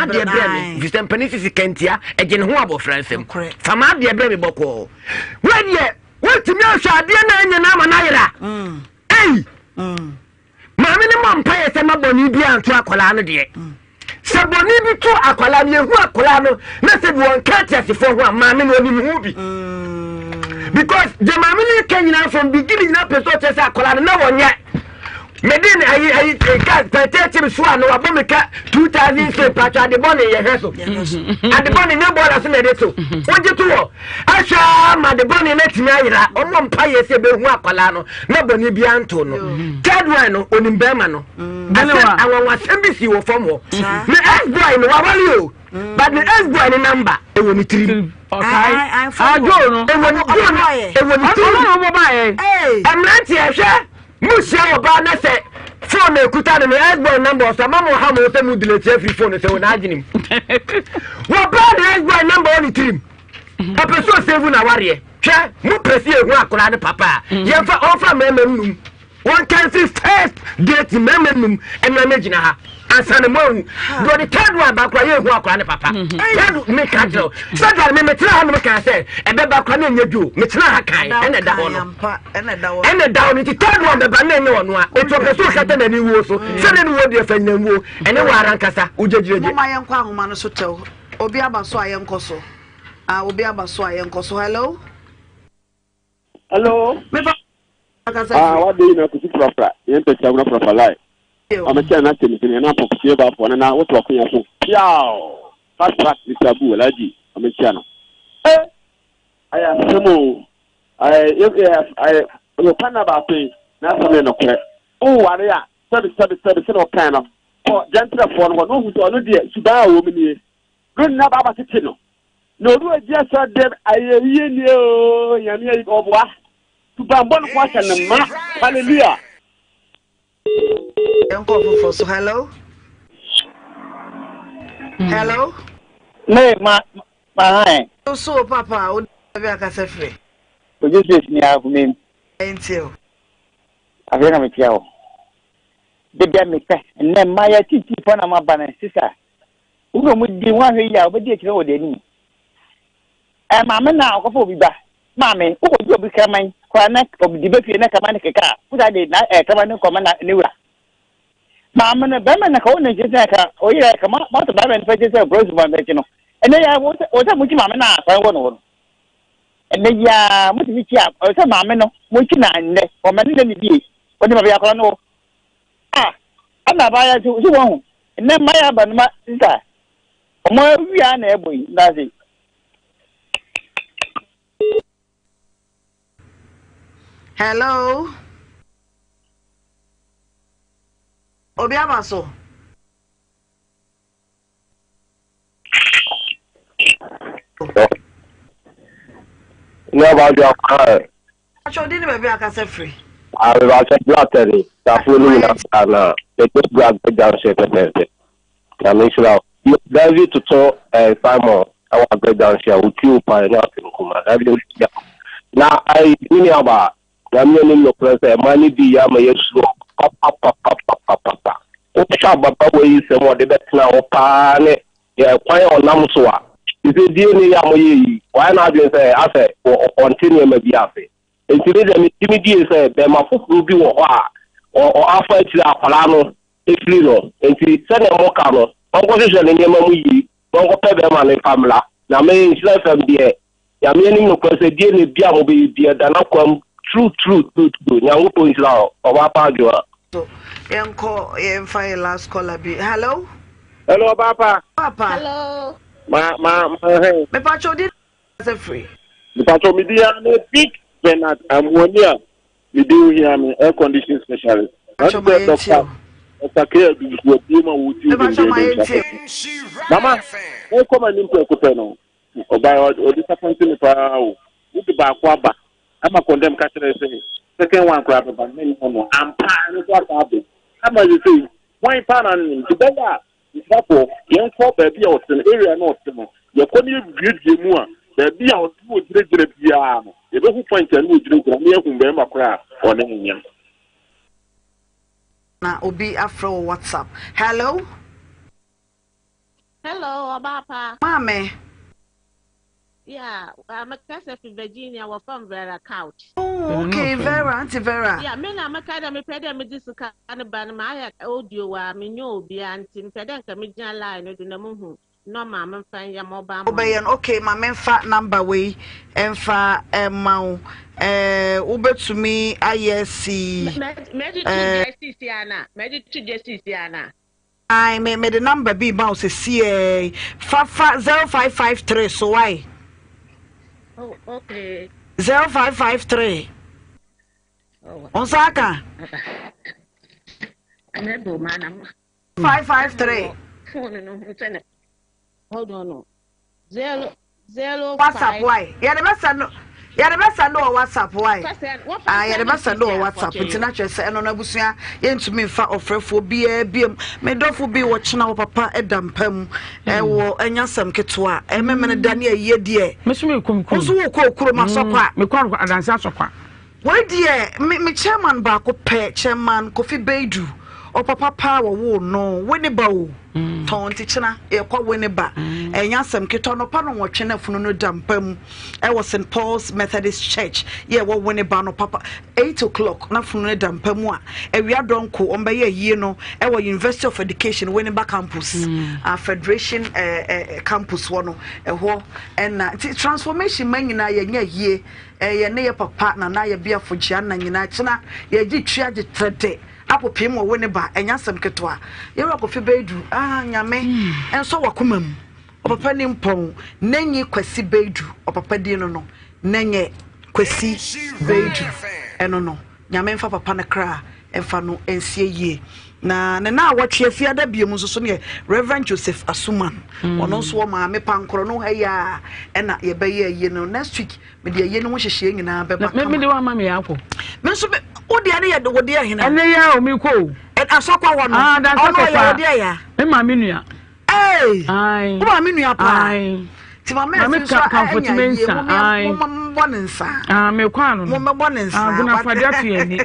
adeɛ brɛ me firi sɛ mpanin sisi kantia ɛgye ne ho abɔfra nsɛm fama adeɛ brɛ me bɔkɔɔ wodeɛ woatumi ahwɛ adeɛ na ɛnyɛ no ama no ayera ei Maame no mmɔ mpaeɛ sɛ ma bɔne biara nto akwadaa no deɛ. Sɛ bɔne bi to akwadaa no, yɛhu akwadaa no na sɛ bi wɔnka ateasefoɔ ho a, maame no ɔnim ho bi. Because deɛ maame no ka nyinaa from beginning nyinaa pɛ sɛ ɔkyerɛ sɛ akwadaa no na wɔnyɛ. Mede ne ayi ayi ka pɛtɛ kyim so a na wabɔ me ka 2000 sɛ patwa ade bɔne yɛhwɛ so. Ade bɔne nyɛ bɔɔla so na ɛde to. Wogye to wɔ. Ahwɛ ara ma ade bɔne no atumi ayera. Ɔmmɔ mpaeɛ sɛ ɛbɛhu akwadaa no na bɔne biara nto no. Third one no, onim bɛrima no. Asɛm anwanwasɛm bi sii wɔ fam hɔ. Ne ex boy no wawale o, but ne ex boy no number ɛwɔ ne tirim.
Adwo no.
Ɛwɔ ne ɛwɔ ne tirim. Mmeranteɛ hwɛ. Mo hyia ɔbaa na sɛ phone na ekuta no no ex boy number ɔsɔ ama mo ha mo sɛ mo delete afiri phone sɛ wɔ n'adwene mu. Wɔbaa ne ex boy number wɔ ne tirim. Ɔpɛ sɛ ɔsɛvu na wareɛ. Hwɛ mo pɛ sɛ ehu akwadaa no papa a yɛmfa ɔmfa mmarima nnum wɔn kansi first date mmarima nnum ɛna ne gyina ha ansa na mo ahu deɛ ɔde third one ba koraa yɛ ehu akwadaa no papa third me ka kyerɛ o sɛdeɛ me metena ha no me kan sɛ ɛbɛba koraa na ɛnyɛ dwo metena ha kan ɛna ɛda hɔ no. Ɛna ɛda hɔ no nti third one bɛba na ɛnyɛ ɔno a eti ɔpɛ sɛ ɔkata n'ani wuo so sɛdeɛ ne wuo deɛ fɛ nyina wuo ɛne wɔ ara nkasa wogyegyegye.
Moma yɛnkɔ ahoma no so tɛw obi aba so a yɛnkɔ so ah obi aba so a yɛnkɔ so hello.
Hello.
Mepa akasa
Ah,
firi.
wade yi na kusi frafra yɛn pɛ kyɛw na frafra lai. Ɔmɛ kyɛn na tɛmi sini na pɔpɔsie ba fɔ na wotu akonya so. Piao! Fast track Mr. Abu Alhaji ɔmɛ kyia no. Eh! Ayɛ asɛm o. Ɔyɛ na baako yi, n'asɛm yɛ nokorɛ. Woware a, sɛbi sɛbi sɛbi sɛdeɛ ɔkae no, kɔ gyantrafoɔ no hɔ na ɔhu sɛ ɔno deɛ suban a ɔwɔ mu nie. No nna baaba tete no. Na obi wɔ gye asɔ dɛm ayɛyie nie o, nyame ayi ɔboa. Suban bɔ no ko ahyɛ ne ma. Hallelujah.
Yɛnkɔ foforɔ so. Hello. Hello.
Me ma ma han.
So papa o bi akasa firi.
Ojú space ni ahome mu.
Nti o.
Afei na metia wo. Debia meka nnɛ mmaayɛ titi fɔ na maba no sisa. Wo na ɔmo di ho ahwɛ yi a wobɛdi akyire wɔ deɛ anim. Ɛ maame na ɔkɔfa obi ba. Maame wokɔgye obi kraman koraa na ɔde ba fie na kraman no keka a wosaa de na ɛ kraman no kɔma na ne wura. Maame no bɛrima no ka wo na nkyɛn sɛ ka oyere ka ma ma to bɛrima no fɛ kyɛ sɛ brɔsi bɔ no no. Ɛnɛ yɛ wo sɛ wo sɛ mo kyi maame no a kwan wɔ no hɔ no. Ɛnɛ yɛ a mo tumi kyi a ɔsɛ maame no mo kyi na nnɛ ɔma ne nna ne bie ɔde ma bɛyɛ akɔla no wɔ. A ɛna abaayɛ so so wɔn ho nnɛ mmaa yɛ aba no ma sisa ɔmo awia na ɛbɔ yi ndaase.
Hello. Obi aba so.
Ne aba dwa kwan.
Atwa odi ne baabi akasa firi.
Abebakyɛ blatɛre safoɔ no nyinaa saa na ɛdɛ gu agbɛgya nso pɛpɛɛpɛ. Na mehyira wo. David toto eh, Simon ɛwɔ agbɛgya nso a wotie wo paa ɛnyɛ asɛm kuma. David nhyira wo. Na ayi me nuabaa, Nyame anim nokorɛ sɛ ɛma no di yɛ ama yɛasuro papapapapapapa. Wohwɛ ababaawa yi nsɛm a ɔde bɛtena hɔ paa ne deɛ kwan a ɔnam so a, te sɛ DNA yi a moyɛ yi, wayɛ n'adwene sɛ asɛ ɔnte nneɛma bi ase. Nti me deɛ metumi die sɛ bɛrima foforɔ bi wɔ hɔ a ɔafa akyire akwadaa no firi no. Nti sɛdeɛ moka no, ɔnkɔhwehwɛ ne nneɛma mu yie na ɔnkɔpɛ bɛrima no mfa mmra. Na me nhyira fam deɛ, Nyame anim nokorɛ sɛ DNA bi a mobɛyɛ biara da n'akwam. True true true true Nyankopɔn nhyira wo ɔbaa pa adwoa.
So yɛnkɔ yɛmfa yɛ last caller bi. Hello.
Hello ɔbaa pa.
Papa.
Hello. Ma ma ma hɛn.
Mepakyɛ odi sɛ firi.
Mepakyɛ me din ara ne Big Bernard Amuani a me din ho hia me air condition specialist.
Mepakyɛ ma yɛn tie o.
Dr. K Adu nso abue ma wɔti wo dendenden nhyɛ. Mama, mekɔ m'anim prɛko pɛ no, ɔbaa ɔdisappoint me paa o. Wode baako aba ama condemn ka kyerɛ sɛ second one koraa bɛba no na ɛnyɛ ɔno ampa ɛno nso asa abɛ ama sɛ sɛ hwan paa na ne nti bɛyɛ a nkyerɛfoɔ yɛnkɔ baabi a ɔte no area na ɔte no yɛkɔ ne yɛduadua mu a baabi a ɔte wɔ gyinagyina biara no yɛbɛhu point a ne wɔ gyinagyina ne yɛhu bɛrima koraa a ɔne ne nyam.
Na obi afrɛ wɔ WhatsApp. Hello.
Hello, Obapa.
Maame.
Yeah, I'm a kasa fi Virginia, wɔ fam Vera Couch.
Oh, okay, Vera, Auntie Vera.
Yeah, me na meka dɛ mepɛ dɛ medze sika no ba no maayɛ audio a mennyɛ obiara nti mepɛ dɛ nka megyina line no do na muhu nɔma a memfa nyɛ mobile money.
Wobɛyɛ no, okay, ma memfa number wei mfa mma wo. Eh, wobɛtumi ayɛ si.
Mɛgye to dwa sisi ana? Mɛgye to dwa sisi ana?
Ae me mede number bi ma wo sesiei fa fa 0553 so wae.
Oh, okay.
0553. Oh. Wo nsa aka? 553.
Phone no ho sɛ Hold on. No. Zero zero
WhatsApp why? Yɛde bɛsɛ no yɛde bɛsɛ no wɔ WhatsApp why? Ah yɛde bɛsɛ no wɔ WhatsApp nti na kyerɛ sɛ ɛno no abusua yɛntumi nfa ɔfrɛfoɔ biara biam. Me dɔfo bi wɔ kyena wɔ papa ɛda mpa mu ɛwɔ ɛnya asɛm ketewa ɛmɛmɛ da ne ayie deɛ.
Mesu mi kɔ mi kurom.
Nso wɔ kɔ kurom asɔkwa.
Mm, mekɔ adansi asɔkwa.
Wei deɛ me me chairman baako pɛ chairman Kofi Baidu ɔpapa paa wɔwoo no Winneba o mm. tɔn nti kyena yɛkɔ Winneba mm. ɛnyɛ asɛm ketewa nɔpa no nwɔtwe no afunu no da mpa mu ɛwɔ St Paul's Methodist Church yɛ ɛwɔ Winneba no papa 8 o'clock na funu no da mpa mu a awia dɔnko wɔn bɛyɛ ayie no ɛwɔ University of Education Winneba campus mm. uh, Federation uh, uh, campus hɔ no ɛhɔ ɛna nti transformation ma nyinaa yɛnyɛ ayie Ɛyɛ ne yɛ papa Nana Yɛbiafo Gyeana nyinaa kyena yɛgye twi agye trɛdɛ akɔpiem wɔ Winneba ɛnyɛ asɛm ketewa Yɛwura Kofi Baidu ah Nyame nsɔ wakoma mu ɔpapa ni mpɔn Nenyi Kwasi Baidu ɔpapa din no no Nɛnyɛ Kwasi Baidu ɛno no Nyame mfa papa no kra mfa no nsie yie. Na ne naawɔtwe afiada biom nso so neɛ Reverend Joseph Asuman mm. ɔno nso wɔ maame pankorɔ no ha yi a ɛna yɛbɛyɛ ayie no next week mede ayie no ho nhyehyɛeɛ nyinaa bɛba kama.
Mede wa ma me akɔ.
Me nso wo deɛ ne yɛ wo deɛ hena.
Ɛnɛ yɛ o mi kɔ o.
Asɔkwa hɔ no.
Ah,
ɔno ɔyɛ wo deɛ ya.
Me maame nua.
Ee! Wo maame nua paa. Ti maame
Maame
ɛsi nso
Comfort
anya yie
Mensah, ae.
mo mmɔ ne nsa.
Ah, me kɔ ano no.
Mo mmɛbɔ ne nsa.
Ah, Gunafade ato yɛn ani.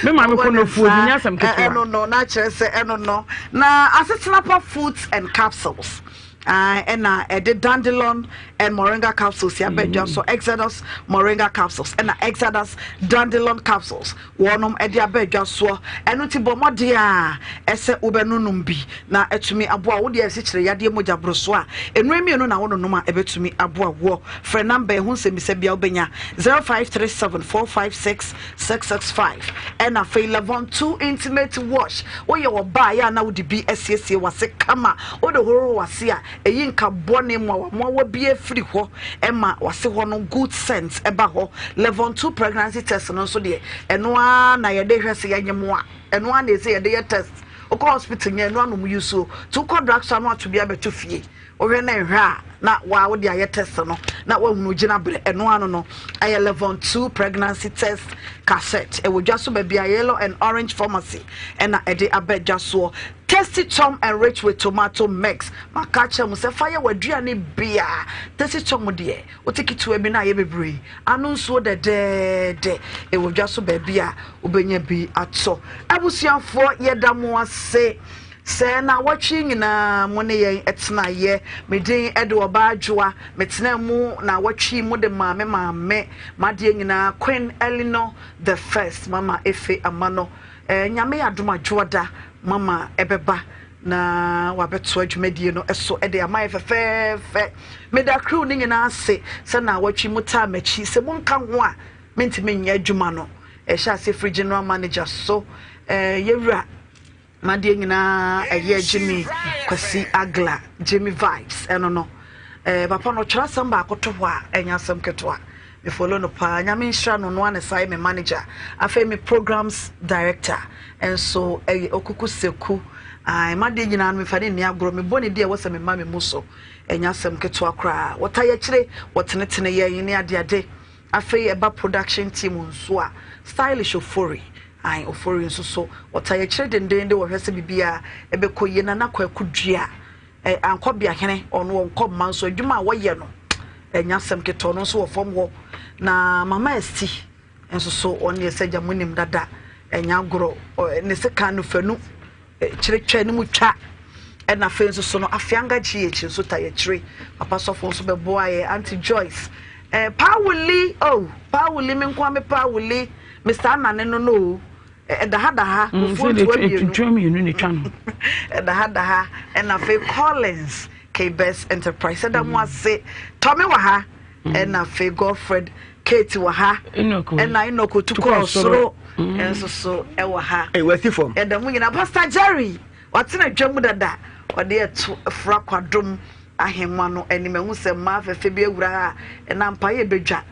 Me maame kɔ no fuo bi nya asɛm ketewa.
Ɛno no na kyerɛ sɛ ɛno no na asetena pa foods and capsules. Ah, ɛna ɛde dandelion and moringa capsules yɛ abɛ dwa so exodus moringa capsules ɛna exodus dandelion capsules wɔnom de aba adwa soɔ. Ɛno nti bɔ mmɔden a ɛsɛ wobɛnonom bi na atumi aboa wo. Wodeɛ asikyire yadeɛ mogya borosoɔ a, nnuro mmienu na wononom a ɛbɛtumi aboa woɔ. Frɛ namba yi ho nsɛmmisa biara wobɛnya 0537 456 665. Ɛna afei Levon 2 Intimate Wash, woyɛ ɔbaa yɛ a na wode bi asiesie w'ase kama, wode hohoro w'ase a Eyi nka bɔne mmoawammoawa biara firi hɔ ma w'ase hɔ no good scent ba hɔ. Levon 2 pregnancy test no nso deɛ ɛno ara na yɛde hwɛ sɛ yɛnyem a, ɛno ara na ɛsɛ yɛde yɛ test. Wokɔ hospital nyɛ ɛno ara na wɔn use o. Nti wokɔ drug store no ato bi abɛto fie. Wohwɛ na ɛhwɛ a na waa wode ayɛ test no na woahunu gyina berɛ. Ɛno ano no ɛyɛ Levon 2 pregnancy test cassette. Ɛwɔ dwa so baabi a yellow and orange pharmacy ɛna ɛde aba dwa soɔ. Tasty Tom enriched with tomato mix. Maka akyerɛ mo sɛ fa yɛ w'aduane biara. Tasty Tom deɛ, wote ketewa bi na ayɛ bebree. Ano nsuo dɛdɛɛdɛ. Ɛwɔ dwa so baabi a wobɛnya bi atɔ. Abusuafoɔ, yɛda mo ase sɛ naawɔtwe nyinaa mo ne yɛn tenaeɛ. Me din de Ɔbaa Adwoa. Metenaa mu naawɔtwe yi mu de maa me maame m'adeɛ nyinaa, Queen Eleanor the First, Mama Efe Amano. Eh, Nyame yɛ adom a Dwoada mama ɛbɛba na wabɛtoa dwumadie no so de ama yɛ fɛfɛɛfɛ. Meda crew no nyinaa ase sɛ naawɔtwe mu taa m'akyi. Sɛ monka ho a, Mentumi nyɛ adwuma no. Ɛhyɛ aseɛ firi general manager so. Eh, yɛwura madeɛ nyinaa ɛyɛ Jimmy Kwasi Agla, Jimmy Vibes, ɛno no. Eh, papa no ɔtwerɛ asɛm baako to hɔ a, ɛnyɛ asɛm ketewa. Me follow no paa. Nyame nhyira no, ɔno ara na ɛsan yɛ me manager. Afei me programs director nso ɛyɛ Okuku Seku. Ae, m'adeɛ nyinaa no mefa no nni agorɔ. Mebɔ ne din a ɛwɔ sɛ mema me mu so. Ɛnyɛ asɛm ketewa koraa. Wɔta yɛkyire, wɔtenetene yɛn ne adeade. Afei ɛba production team nso a, Stylish Ofori. Ae, Ofori nso so, wɔta yɛkyire dendeenden, wɔhwɛ sɛ biribiara ɛbɛkɔ yie. Nana Kwaku Dua. Eh, Ankɔbeahene, ɔno ɔnkɔ mma nso adwuma a wɔyɛ no, ɛnyɛ asɛm ketewa, ɔno nso wɔ fam hɔ. Na Mama Asti nso so, ɔno deɛ sɛ gya monim dada, ɛnyɛ agorɔ, ne sekan no fanu, kyerɛ twa ne mu twa. Ɛna afei nso so no, Afeanga GH nso ta yɛkyire, Papa Sɔfo nso bɛboa yɛ, Auntie Joyce, eh, Paawuli, oh, Paawuli, me nkoa me Paawuli, Mr. Anane no no o. Ɛda ha da ha.
Mm,
Kofuo ntoa mmienu.
Ntoa mmienu na etwa no.
Ɛda ha da ha. Ɛna afei Collins K-Best Enterprise. Ɛda mo ase. Tɔmi wɔ ha. Ɛna afei Godfred Kate wɔ ha. Ɛna Enoch Otukɔ soro nso so ɛwɔ ha.
Ɛwɔ fam.
Ɛda mo nyinaa. Pastor Jerry watena dwa mu dada. Ɔde ɛto fra kwadom ahengua no anim. Ɛho sɛ mmaa fɛfɛ bi awura ha. Ɛna mpa yɛ bedwa.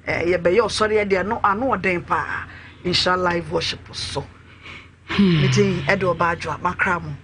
Eh, yɛbɛyɛ ɔsɔre ɛde ano ano ɔden paa. Nhyira live worship so. Me din ɛde ɔba adwoa makra mo.